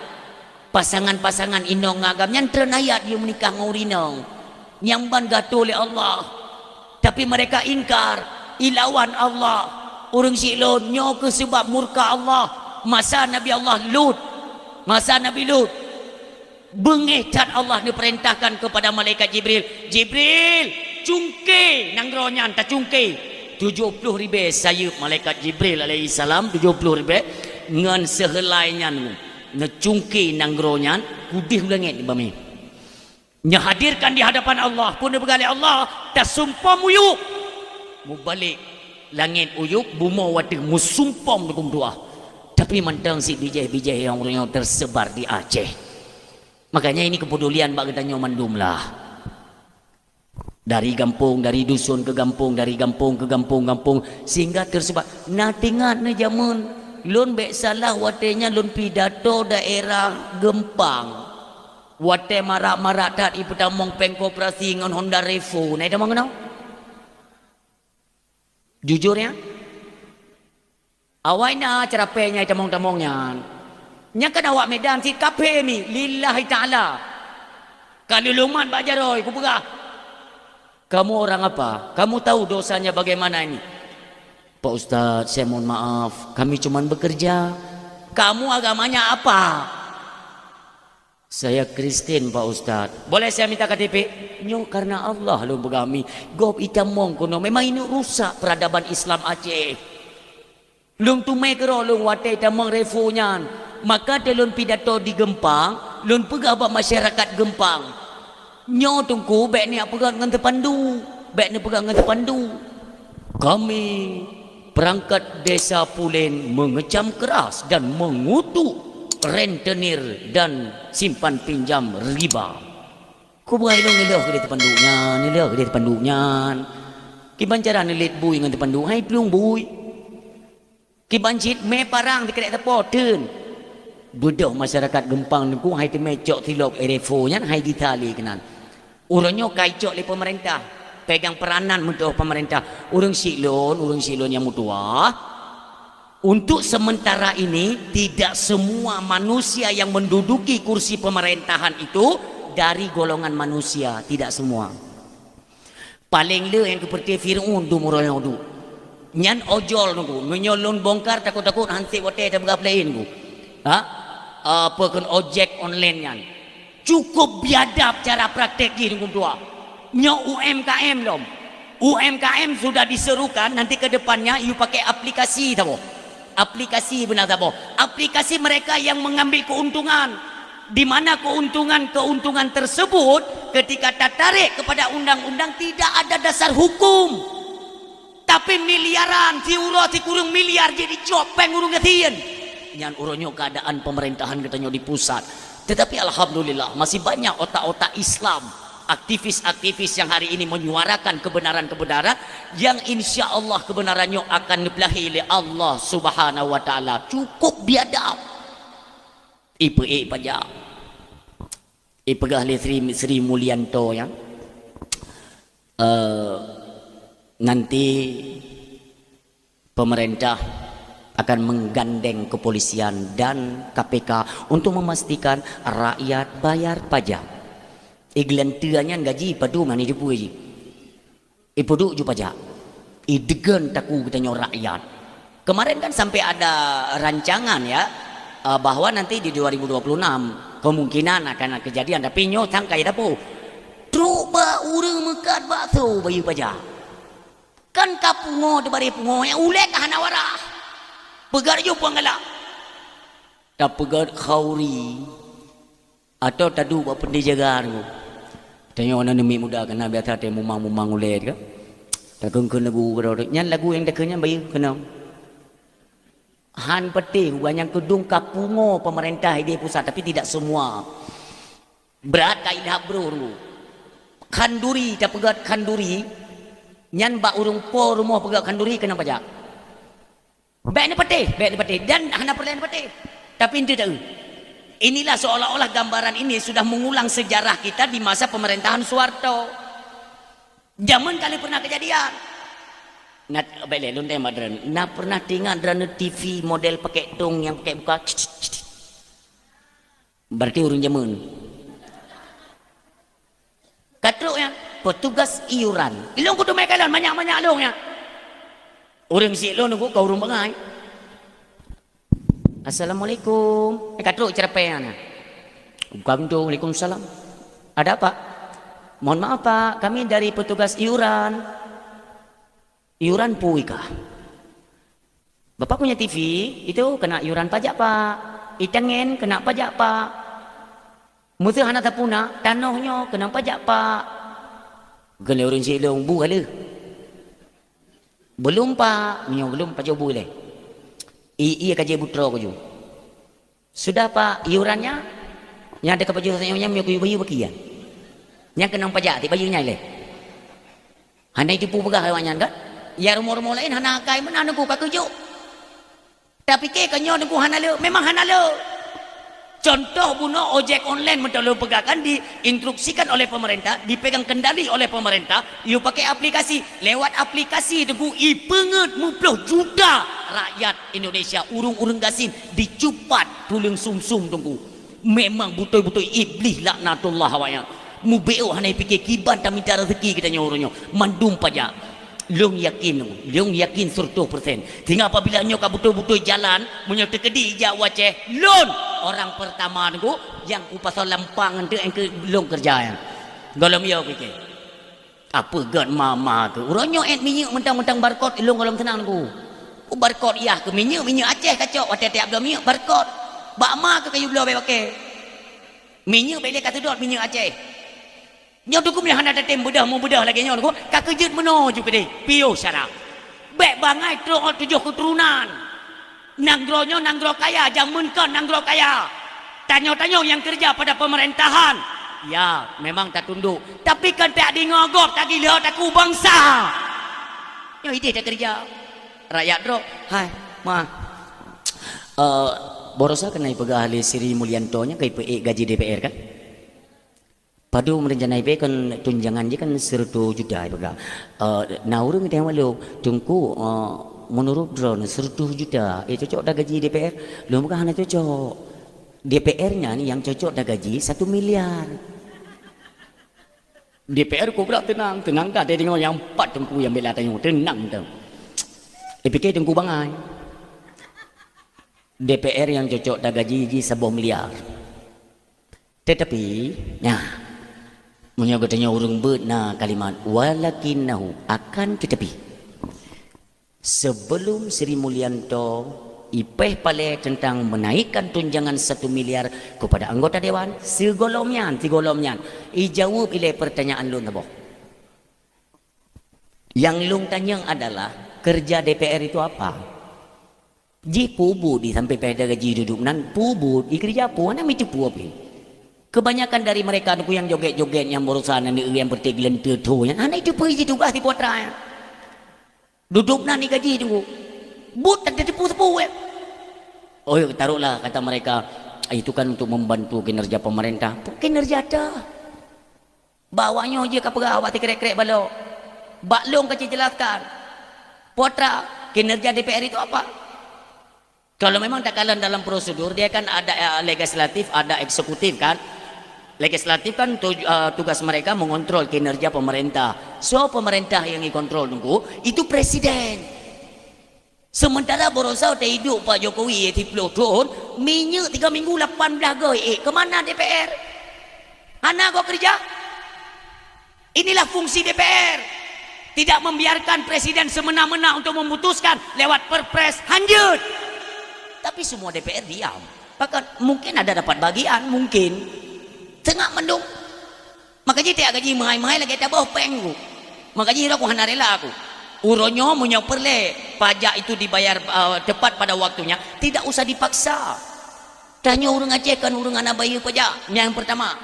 Pasangan-pasangan inong agam nyan treun ayat yue meunikah ngon ureueng inong. Nyang ban gatoe lé Allah. Tapi mereka ingkar, ilawan Allah. Ureueng syiek lôn, nyoe keuh seubab murka Allah masa Nabi Allah Lut. Masa Nabi Lut. Beungéh that Allah neupeurintahkan keupada malaikat Jibril, "Jibril, cungké nanggroe nyan, tacungké." Tujoh ploh ribèe sayeuep malaikat Jibril alaihissalam, tujoh ploh ribèe, ngon seuheulai nyan neucungké nanggroe nyan, keudéh u langèt bak mè. Neuhadirkan di hadapan Allah, peue neupeugah lé Allah, tasumpom u yup. Mubalek langèt u yup, bumoe watèe meusumpom dukung tuah. Tapi mantong cit bijèh-bijèh nyang ureueng nyoe teuseubar di Aceh. Makanya ini keupedulian bak geutanyoe mandum lah. Dari gampông, dari dusun keu gampông, dari gampông keu gampông, gampông, sehingga teuseubar. Na teuingat neuh jameun, lôn bèk salah watèe nyan lôn pidato daerah Geumpang. Watèe marak-marak that ipeutamong péng koperasi ngon Honda Revo, na itamong keunoe? Jujur nyan? Awai na ceurapèe nyang itamong-tamong nyan. Nyan kan awak Medan cit kaphé mi, lillahi ta'ala. Ka lheuh lumat bak jaroe, kupeugah, "Kamu orang apa? Kamu tahu dosanya bagaimana ini?" "Pak Ustaz, saya mohon maaf, kami cuman bekerja." "Kamu agamanya apa?" "Saya Kristen, Pak Ustaz." "Boleh saya minta K T P?" "Nyoe karena Allah lôn peugah mi, gob itamong keunoe. Memang ini rusak peradaban Islam Aceh." Lôn teumé keudroe lôn watèe itamong Revo nyan. Maka teulôn pidato di Geumpang, lôn peugah bak masyarakat Geumpang, "Nyoe Teungku bèk neupeugah ngon teupandu, bèk neupeugah ngon teupandu." Kami perangkat Desa Pulen mengecam keras dan mengutuk rentenir dan simpan pinjam riba. Kubuai lôn ileuh keudeh teupandu nyan, ileuh keudeh teupandu nyan. Kiban cara neulet bui ngon teupandu, hai plueng bui. Kiban cit mè parang teukrek teupô teun. Beudôh masyarakat Geumpang Teungku hai teumé cok tilok Revo nyan hai gita lé keunan. Uroe nyoe ka icok lé peumeurintah, pegang peranan meutuah peumeurintah. Ureueng syiek lôn, ureueng syiek lôn nyang meutuah, untuk sementara ini tidak semua manusia yang menduduki kursi pemerintahan itu dari golongan manusia, tidak semua. Paleng le nyang keupeureuté Fir'aun dum uroe nyoe duek. Nyan ojol Teungku. Meunyoe lôn bongkar, takot-takot han sép watèe tapeugah peulaén Teungku. Ha? Apa kheun ojek online nyan. Cukup biadab cara praktek jih Teungku meutuah. Nyoe U M K M lom. U M K M sudah diserukan, nanti ke depannya you pakai aplikasi saboh. Aplikasi beuna saboh. Aplikasi mereka yang mengambil keuntungan. Di mana keuntungan-keuntungan tersebut ketika tatarék kepada undang-undang tidak ada dasar hukum. Tapi miliaran, siuroe sikureueng miliar jih jicok péng ureueng gasien. Nyan uroe nyoe keadaan pemerintahan geutanyoe di pusat. Tetapi alhamdulillah, masih banyak otak-otak Islam, aktivis-aktivis yang hari ini menyuarakan kebenaran-kebenaran yang insya Allah kebenaran nyoe akan neupeulahé lé Allah Subhanahu wa Taala. Cukup biadab. Ipeuék pajak. Ipeugah lé Sri, Sri Mulyanto nyan, eh, nanti pemerintah akan menggandeng kepolisian dan K P K untuk memastikan rakyat bayar pajak. Igeuleunteu nyan gaji padum hana jipeu jih. Ipeuduek ju pajak. Ideugeun takue geutanyoe rakyat. Kemarin kan sampai ada rancangan ya, eh, bahwa nanti di dua ribu dua puluh enam kemungkinan akan kejadian, tapi nyoe sangkai dapu. Trok bak ureueng meukat bakso bayeue pajak. Kan ka pungo teubaré pungo, nyang ulèe ka hana waras. Peugah ju puang galak. Tapeugah khauri. Atau taduek bak peunteng jaga nyoe. Tanyoe na neumiet muda keunan biasa teuh mumang-mumang ulèe ka. Takheun-kheun lagu keudroe. Nyan lagu nyang takheun nyan bayeue keunoe. Han patéh ubat nyang keudong ka pungo pemerintah idéh pusat, tapi tidak semua. Brat ka ilhab bro dulu. Khanduri, tapeugét khanduri, nyan bak ureuëng po rumoh peugét khanduri keunong pajak. Bék neupatéh, bék neupatéh. Dan hana peureulée neupatéh. Tapi ente tahu, inilah seolah-olah gambaran ini sudah mengulang sejarah kita di masa pemerintahan Soeharto. Jameun kali pernah kejadian. Na, bék lé, lôn tanyong bak droeneuh. Na pernah teuingat droeneuh T V model pakai tong nyang pakai buka? Berarti ureuëng jameun. Ka trok nyan, petugas iuran. Ilôn kuteumé kalon manyak-manyak lôn nyan. Ureuëng syiek lôn nunggu ka ureuëng bangai. "Assalamualaikum." Eh, ka trok ceureupe nyan. Buka pintu, "Waalaikumsalam." "Ada apa?" "Mohon maaf, Pak, kami dari petugas iuran." "Iuran peue kah?" "Bapak punya T V itu kena iuran pajak, Pak. Itangen kena pajak, Pak. Meuseu hana tapuna, tanoh nyoe kena pajak, Pak." Kheun lé ureuëng syiek lôn, "Bu ka lheueh?" "Belum, Pak." "Meunyoe belum, pajoh bu ilée." I, i ka jeuet beutroe keujeuet. "Sudah, Pak, iurannya?" "Nyang teuka pajoh tanyoe nyan meunyoe kuyue bayeue baki nyan. Nyang keunong pajak, tieb bayeue nyan ilée." Hana jiteupeue peugah awaknyan kan? Ya rumoh-rumoh laén hana akai meunan nunggu ka keujok. Tapi ke ka nyoe nunggu hana le, memang hana le. Contoh bunoe ojek online meuntang lôn peugah kan diinstruksikan oleh pemerintah, dipegang kendali oleh pemerintah, yue pakai aplikasi. Lewat aplikasi nunggu ipeungeut meuplôh juta rakyat Indonesia, ureuëng-ureuëng gasien dicupat tuleueng sum-sum nunggu. Memang beutôi-beutôi iblih laknatullah awaknyan. Mubeok hana pike kiban tamita rezeki geutanyoe uroe nyoe. Mandum pajak. Lôn yakin, lôn yakin seratus persen. Sehingga apabila nyoe ka beutôi-beutôi jalan, meunyoe teukeudi ijak u Aceh, lôn orang pertama nunggu nyang kupasoe lampang enteuk, enteuk lôn keureuja nyan. Gohlom yo pike. Apeugét mama keuh. Uroe nyoe ét minyeuk meuntang-meuntang barcode ilôn gohlom seunang nunggu. Barcode yah keu minyeuk, minyeuk Aceh kacok watée tiab bloe minyeuk barcode. Bak ma keuh kayue bloe bék pakai. Minyeuk bék lé kaseudot minyeuk Aceh. Nyoe teungku meunyoe hana tatem beudôh mubeudôh lagée nyoe nunggu, ka keujeuet meunoe ju keudeh, piôh syara. Bék bangai trok tujoh keuturonan. Nanggroe nyoe nanggroe kaya, jameun kon nanggroe kaya. Tanyoe-tanyoe nyang keureuja pada pemerintahan, ya, memang tatundok. Tapi kan tak deungoe gob, tagilho takue bansa. Nyoe ideh takeureuja. Rakyat droe, hai, ma. Eh, baroesa keuneuk peugah lé Sri Mulyanto nyan ka ipeuék gaji D P R kan? Padum rencana ipe kan tunjangan jih kan seratus juta ipeugah. Eh, na ureuëng geutanyong bak lôn, "Teungku, eh, meunurot droeneuh seratus juta, eh, cocok dak gaji D P R?" Lôn peugah hana cocok. D P R nyan nyang cocok dak gaji satu miliar. D P R kobra teunang, teunang ka, teudeungoe nyang pat teungku nyang bela tanyoe, teunang tu. Ipike teungku bangai. D P R nyang cocok dak gaji jih saboh miliar. Tetapi, nah, meunyoe geutanyoe ureuëng beuet na kalimat, "Walakinnahu," akan tetapi. Sebelum Sri Mulyanto ipeh palée tentang menaikkan tunjangan satu miliar kepada anggota dewan, sigohlom nyan, sigohlom nyan, ijaweueb ilée pertanyaan lôn saboh. Nyang lôn tanyong adalah, kerja D P R itu apa? Jih peue buet di sampai pada gaji dudoe nan, peue buet di kerja peue, hana meuteupeu pih. Kebanyakan dari mereka tu yang joget-joget, yang berusaha nan yang bertik gelentur tu, yang hana itu pun isi tugas di putra. Dudoe nan di gaji tu. Buet tak teupeu-teupeu, eh. Oh, taruhlah kata mereka, "Itu kan untuk membantu kinerja pemerintah." Kinerja dah. Bak awak nyoe jih ka peugah awak sikrek-krek balok. Bak lôn ka jijelaskan. Putra, kinerja D P R itu apa? Kalau memang takalon dalam prosedur, dia kan ada, eh, legislatif, ada eksekutif kan. Legislatif kan tuj-, eh, tugas mereka mengontrol kinerja pemerintah. So pemerintah yang dikontrol nunggu, itu presiden. Sementara baroesa teuiduek Pak Jokowi siplôh thon, minyeuk tiga minggu lapan blaih goe, eh, ke mana D P R? Hana goe kerja? Inilah fungsi D P R. Tidak membiarkan presiden semena-mena untuk memutuskan lewat perpres hanjeut. Tapi semua D P R diam. Bahkan mungkin ada dapat bagian, mungkin. Tengah mendung. Maka jih tiap gaji meuhai-meuhai lagée taboh péng ku. Maka jih ku hana rela aku. Uroe nyoe meunyoe peureulée pajak itu dibayar, eh, tepat pada waktunya, tidak usah dipaksa. Tanyoe ureuëng Aceh kan ureuëng hana bayeue pajak. Nyang pertama.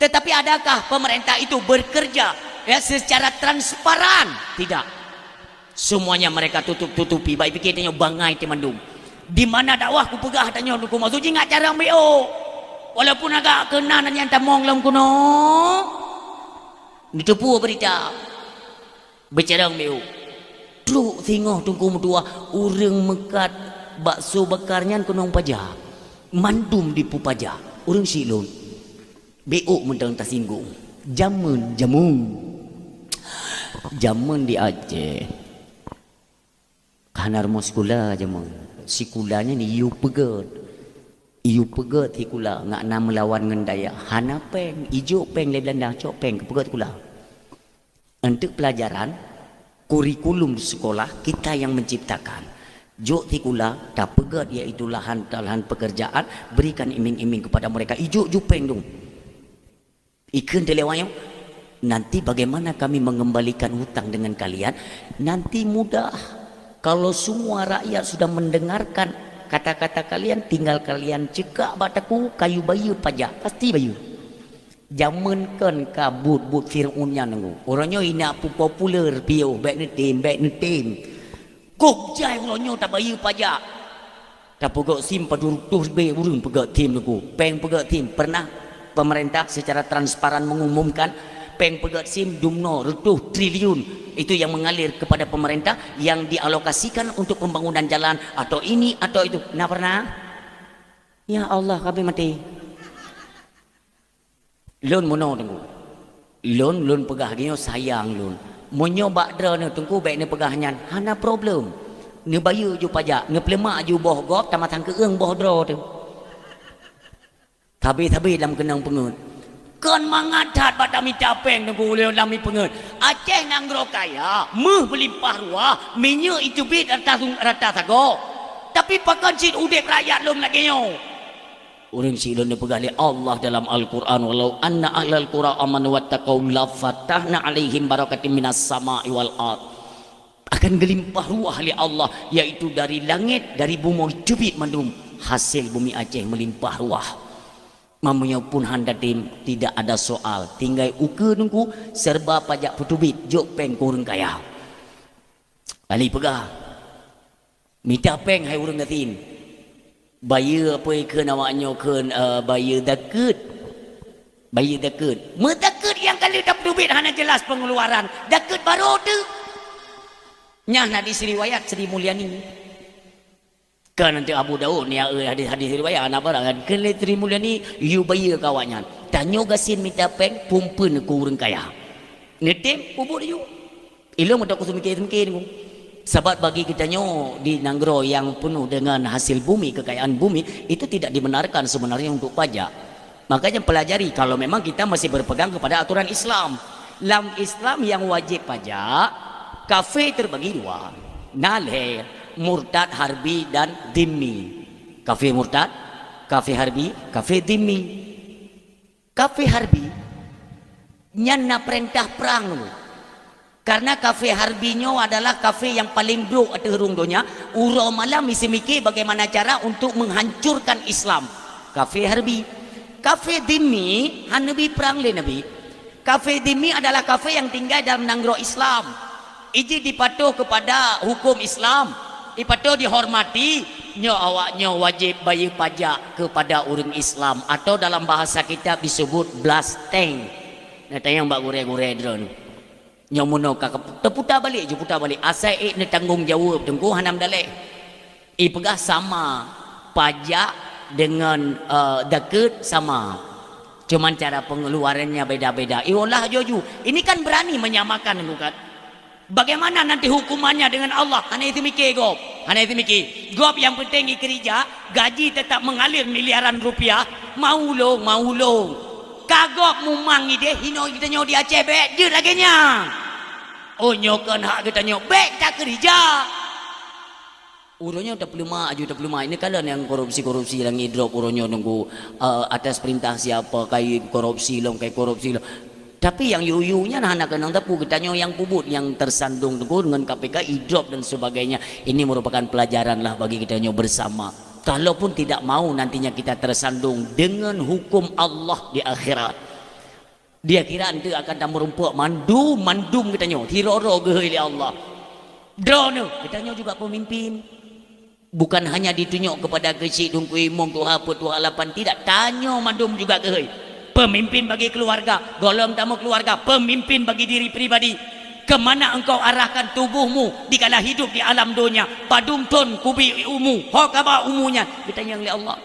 Tetapi adakah pemerintah itu bekerja, ya, secara transparan? Tidak. Semuanya mereka tutup-tutupi. Baik pikir tanya bangai teumandum. Di mana dakwah kupeugah tanyoe dukung maksud jih ngat carông B O. Walaupun agak keunan nyang tamong lom kuno. Diteupue berita. Beucarông B O. Trok singoh teungku meutuah ureuëng meukat bakso bakar nyan keunong pajak. Mandum dipeupajak. Ureuëng silon. B O mantong tasinggung. Jameun, jameun. Jameun di Aceh. Hana rumoh sikula jameun. Sikula nyan iyue peugét. Iyue peugét sikula ngat na meulawan ngon dayah. Hana péng, ijok péng lé Belanda, cok péng keu peugét sikula. Untuk pelajaran, kurikulum sekolah kita yang menciptakan. Jok sikula, tapeugét iaitu lahan, lahan pekerjaan, berikan iming-iming kepada mereka. Ijok ju péng dong. Ikheun teuh lé awak nyoe, nanti bagaimana kami mengembalikan hutang dengan kalian? Nanti mudah. Kalau semua rakyat sudah mendengarkan kata-kata kalian, tinggal kalian cekak bak takue, kayue bayeue pajak, pasti bayeue. Jameun kon ka buet-buet Firaun nyan nunggu. Uroe nyoe inak pu populer piôh, bék neutem, bék neutem. Kok jai uroe nyoe tabayeue pajak. Tapeugét sim padum reutôh ribèe ureuëng peugét sim nunggu. Péng peugét sim. Pernah pemerintah secara transparan mengumumkan péng peugét sim dumnoe reutôh triliun itu yang mengalir kepada pemerintah yang dialokasikan untuk pembangunan jalan atau ini atau itu. Nah pernah? Ya Allah, kami mati. Lôn meunoe teungku. Lôn, lôn peugah geuh nyoe sayang lôn. Meunyoe bak droeneuh teungku bék neupeugah nyan, hana problem. Neubayeue ju pajak, neupeuleumak ju boh gob, tamah sang keueung boh droe teuh. Sabe-sabe lam keunong peungeuet. Kon mangat that bak tamita péng teungku ulôn lam peungeuet. Aceh nanggroe kaya, méuh meulimpah ruah, minyeuk iteubiet rata sung-, rata sagoe. Tapi pakon cit udeb rakyat lôn lagée nyoe? Ureuëng silon neupeugah lé Allah dalam Al-Quran, "Walau anna ahlal qura amanu wattaqau lafatahna alaihim barakatim minas sama'i wal ard." Akan geulimpah ruah lé Allah, yaitu dari langét, dari bumoe teubiet mandum, hasil bumi Aceh meulimpah ruah. Meunyoe pun hana tem, tidak ada soal, tinggai ukeue teungku, serba pajak peuteubiet, jok péng keu ureuëng kaya. Ali peugah, Mita péng hai ureuëng gasien. Bayeue apui kheun awak nyoe kheun, eh, bayeue zakeuet. Bayeue zakeuet. Meuzakeuet nyang ka lheueh tapeuteubiet hana jeulaih peungeuluaran. Zakeuet barô teuh. Nyan hadis riwayat Sri Mulyani. Kan nanti Abu Daud ni, eh, hadis-hadis riwayat anak barang kan. Kheun lé Sri Mulyani, yue bayeue keu awak nyan. Tanyoe gasien mita péng, pumpeuen keu ureuëng kaya. Neutem, peubuet yue. Ilôn meutakot seumiké-seumiké nyoe. Sabab bagi geutanyoe di nanggroe nyang peunoh deungon hasil bumi, kekayaan bumi, itu tidak dibenarkan sebenarnya untuk pajak. Makanya pelajari kalau memang kita masih berpegang kepada aturan Islam. Lam Islam nyang wajéb pajak, kafé terbagi dua. Na lhée, murtad, harbi, dan dhimmi. Kafé murtad, kafé harbi, kafé dhimmi. Kafé harbi nyan na peurintah prang dulu. Karena kafé harbi nyoe adalah kafé nyang paleng brok ateueh rhueng donya, uroe malam misi miké bagaimana cara untuk menghancurkan Islam. Kafé harbi. Kafé dhimmi hana neubi prang lé Nabi. Kafé dhimmi adalah kafé nyang tinggai dalam nanggroe Islam. Iji dipatoh kepada hukum Islam, dipatoh dihormati, nyoe awak nyoe wajéb bayeue pajak kepada ureuëng Islam atau dalam bahasa kitab disebut blasteng. Neutanyong bak gurée-gurée droen. Nyoe meunoe ka teuputa balek, jiputa balek. Asai ék neutanggong jaweueb teungku hana meudalek. Ipeugah sama, pajak dengan, eh, zakeuet sama. Cuman cara pengeluarannya beda-beda. Iyolah joju. Ini kan berani menyamakan, bukan? Bagaimana nanti hukumannya dengan Allah? Hana itu mikir gob. Hana itu mikir. Gob yang penting ikeurija, gaji tetap mengalir miliaran rupiah. Mau long, mau long. Ka gob mumang ideh, hino geutanyoe di Aceh bék jeuet lagée nyan. Oh, nyoe kon hak geutanyoe. Bék takeurija. Uroe nyoe tapeuleumah aju tapeuleumah. Ini kalon nyang korupsi-korupsi nyang idrop uroe nyoe nunggu, eh, atas perintah siapa, kai korupsi lom, kai korupsi lom. Tapi nyang yu-yu nyan hana keunong tapu geutanyoe nyang peubuet nyang tersandung teungku dengan K P K idrop dan sebagainya. Ini merupakan pelajaran lah bagi geutanyoe bersama. Kalaupun tidak mau nantinya kita tersandung dengan hukum Allah di akhirat. Di akhirat tu akan tameurumpok mandum, mandum geutanyoe, sidroe-droe geuhôi lé Allah. Droeneuh, geutanyoe juga pemimpin. Bukan hanya ditunyok kepada keuchik Teungku Imum tuha peuet tuha lapan, tidak. Tanyoe mandum juga geuhôi. Pemimpin bagi keluarga, gohlom tameukeluarga, pemimpin bagi diri pribadi. Kemana engkau arahkan tubuhmu dikala hidup di alam dunia? Padum thon kubi umu, ho kaba umu nyan? Geutanyong lé Allah.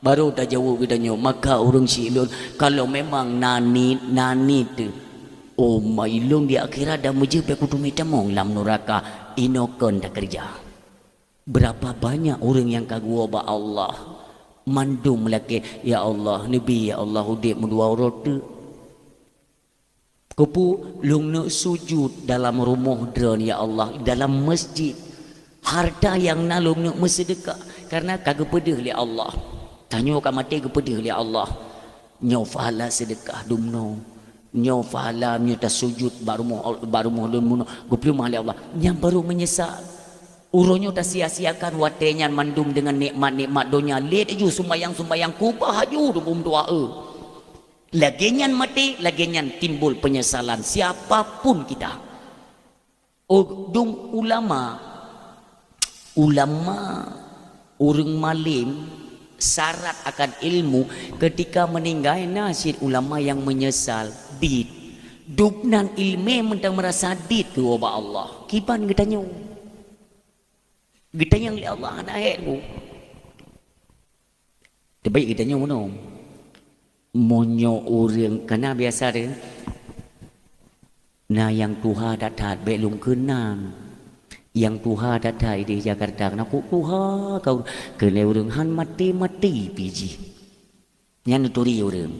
Baru tajaweueb geutanyoe, maka ureuëng syiek lôn, kalau memang na niet, na niet teuh, oh, ma ilôn di akhirat dan meujeuet bèk kuteumé tamong lam nuraka, inoe kon takeureuja. Berapa banyak ureuëng nyang ka geuwoe bak Allah, mandum meulakée, "Ya Allah, neubi, ya Allah, udeb meudua uroe teuk." Keupeue lôn neuk sujud dalam rumoh Droeneuh, ya Allah, dalam masjid. Harta nyang na lôn neuk meuseudeukah, kareuna ka geupeudeuh lé Allah. Tanyoe ka maté geupeudeuh lé Allah. Nyoe pahala seudeukah dumnoe. Nyoe pahala meunyoe tasujud bak rumoh, bak rumoh lôn bunoe, geupeuleumah lé Allah. Nyan barô meunyeusal. Uroe nyoe tasia-siakan watée nyan mandum deungon nikmat-nikmat donya. Lé taju sumbayang-sumbayang kubah aju dum dua e. Lagée nyan maté, lagée nyan timbul penyesalan siapa pun kita. Oh, dum ulama, ulama, ureuëng malem, syarat akan ilmu, ketika meninggai na cit ulama nyang meunyeusal, dit. Dum nan iéleumé mantong meurasa dit keu ubak Allah. Kiban geutanyoe. Geutanyong lé Allah hana hék ku. Teubaik geutanyoe meunoe. Meunyoe ureuëng kana biasa deh, na nyang tuha that-that, bék lôn keunan. Nyang tuha that-that di Jakarta, kana kok tuha kau, keunan ureuëng han maté-maté pih jih. Nyan neuturi ureuëng.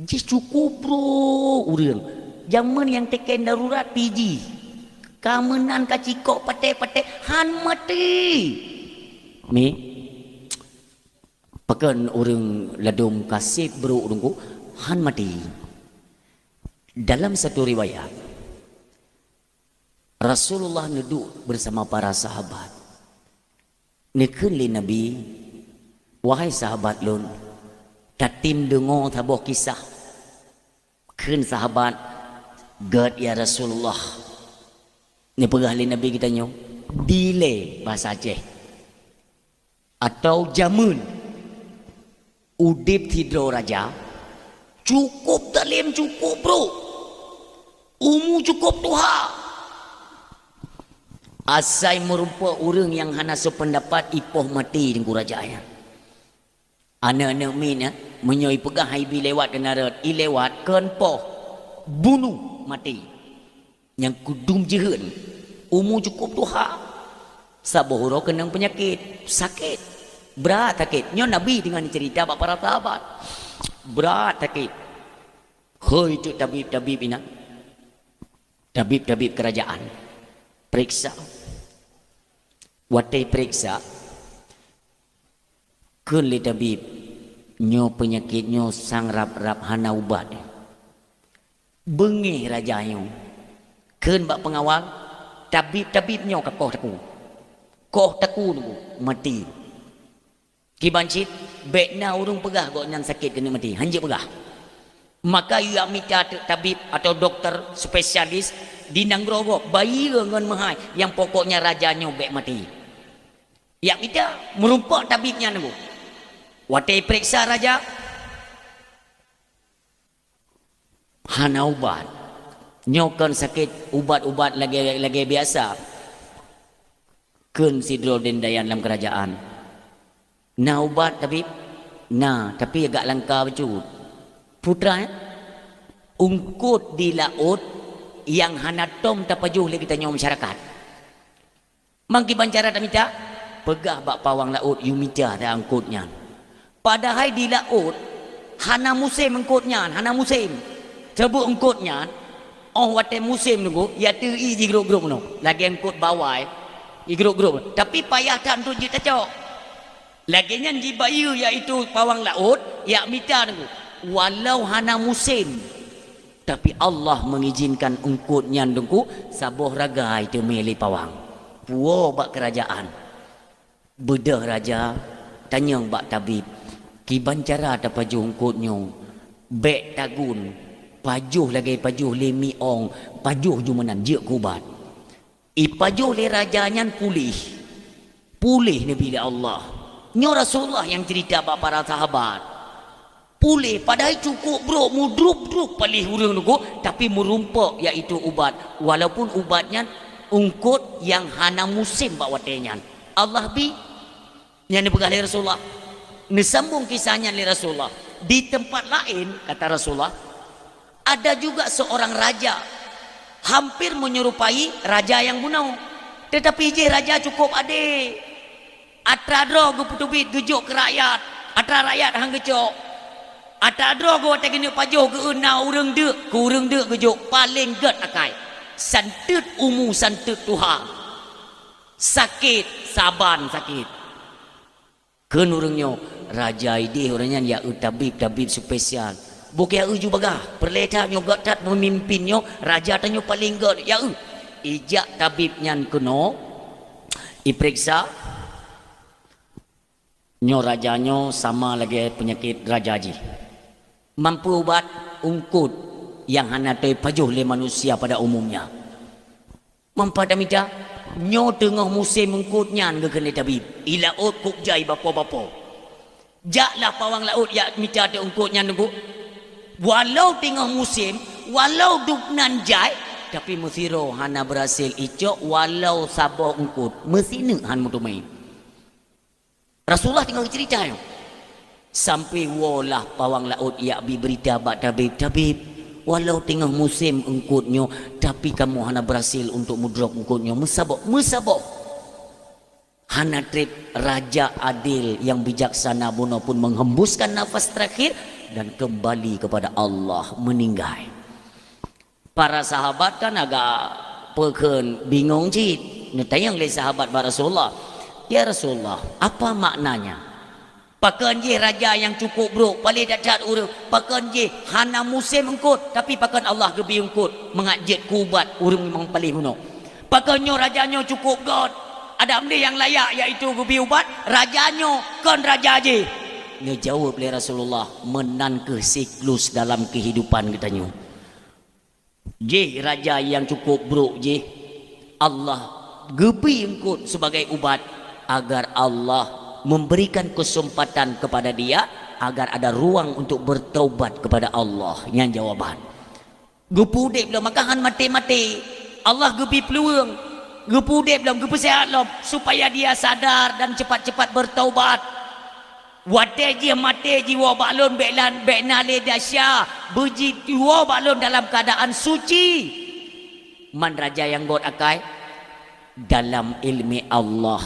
Jih cukup bro ureuëng. Jameun nyang teken darurat pih jih. Ka meunan ka cikok paték-paték han maté. Mi, pakon ureuëng ladom kaseb brok Teungku han maté. Dalam satu riwayat, Rasulullah neuduek bersama para sahabat. Neukheun lé Nabi, "Wahai sahabat lôn, tatem deungoe saboh kisah." Kheun sahabat, "Gét ya Rasulullah." Neupeugah lé Nabi geutanyoe, "Dilée," bahasa Aceh, atau jameun. Udeb sidroe raja, cukup dalem, cukup brok, umu cukup tuha. Asai meurumpok ureuëng nyang hana seupeundapat, ipoh maté Teungku raja nyan. Aneuëk-aneuëk miet nyan, meunyoe ipeugah hai bi lewat keunan rot, ilewat kon poh, bunoh maté. Nyang kudum jeuhet, umu cukup tuha. Saboh uroe keunong peunyakét, sakét. Brat sakét. Nyoe Nabi teungoh cerita bak para sahabat. Brat sakét. Hôi teuk tabib-tabib inan. Tabib-tabib kerajaan. Periksa. Watée periksa, kheun lé tabib, "Nyoe peunyakét nyoe sang rab-rab hana ubat." Beungéh raja nyoe. Kheun bak peungawal, "Tabib-tabib nyoe ka koh takue. Koh takue Teungku, maté." Kiban cit, bék na ureuëng peugah gobnyan sakét keuneuk maté. Hanjeuet peugah. Maka yue mita teuk tabib atau doktor spesialis di nanggroe gob, bayeue ngon meuhai, nyang pokoknya raja nyoe bék maté. Jak mita, meurumpok tabib nyan Teungku. Watée peuriksa raja, hana ubat. Nyoe kon sakét ubat-ubat lagée, lagée biasa. Kheun sidroe dendayaan lam keurajaan, "Na ubat, tabib?" "Na, tapi agak langka bacut." Putra, eh? Eungkot di laôt nyang hana tom tapajoh lé geutanyoe masyarakat. Mang kiban cara tamita? Peugah bak pawang laôt, yue mita dah eungkot nyan. Padahai di laôt hana musém eungkot nyan, hana musém. Sabab eungkot nyan, óh watée musém Teungku, ya teu-i jigrôp-grôp nyoe. Lagée eungkot bawai, jigrôp-grôp. Tapi payah that untuk jeuet tacok. Lagée nyan jibayeue, yaitu pawang laôt, jak mita Teungku. Walau hana musém, tapi Allah mengizinkan eungkot nyan Teungku, saboh ragai teumé lé pawang. Puwoe bak keurajaan. Beudôh raja, tanyong bak tabib, "Kiban cara tapajoh eungkot nyoe?" Bék tagun, pajoh lagée pajoh lé miong, pajoh ju meunan jeuet keu ubat. Ipajoh lé raja nyan puléh. Puléh neubi lé Allah. Nyoe Rasulullah nyang ceurita bak para sahabat. Puléh, padahai cukôp brôk, meudrôb-drôb paléh ureuëng nyoe, tapi meurumpok, yaitu ubat. Walaupun ubat nyan eungkôt nyang hana musém bak watée nyan. Allah bi. Nyan neupeugah lé Rasulullah. Neusambông kisah nyan lé Rasulullah. Di teumpat laén, kata Rasulullah, ada juga seorang raja, hampir menyerupai raja nyang bunoe. Teutapi jih raja cukôp adé. Atra droe geupeuteubiet geujok keu rakyat, atra rakyat han geucok. Atra droe geuh watée geuneuk pajoh geu na ureuëng deuk, keu ureuëng deuk geujok, paleng gét akai. Santeut umu, santeut tuha. Sakét, saban sakét. Kheun ureuëng nyoe, raja ideh ureuëng nyan ya eu tabib-tabib spesial. Bukée ya eu ju bagah, peureulée that nyoe gét that peumimpin nyoe, raja tanyoe paleng gét, ya eu. Ijak tabib nyan keunoe, ipeuriksa. Nyoe raja nyoe sama lagée peunyakét raja jih. Mampu ubat eungkôt nyang hana teupajoh lé manusia pada umumnya. Mampu tamita, nyoe teungoh musém eungkôt nyan geukheun lé tabib. I laôt kok jai bapo-bapo. Jaklah pawang laôt jak mita teuh eungkôt nyan teungku. Walau teungoh musém, walau dubnan jai, tapi meusidroe hana beurhasil icok, walau saboh eungkôt, meusineuk han meuteumé. Rasulullah teungoh geuceurita nyoe. Sampai woe lah pawang laôt jak bi beurita bak tabib, "Tabib, walau teungoh musém eungkôt nyoe, tapi kamoe hana beurhasil untuk meudrop eungkôt nyoe. Meusaboh, meusaboh." Hana treb raja adil nyang bijaksana bunoe pun menghembuskan nafas terakhir dan kembali kepada Allah, meninggai. Para sahabat kan agak peukheun bingong cit. Neutanyong lé sahabat bak Rasulullah, "Ya Rasulullah, apa maknanya? Pakon jih raja nyang cukôp brôk, paléh that-that ureuëng, pakon jih hana musém eungkôt, tapi pakon Allah geubri eungkôt mangat jeuet keu ubat ureuëng nyang paléh bunoe? Pakon nyoe raja nyoe cukôp gét, adak meudeh nyang layak yaitu geubri ubat, raja nyoe kon raja jih?" Neujaweueb lé Rasulullah, "Meunan kheueh siklus dalam keuhidupan geutanyoe." Jih raja nyang cukôp brôk jih, Allah geubri eungkôt sibagai ubat agar Allah memberikan kesempatan kepada dia agar ada ruang untuk bertaubat kepada Allah. Nyan jawaban. Geupeu udeb lom, maka han maté-maté. Allah geubri peuluweueng, geupeu udeb lom, geupeu seuhat lom supaya dia sadar dan cepat-cepat bertaubat. Watée jih maté jiwoe bak lôn bék lan, bék na lé desya, beujiwoe bak lôn dalam keuadaan suci. Man raja nyang gét akai dalam iéleumé Allah.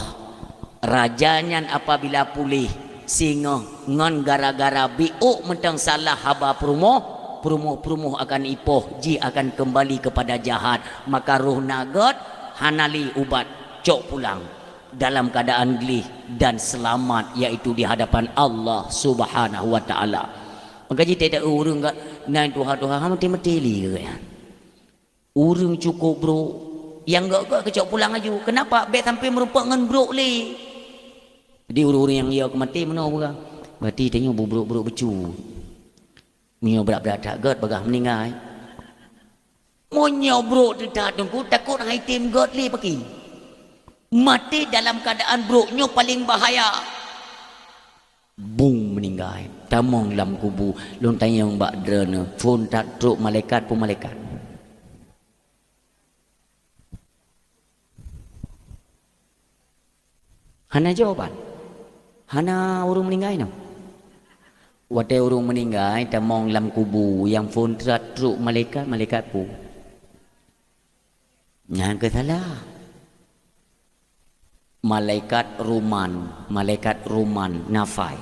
Raja nyan apabila puléh singoh ngon gara-gara biôk mantong salah haba peurumoh, peurumoh-peurumoh akan ipoh, jih akan keumbali keupada jahat. Maka roh na gét hana lé ubat, cok pulang dalam keuadaan gleh dan seulamat, yaitu di hadapan Allah Subhanahu wa Taala. Maka jih teudeue ureuëng gét nan tuha-tuha, ha, maté-maté lé geuh nyan. Ureuëng cukôp brôk, nyang gét-gét keucok pulang laju. Keunapa? Bék sampai meurumpok ngon brôk lé. Jadi ureuëng-ureuëng nyang yo keu maté meunoe peugah, "Berarti tanyoe beubrôk-brôk bacut. Meunyoe brat-brat that gét bagah meuninggai." Meunyoe brôk teutat teungku, takot hai tem gét lé paki. Maté dalam keuadaan brôk nyoe paleng bahaya. Bung meuninggai, tamong lam kubu, lôn tanyong bak droeneuh, phon that trok malaikat peue malaikat? Hana jawaban. Hana ureuëng meuninggai nyoe. Watée ureuëng meuninggai tamong lam kubu, nyang phon that trok malaikat, malaikat peue? Nyang keu salah. Malaikat ruman, malaikat ruman nafai.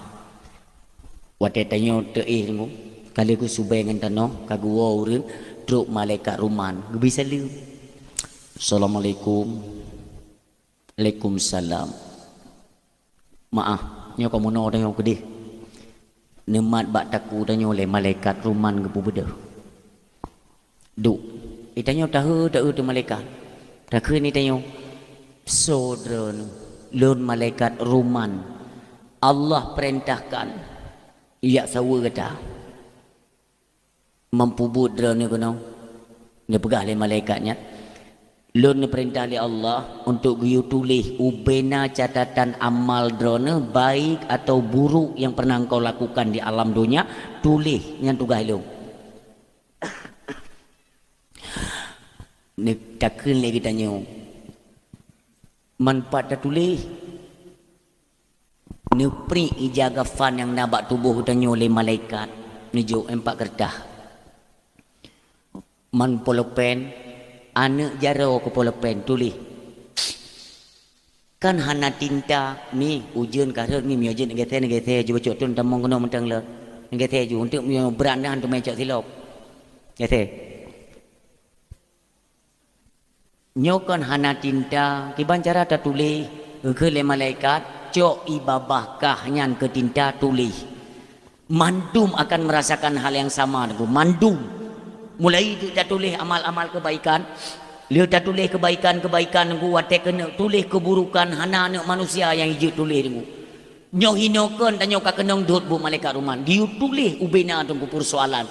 Watée tanyoe teuéh teungku, ka lheueh geusubée ngon tanoh, ka geuwoe ureuëng, trok malaikat ruman, geubri saleuem. "Assalamualaikum." "Waalaikumsalam." "Maáh, nyoe ka meunoe tanyoe keudeh. Neumat bak takue tanyoe lé malaikat ruman geupeubeudôh." Duek. Itanyoe tahe, tahe teuh malaikat. Takheun itanyoe, "Soe droeneuh, lôn malaikat ruman. Allah peurintahkan jak saweue gata." Meupubuet droeneuh keunoe, neupeugah lé malaikat nyan, "Lôn neupeurintah lé Allah untuk geuyue tuléh ubena catatan amal droeneuh, baik atau buruk yang pernah engkau lakukan di alam dunia, tuléh, nyan tugaih lôn." Neutakheun lé geutanyoe, manfaat tatuléh. Neupriek ija gafan nyang na bak tuboh geutanyoe lé malaikat, neujok empat keureutah. Man polopen, aneuk jaroe keu polopen, tuléh. Kan hana tinta, mi ujeuen ka rhot, mi miyueb jeuet neugesé, neugesé ju bacut thon tamong keunoe mantong lom. Neugesé ju, eunteuk miyueb brat nyan teumé cok silop. Gesé. Nyoe kon hana tinta, kiban cara tatuléh, geukheun lé malaikat, cok ié babah kah nyan keu tinta tuléh. Mandum akan merasakan hal yang sama, Teungku. Mandum. Mulai jeuet tatuléh amal-amal kebaikan, lheueh tatuléh kebaikan-kebaikan, Teungku, watée keuneuk tuléh keburukan, hana aneuk manusia nyang jeuet tuléh, Teungku. Nyoe hinoe kon tanyoe ka keunong dot buet malaikat ruman, geuyue tuléh ubena Teungku persoalan.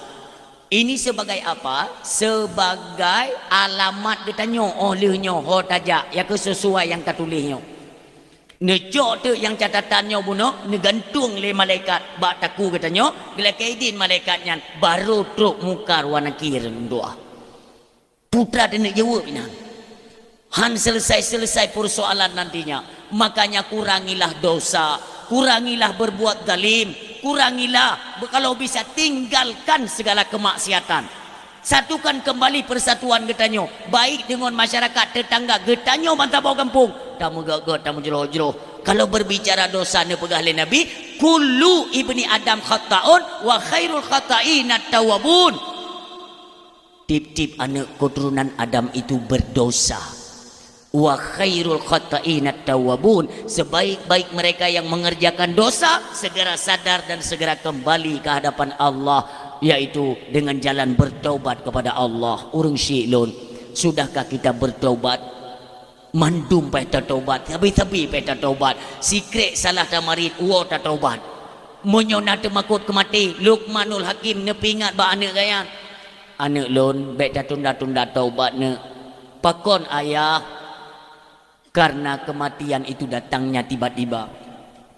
Ini sebagai apa? Sebagai alamat geutanyoe óh lheueh nyoe ho tajak, ya keu sesuai nyang tatuléh nyoe. Neucok teuk nyang catatan nyoe bunoe, neugantung lé malaikat bak takue geutanyoe, geulakée idin malaikat nyan, barô trok Mungkar wa Nakir meudoá. Peue teuma taneuk jaweueb inan. Han selesai-selesai persoalan nantinya. Makanya kurangilah dosa, kurangilah berbuat zalim, kurangilah, kalau bisa tinggalkan segala kemaksiatan. Satukan kembali persatuan geutanyoe, baik deungon masyarakat tetangga geutanyoe bansaboh gampông. Tameugét-gét, tameujroh-jroh. Kalau berbicara dosa neupeugah lé Nabi, "Kullu ibni Adam khatta'un wa khairul khatta'inat tawwabun." Tiep-tiep aneuk keuturonan Adam itu berdosa. "Wa khairul khatta'inat tawwabun." Sebaik-baik mereka yang mengerjakan dosa, segera sadar dan segera kembali ke hadapan Allah, yaitu dengan jalan bertaubat kepada Allah. Ureuëng syik lôn, sudahkah kita bertaubat? Mandum payah tataubat, sabe-sabe payah tataubat. Sikrek salah tamarit, woe tataubat. Meunyoe na teumakot keu maté, Luqmanul Hakim neupeuingat bak aneuk geuhnyan, "Aneuk lôn, bék tatunda-tunda taubat, neuk." "Pakon, Ayah?" "Karena kematian itu datangnya tiba-tiba."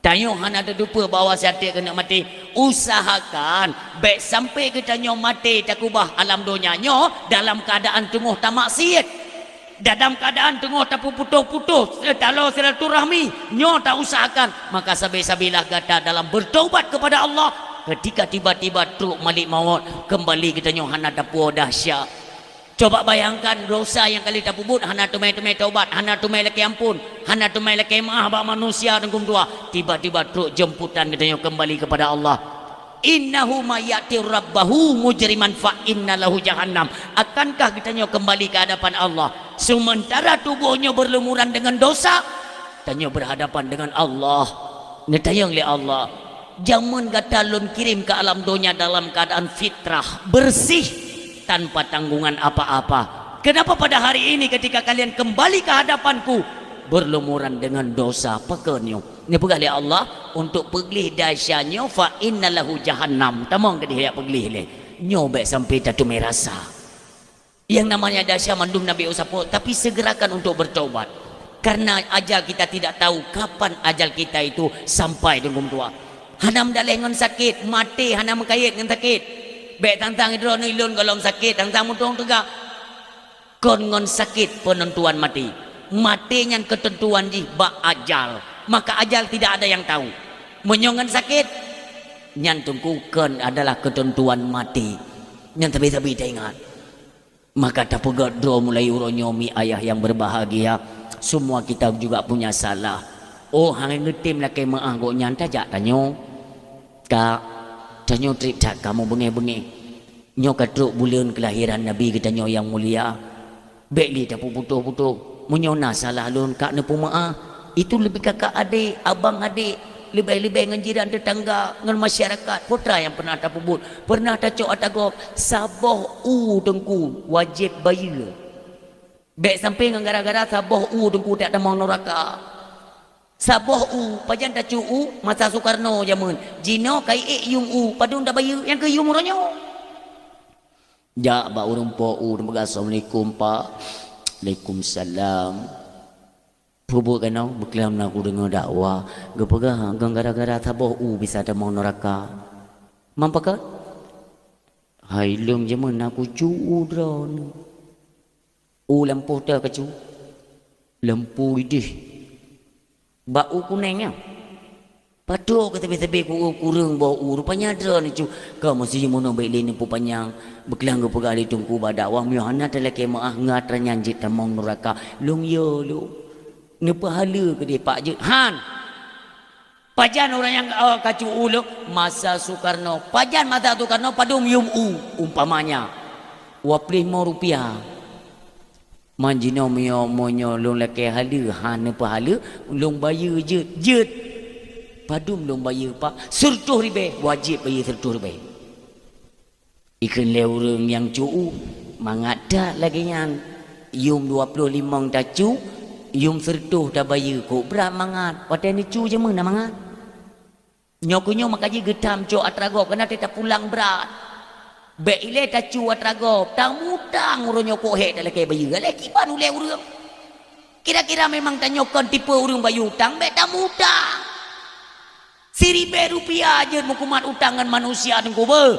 Tanyoe hana tateupeue bahwa saté keuneuk maté. Usahakan bék sampai geutanyoe maté takeubah alam donya nyoe dalam keuadaan teungoh tamaksiet. Dalam keuadaan teungoh tapeuputoh-putoh taloe silaturahmi, nyoe tausahakan. Maka sabe-sabelah gata dalam bertaubat kepada Allah. Ketika tiba-tiba trok malik mawöt, keumbali geutanyoe hana tapuwoe dahsyat. Coba bayangkan, dosa nyang ka lheueh tapeubuet hana teumé-teumé taubat, hana teumé lakée amphon, hana teumé lakée meuáh bak manusia, Teungku meutuah. Tiba-tiba trok jemputan geutanyoe keumbali kepada Allah. "Innahu may ya'ti rabbahu mujriman fa inna lahu jahannam." Akankah geutanyoe keumbali ke hadapan Allah, seumeuntara tuboh nyoe beurlumuran deungon dosa? Tanyoe beurhadapan deungon Allah. Neutanyong lé Allah, "Jameun gata Lôn kirém keu alam donya dalam keuadaan fitrah, beureuséh, tanpa tanggungan apa-apa. Kenapa pada hari ini ketika kalian kembali ke hadapan-Ku, beurlumuran deungon dosa?" Pakon nyoe? Neupeugah lé Allah, untuk peugleh dahsyat nyoe, "Fa inna lahu jahannam." Tamong keudeh jak peugleh lé. Nyoe bék sampai tateumé rasa. Yang namanya dahsyat mandum Nabi usapot, tapi segerakan untuk bertaubat. Karena ajal kita tidak tahu kapan ajal kita itu sampai, Teungku meutuah. Hana meudaleh ngon sakét, maté hana meukayét ngon sakét. Bék tantang droeneuh, "Lôn gohlom sakét, tantang mutông teuga." Kon ngon sakét peunentuan maté. Maté nyan keuteuntuan jih bak ajal. Maka ajal tidak ada yang tahu. Meunyoe ngon sakét, nyan Teungku kon adalah keuteuntuan maté. Nyan sabe-sabe taingat. Maka tapeugét droe mulai uroe nyoe, mi ayah yang berbahagia, semua kita juga punya salah. Oh, hana neutem lakée meuáh gobnyan, tajak tanyoe. Kak, tanyoe trép that kamoe beungéh-beungéh. Nyoe ka trok buleuen keulahiran Nabi geutanyoe nyang mulia. Bék lé tapeuputoh-putoh. Meunyoe na salah lôn, kak neupeumeuáh. Itu leubeh kakak adék, abang adék, leubeh-leubeh ngon jiran teutangga, ngon masyarakat. Peue teuma nyang pernah tapeubuet, pernah tacok ata gob, saboh u Teungku wajéb bayeue. Bék sampai ngon gara-gara saboh u Teungku tatamong nuraka. Saboh u, pajan tacok u, masa Sukarno jameun. Jinoe ka iék yuem u, padum tabayeue, nyang keu yuem uroe nyoe. Jak bak ureuëng po u, geupeugah, "Assalamualaikum, Pak." "Waalaikumsalam." "Peubuet keunoe?" "Beuklam na kudeungoe dakwah, geupeugah ngon gara-gara saboh u bisa tamong neuraka." "Man pakon?" "Hai lôn jameun na kucu u droeneuh." "U lampôh teuh kacu?" "Lampôh idéh." "Bak u kuneng nyan?" "Patok ka sabe-sabe ku-, kureueng boh u, rupanya droeneuh cu." "Ka meusi meunoe bék lé neupeupanyang, beuklam geupeugah lé Teungku bak dakwah, meunyoe hana talakée meuáh, ngat ranyan jeuet tamong neuraka." "Lôn yo lôn." "Neupeuhaleue keudeh Pak jeuet?" "Han." "Pajan ureuëng nyang, oh, kacu u lôn?" "Masa Soekarno." "Pajan masa Soekarno, padum yum u?" "Umpamanya, dua ploh limong rupiah." "Man jinoe meunyoe, meunyoe lôn lakée haleue, han neupeuhaleue, lôn bayeue jeuet." "Jeuet." "Padum lôn bayeue, Pak?" "Sireutôh ribée." "Wajéb bayeue sireutôh ribée." Ikheun lé ureuëng nyang cu u, "Mangat that lagée nyan. Yum dua ploh limong tacu, yum sireutôh tabayeue, kok brat mangat. Watée neucu jameun na mangat." Nyoe keuh nyoe maka jih geutam cok atra gob, keunan tapulang brat. Bék ilée tacu atra gob, tamutang uroe nyoe kok hék talakée bayeue. Alah kiban ulée ureuëng. Kira-kira memang tanyoe kon tipe ureuëng bayeue utang, bék tamutang. Siribée rupiah jeuet meukumat utang ngon manusia Teungku beuh.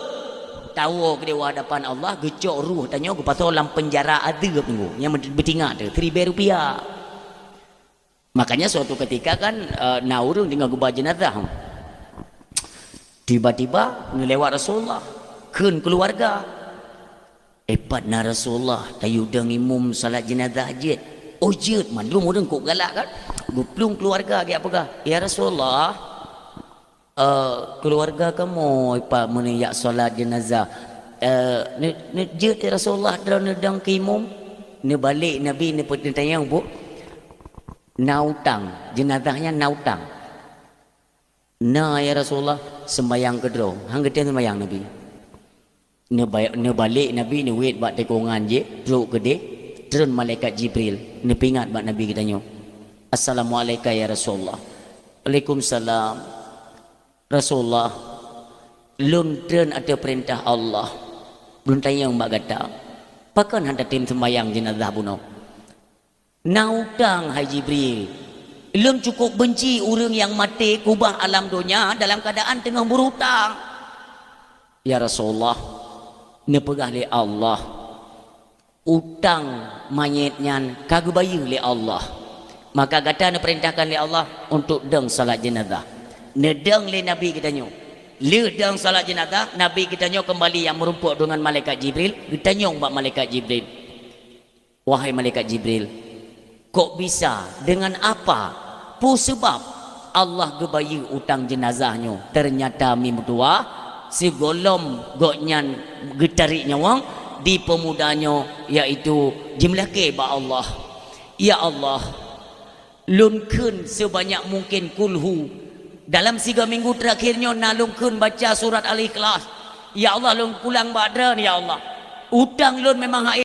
Tawoe keudeh u hadapan Allah, geucok ruh tanyoe geupasoe lam peunjara azeub Teungku. Nyang beutingat teuh, siribée rupiah. Makanya suatu ketika kan, eh, na ureuëng teungoh geuba jeunazah. Tiba-tiba neulewat Rasulullah, kheun keuluwarga, "Eh, pat na Rasulullah, tayue dong imum salat jeunazah jeuet." "Oh, jeuet," mandum ureuëng kok galak kan. Geuplueng keuluwarga geujak peugah, "Ya Rasulullah, eh, keuluwarga kamoe pat meunyoe jak salat jeunazah. Eh, ne-, ne-, jeuet ya Rasulullah, droeneuh dong keu imum." Neubalek Nabi neupeutanyong, "Bu, na utang, jeunazah nyan na utang?" "Na, ya Rasulullah." "Seumayang keudroe." Han geutem seumayang Nabi. Neuba-, neubalek Nabi, neuwet bak tikongan jih, trok keudeh, treun malaikat Jibril, neupeuingat bak Nabi geutanyoe, "Assalamualaika ya Rasulullah." "Waalaikumsalam." "Rasulullah, lôn treun ateueh peurintah Allah. Lôn tanyong bak gata, pakon han tatem seumayang jeunazah bunoe?" "Na utang, hai Jibril. Lôn cukôp beunci ureuëng nyang maté keubah alam donya dalam keuadaan teungoh beurutang." "Ya Rasulullah, neupeugah lé Allah, utang manyét nyan ka geubayeue lé Allah. Maka gata neupeurintahkan lé Allah untuk dong salat jeunazah." Neudong lé Nabi geutanyoe. Lheueh dong salat jeunazah, Nabi geutanyoe keumbali nyang meurumpok deungon malaikat Jibril, geutanyong bak malaikat Jibril, "Wahai malaikat Jibril, kok bisa, deungon apa, peue seubab Allah geubayeue utang jeunazah nyoe? Teunyata meutuah sigohlom gobnyan geutarek nyawöng di peumuda nyoe, yaitu jimeulakée bak Allah. Ya Allah, lôn kheun seubanyak mungken kulhu. Dalam siga minggu teurakhir nyoe na lôn kheun baca surat Al-Ikhlas. Ya Allah, lôn pulang bak Droen, ya Allah. Utang lôn memang hak